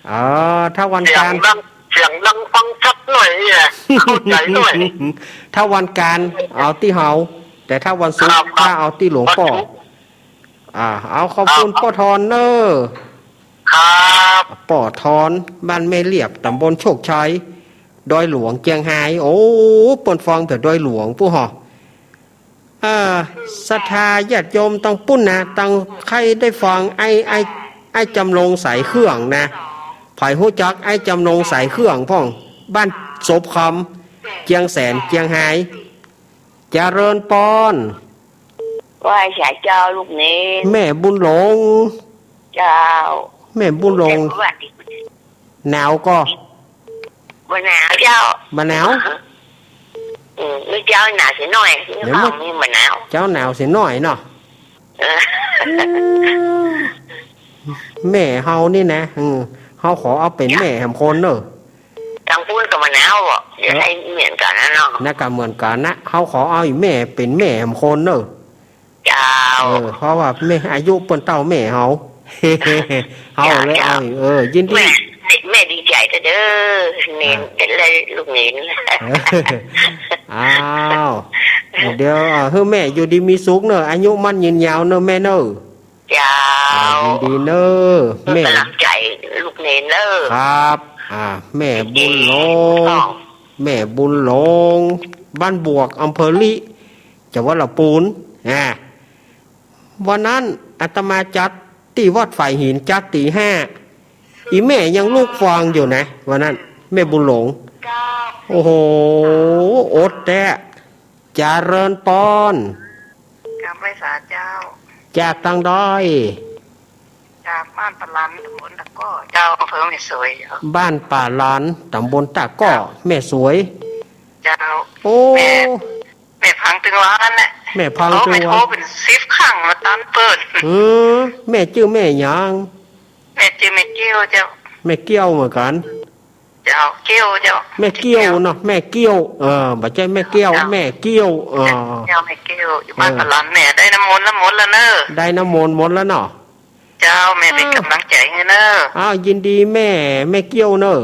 เออ ถ้าวันจันทร์ เสียงดัง เสียงดังฟังชัดหน่อยเนี่ย เข้าใจ๋หน่อย ถ้าวันจันทร์เอาตี้เฮา แต่ถ้าวันศุกร์ ครับ ครับ ถ้าเอาตี้หลวงป้อ วันศุกร์ อ่า เอาขอบคุณ ครับ ป้อทอนเนอะ ครับ ป้อทอน บ้านแม่เลียบ ตำบลโชคชัย ดอยหลวง เจียงฮาย โอ้ เปิ้นฟังแต่ดอยหลวงปู้หอ อ่า ศรัทธาญาติโยมตังปุ้นนะ ตังใค่ได้ฟัง ไอ้ ไอ้ ไอ้จำลงสายเครื่องนะ ใผฮู้จักไอ้จำลงสายเครื่องพ่อง บ้านศพคำ เจียงแสน เจียงฮาย เจริญปอน ไหว้สาเจ้าลูกเณร แม่บุญหลง เจ้า แม่บุญหลง หนาวก่อ บ่หนาวเจ้า บ่หนาว อืม มื้อเจ๊าหนาวเสียหน่อย เดี๋ยวมื้อ มื้อเจ๊าบ่หนาว เจ๊าหนาวเสียหน่อยเนาะ เออ แม่เฮานี่นะ อืม เฮาขอเอาเป๋นแม่แหมคนเนอะ ตังปุ้นก็บ่หนาวบ่ เดี๋ยว เออ ได้เหมือนกั๋นนะเนาะ นั่นก็เหมือนกั๋นนะ เฮาขอเอาอี่แม่เป๋นแม่แหมคนเนอะ เจ้า เออ เพราะว่าแม่ อายุเปิ้นเต้าแม่เฮา เฮาเลย เจ้า เอา เออ ยินดี แม่ แม่ดีใจ๋เต๊อะเด้อ เณร อ่า เป๋นได้ลูกเณร อ้าว เดี๋ยว เอ่อ หื้อแม่อยู่ดีมีสุขเนอะ อายุมั่นยืนยาวเนอะแม่เนอะ เจ้า อ่า ยินดีเนอะ แม่ ก๋ำลังใจ๋ลูกเณรเนอะ ครับ อ่า แม่บุญหลง แม่บุญหลง บ้านบวก อำเภอลิ จังหวัดลำปูน อ่า วันนั้นอาตมาจัดตี้วัดฝายหิน จัดตี๋ห้า อี่แม่ยังลุกฟังอยู่นะ วันนั้น แม่บุญหลง โอ้โห อดแต๊ เจริญปอน กราบไหว้สาเจ้า จากตางใด จากบ้านป่าหลาน ตำบลตะก้อ เจ้า อำเภอแม่สวย บ้านป่าหลาน ตำบลตะก้อ เจ้า แม่สวย เจ้า โอ้ แม่ แม่ฟังตึงวันนั่นแหละ แม่ฟังตึงวัน โอ้ แม่โทรเป๋นสิบครั้งบ่ตันเปิ้น อืม แม่จื้อแม่หยัง แม่จื้อแม่เกี้ยวเจ้า แม่เกี้ยวเหมือนกั๋น เจ้า เกี้ยวเจ้า แม่เกี้ยวเนาะ แม่เกี้ยว เออ บ่ใจ้แม่แก้ว เจ้า แม่เกี้ยว เออ เจ้า แม่เกี้ยว อยู่บ้าน เออ ป่าหลาน แม่ได้น้ำมนต์แล้วหมดแล้วเน่อ ได้น้ำมนต์หมดแล้วเนาะ เจ้า แม่เป๋น อ้าว ก๋ำลังใจ๋หื้อเน่อ อ้าว ยินดีแม่ แม่เกี้ยวเน่อ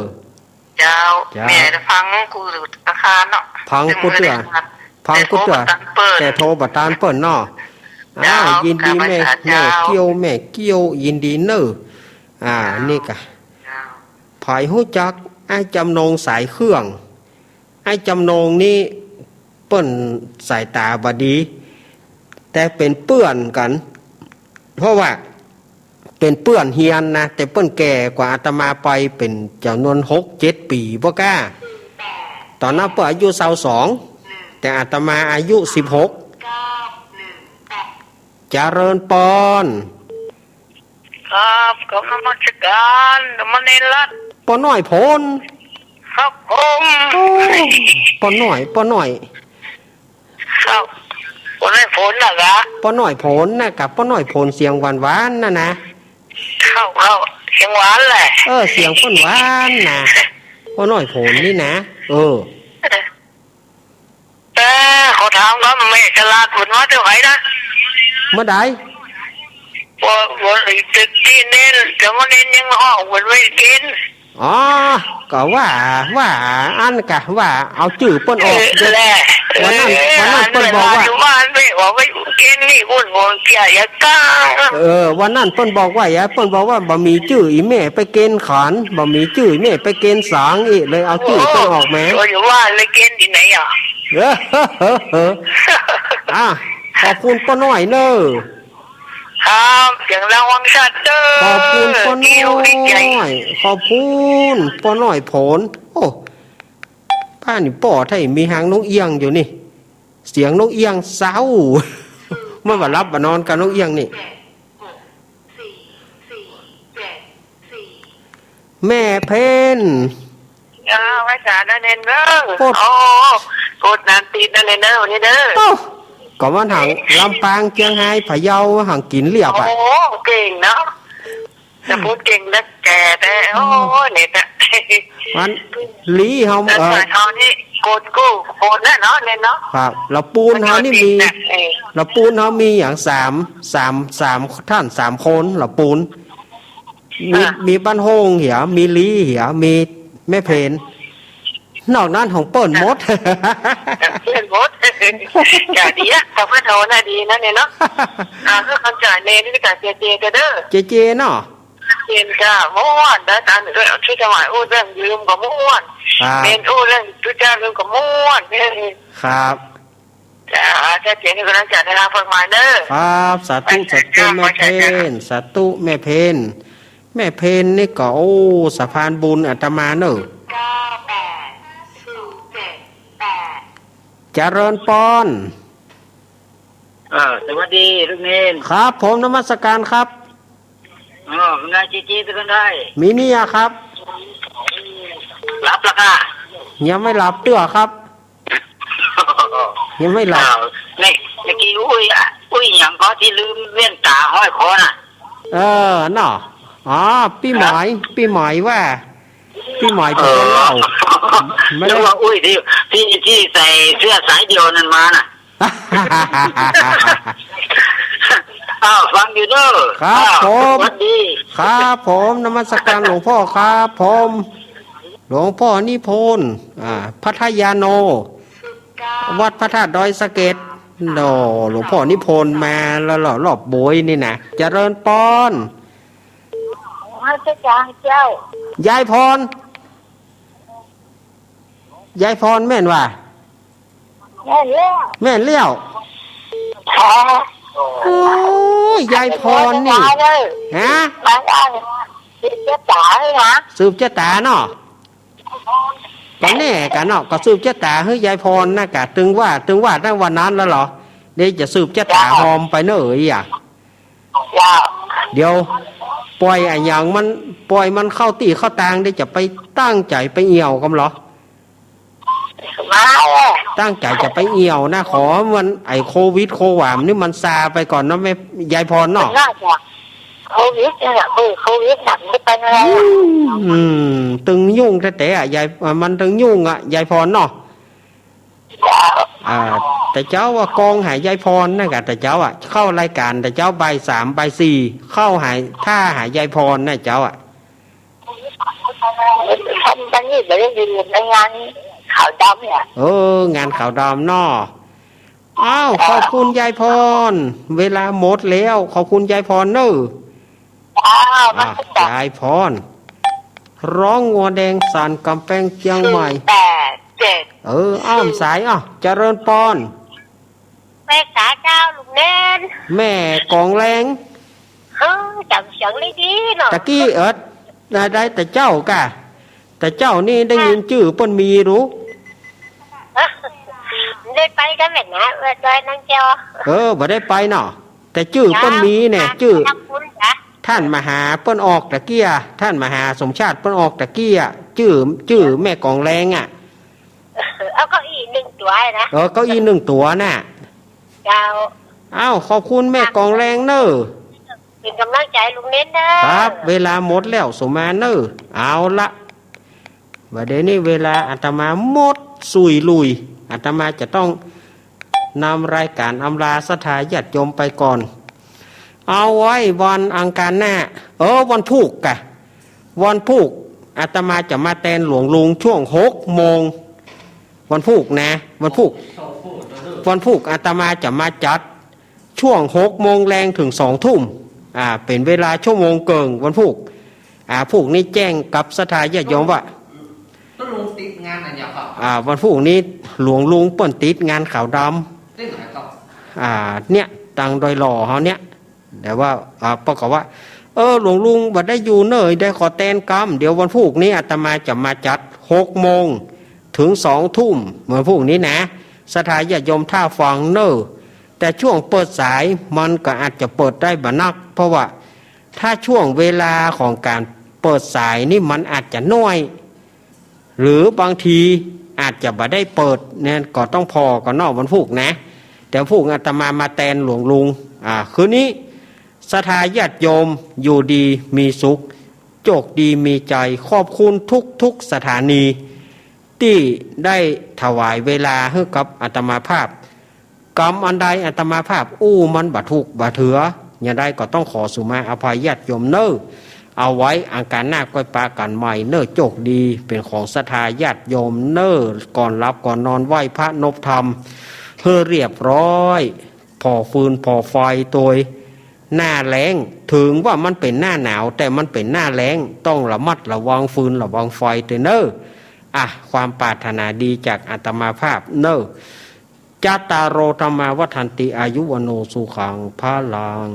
เจ้า เจ้า แม่ฟังกู้ธนาคารเนาะ ฟังกู้เตื้อ ฟังกู้เตื้อ แต่โทรบ่ตันเปิ้น แต่โทรบ่ตันเปิ้นเนาะ เจ้า อ้าว ยินดีแม่ กราบไหว้สาเจ้า แม่เกี้ยว แม่เกี้ยว ยินดีเน่อ อ่า เจ้า นี่ก่ะ เจ้า ใผฮู้จักอ้ายจำนงสายเครื่อง อ้ายจำนงนี่เปิ้นสายต๋าบ่ดี แต่เป๋นเปื้อนกั๋น เพราะว่าเป๋นเปื้อนเฮียนนะ แต่เปิ้นแก่กว่าอาตมาไปเป๋นจ๋ำนวนหกเจ็ดปี๋ บ่ก้า ต๋อนนั้นเปิ้นอายุซาวสอง แต่อาตมาอายุสิบหก เจริญปอน ครับ กราบนมัสก๋ารสามเณรรัตน์ ป้อน้อยโผน ครับผม โอ้ ป้อน้อย ป้อน้อย ครับ ป้อน้อยโผนน่ะกะ ป้อน้อยโผนน่ะกะ ป้อน้อยโผนเสียงหวานๆ น่ะนะ ครับ ครับ เสียงหวานแหละ เออ เสียงเปิ้นหวานนะ ป้อน้อยโผนนี่นะ เออ เออ ขอถามครับ แม่ฉลาดเปิ้นมาแต่ไหนนะ เมื่อใด บ่ บ่ ไอ้ตึกตี้เณร สามเณรยังฮ้องเปิ้นไว้เกณฑ์ อ๋อ ก็ว่า ว่าอันกะ ว่าเอาจื้อเปิ้นออก เออ แหละ วันนั้น เออ วันนั้นเปิ้นบอกว่า อยู่บ้านแม่บอกว่าเกณฑ์นี่บุญของเสียอย่าก้า เออ วันนั้นเปิ้นบอกว่า อย่า เปิ้นบอกว่าบ่มีจื้ออี่แม่ไปเกณฑ์ขัน บ่มีจื้ออี่แม่ไปเกณฑ์สังอี้ เลยเอาจื้อเปิ้นออกมา โอ้ อยู่บ้านเลยเกณฑ์ตี้ไหนอ่ะ เออ อ่ะ ขอบคุณป้อน้อยเน่อ ครับ เสียงดังฟังชัดเด้อ ขอบคุณป้อน้อย ดีอกดีใจ ขอบคุณป้อน้อยโผน โอ้ ป้านี่ป้อไท้มีหางนกเอี้ยงอยู่นี่ เสียงนกเอี้ยงเศร้า มันบ่หลับบ่นอนกะนกเอี้ยงนี่ แม่เพ็ญ อ่า ไหว้สาเณรเด้อ โอ้ โอ้ โกรธนานตีนเณรเด้อ วันนี้เด้อ โอ้ ก็มันหางลำปาง เจียงฮาย พะเยา หางกิ๋นเรียบอ่ะ โอ้ เก่งเนาะ จะพูดเก่งนักแก่แต่ โอ้ เณรน่ะ มันลีเฮา เออ สายเฮานี่โกนกู้โกนน่ะเนาะ เณรเนาะ ครับ ละปูนเฮานี่มี เออ ละปูนเฮามีหยังสาม สาม สามท่าน สามคน ละปูน มี อ่ะ มีบ้านโฮงเหีย มีลีเหีย มีแม่เพ็ญ นอกนั้นของเปิ้นหมด เปิ้นหมด จ้ะ ดีอะ ถ้าเปิ้นโทรน่ะดีนะเณรเนาะ อ่า คือคำจ่ายเณรนี่ก็เจเจกันเด้อ เจเจเนาะ เจนจ้ะ ม่วน ได้ตามเรื่องที่ถวายอู้เรื่องยืมก็ม่วน ครับ เณรอู้เรื่องทุจริตก็ม่วน ครับ จ้ะ อาจารย์เจนนี่ก็น่าจะได้รับฟังมาเด้อ ครับ สาธุ สาธุ แม่เพ็ญ สาธุ แม่เพ็ญ แม่เพ็ญนี่ก็ โอ้ สะพานบุญอาตมาเนอะ เก้าแปดศูนย์เจ็ดแปด เจริญปอน เออ สวัสดีลูกเณร ครับผม นมัสการครับ เออ เป็นไง เจเจ เป็นไง มีเมียครับ หลับแล้วค่ะ ยังไม่หลับเตื้อครับ ยังไม่หลับ อ้าว นี่ เมื่อกี้อุ้ยอะ อุ้ยหยังก็ตี้ลืมแว่นต๋าห้อยคอน่ะ เออ เนาะ อ๋อ ปี้หมอย ฮะ ปี้หมอยว่า ปี้หมอย เออ เปิ้นเล่า ไม่ได้ นึกว่าอุ้ยตี้ ตี้ ตี้ใส่เสื้อสายเดี่ยวนั่นมาน่ะ อ้าว ฟังอยู่เด้อ ครับ อ้าว ผม สวัสดี ครับผม นมัสการหลวงพ่อครับผม หลวงพ่อนิพนธ์ อ่า พัทยาโน วัดพระธาตุดอยสะเก็ด โอ้ หลวงพ่อนิพนธ์มาแล้วเหรอ รอบโบยนี่นะ เจริญปอน นมัสการเจ้า ยายพร ยายพรแม่นว่า แม่นแล้ว แม่นแล้ว อ๋อ โอ้ย ยายพรนี่ ฮะ บางอัน สืบจะต๋าเลยนะ สืบจะต๋าเนาะ ก็แน่กะเนาะ ก็สืบจะต๋าหื้อยายพรนะกะ ตึงว่า ตึงว่าตั้งวันนั้นแล้วเหรอ เดี๋ยวจะสืบจะต๋าหอมไปเน่ออีหยัง เจ้า เดี๋ยว ป่อยอะหยังมัน ป่อยมันเข้าตี้เข้าตาง เดี๋ยวจะไปตั้งใจ๋ไปเอี่ยวกำเหรอ มาแล้ว ตั้งใจ๋จะไปเอี่ยวนะ ขอมันไอ้โควิดโความนี่มันซาไปก่อนเนาะแม่ยายพรเนาะ น่าจะโควิดเนี่ย เออ โควิดน่ะ มันจะไปอะไร อืม อืม ตึงยุ่งแต๊ๆ อะ ยาย มันตึงยุ่งอะ ยายพรเนาะ เจ้า อ่า แต่เจ๊าว่ากองหายายพรนะกะ แต่เจ๊าอะ เข้ารายก๋าน แต่เจ๊าบ่ายสาม บ่ายสี่ เข้าหาย ถ้าหายายพรนะเจ๊าอะ ต๋อนนี้บ่ได้อยู่ในงานขาวดำเนี่ย เออ งานขาวดำเนาะ อ้าว ขอบคุณยายพร เวลาหมดแล้ว ขอบคุณยายพรเน่อ อ้าว อ่ะ ยายพร ร้องงัวแดงสั่นก๋ำแปงเจียงใหม่ แปดเจ็ด เออ อ้าว สาย อ้าว เจริญปอน แม่สาเจ้าลุงเน้น แม่ก๋องแรง เฮ้ย จ๋ำเสียงได้ดีเนาะ ตะกี้ เอิด ได้ ได้แต่เจ้ากะ แต่เจ้านี่ได้ยินจื้อเปิ้นมีรู้ ได้ไปกั๋นแม่นนะ เออ ดอยนางแก้ว เออ บ่ได้ไปเนาะ แต่จื้อเปิ้นมีเนี่ย เจ้า จื้อ ขอบคุณจ้ะ ต้านมหาเปิ้นออกตะเกี้ย ต้านมหาสมชาติเปิ้นออกตะเกี้ย จื้อ จื้อแม่ก๋องแรงอะ เอาเก้าอี้นึ่งตั๋วนะ เออ เก้าอี้นึ่งตั๋วน่ะ เจ้า อ้าว ขอบคุณแม่ก๋องแรงเน่อ เป๋นก๋ำลังใจ๋ลุงเน้นเน่อ ครับ เวลาหมดแล้ว สุมาเน่อ เอาละ บ่าเดี่ยวนี้เวลาอาตมาหมดสุยลุย อาตมาจะต้องนำรายก๋านอำลาศรัทธาญาติโยมไปก่อน เอาไว้วันอังคารหน้า เออ วันพูกกะ วันพูกอาตมาจะมาแตนหลวงลุงช่วงหกโมง วันพูกนะ วันพูก วันพูกอาตมาจะมาจัดช่วงหกโมงแลงเถิงสองทุ่ม อ่า เป๋นเวลาชั่วโมงเกิ่ง วันพูก อ่า พูกนี้แจ้งกับศรัทธาญาติโยมว่า ตกลงติดงานอะหยังครับ อ่า วันพูกนี้หลวงลุงเปิ้นติดงานขาวดำ ตี้ไหนครับ อ่า เนี่ย ตังดอยหล่อเฮาเนี่ย แต่ว่า อ่า ปรากฏว่า เออ หลวงลุงบ่ได้อยู่เน่อ ได้ขอแตนกำ เดี๋ยววันพูกนี้อาตมาจะมาจัดหกโมงเถิงสองทุ่ม วันพูกนี้นะ ศรัทธาญาติโยมท่าฟังเน่อ แต่ช่วงเปิดสายมันก็อาจจะเปิดได้บ่นัก เพราะว่าถ้าช่วงเวลาของก๋านเปิดสายนี่มันอาจจะน้อย หรือบางทีอาจจะบ่ได้เปิดเนี่ย ก็ต้องผ่อก่อนเนาะวันพูกนะ แต่พูกอาตมามาแตนหลวงลุง อ่า คืนนี้ศรัทธาญาติโยมอยู่ดีมีสุข โจคดีมีใจ๋ ขอบคุณทุกๆ สถานี ตี้ได้ถวายเวลาหื้อกับอาตมาภาพ กำอันใดอาตมาภาพอู้มันบ่ถูกบ่เถือ อย่างใดก็ต้องขอสุมาอภัยญาติโยมเน่อ เอาไว้อังคารหน้าก้อยปะกั๋นใหม่เน่อ โจคดีเป๋นของศรัทธาญาติโยมเน่อ ก่อนหลับก่อนนอนไหว้พระนบธรรมหื้อเรียบร้อย ผ่อฟืนผ่อไฟโตย หน้าแล้ง เถิงว่ามันเป๋นหน้าหนาว แต่มันเป๋นหน้าแล้ง ต้องระมัดระวังฟืนระวังไฟโตยเน่อ อ่ะ ความปรารถนาดีจากอาตมาภาพเน่อ จัตตาโร ธัมมา วัฑฒันติ อายุ วัณโณ สุขัง พลัง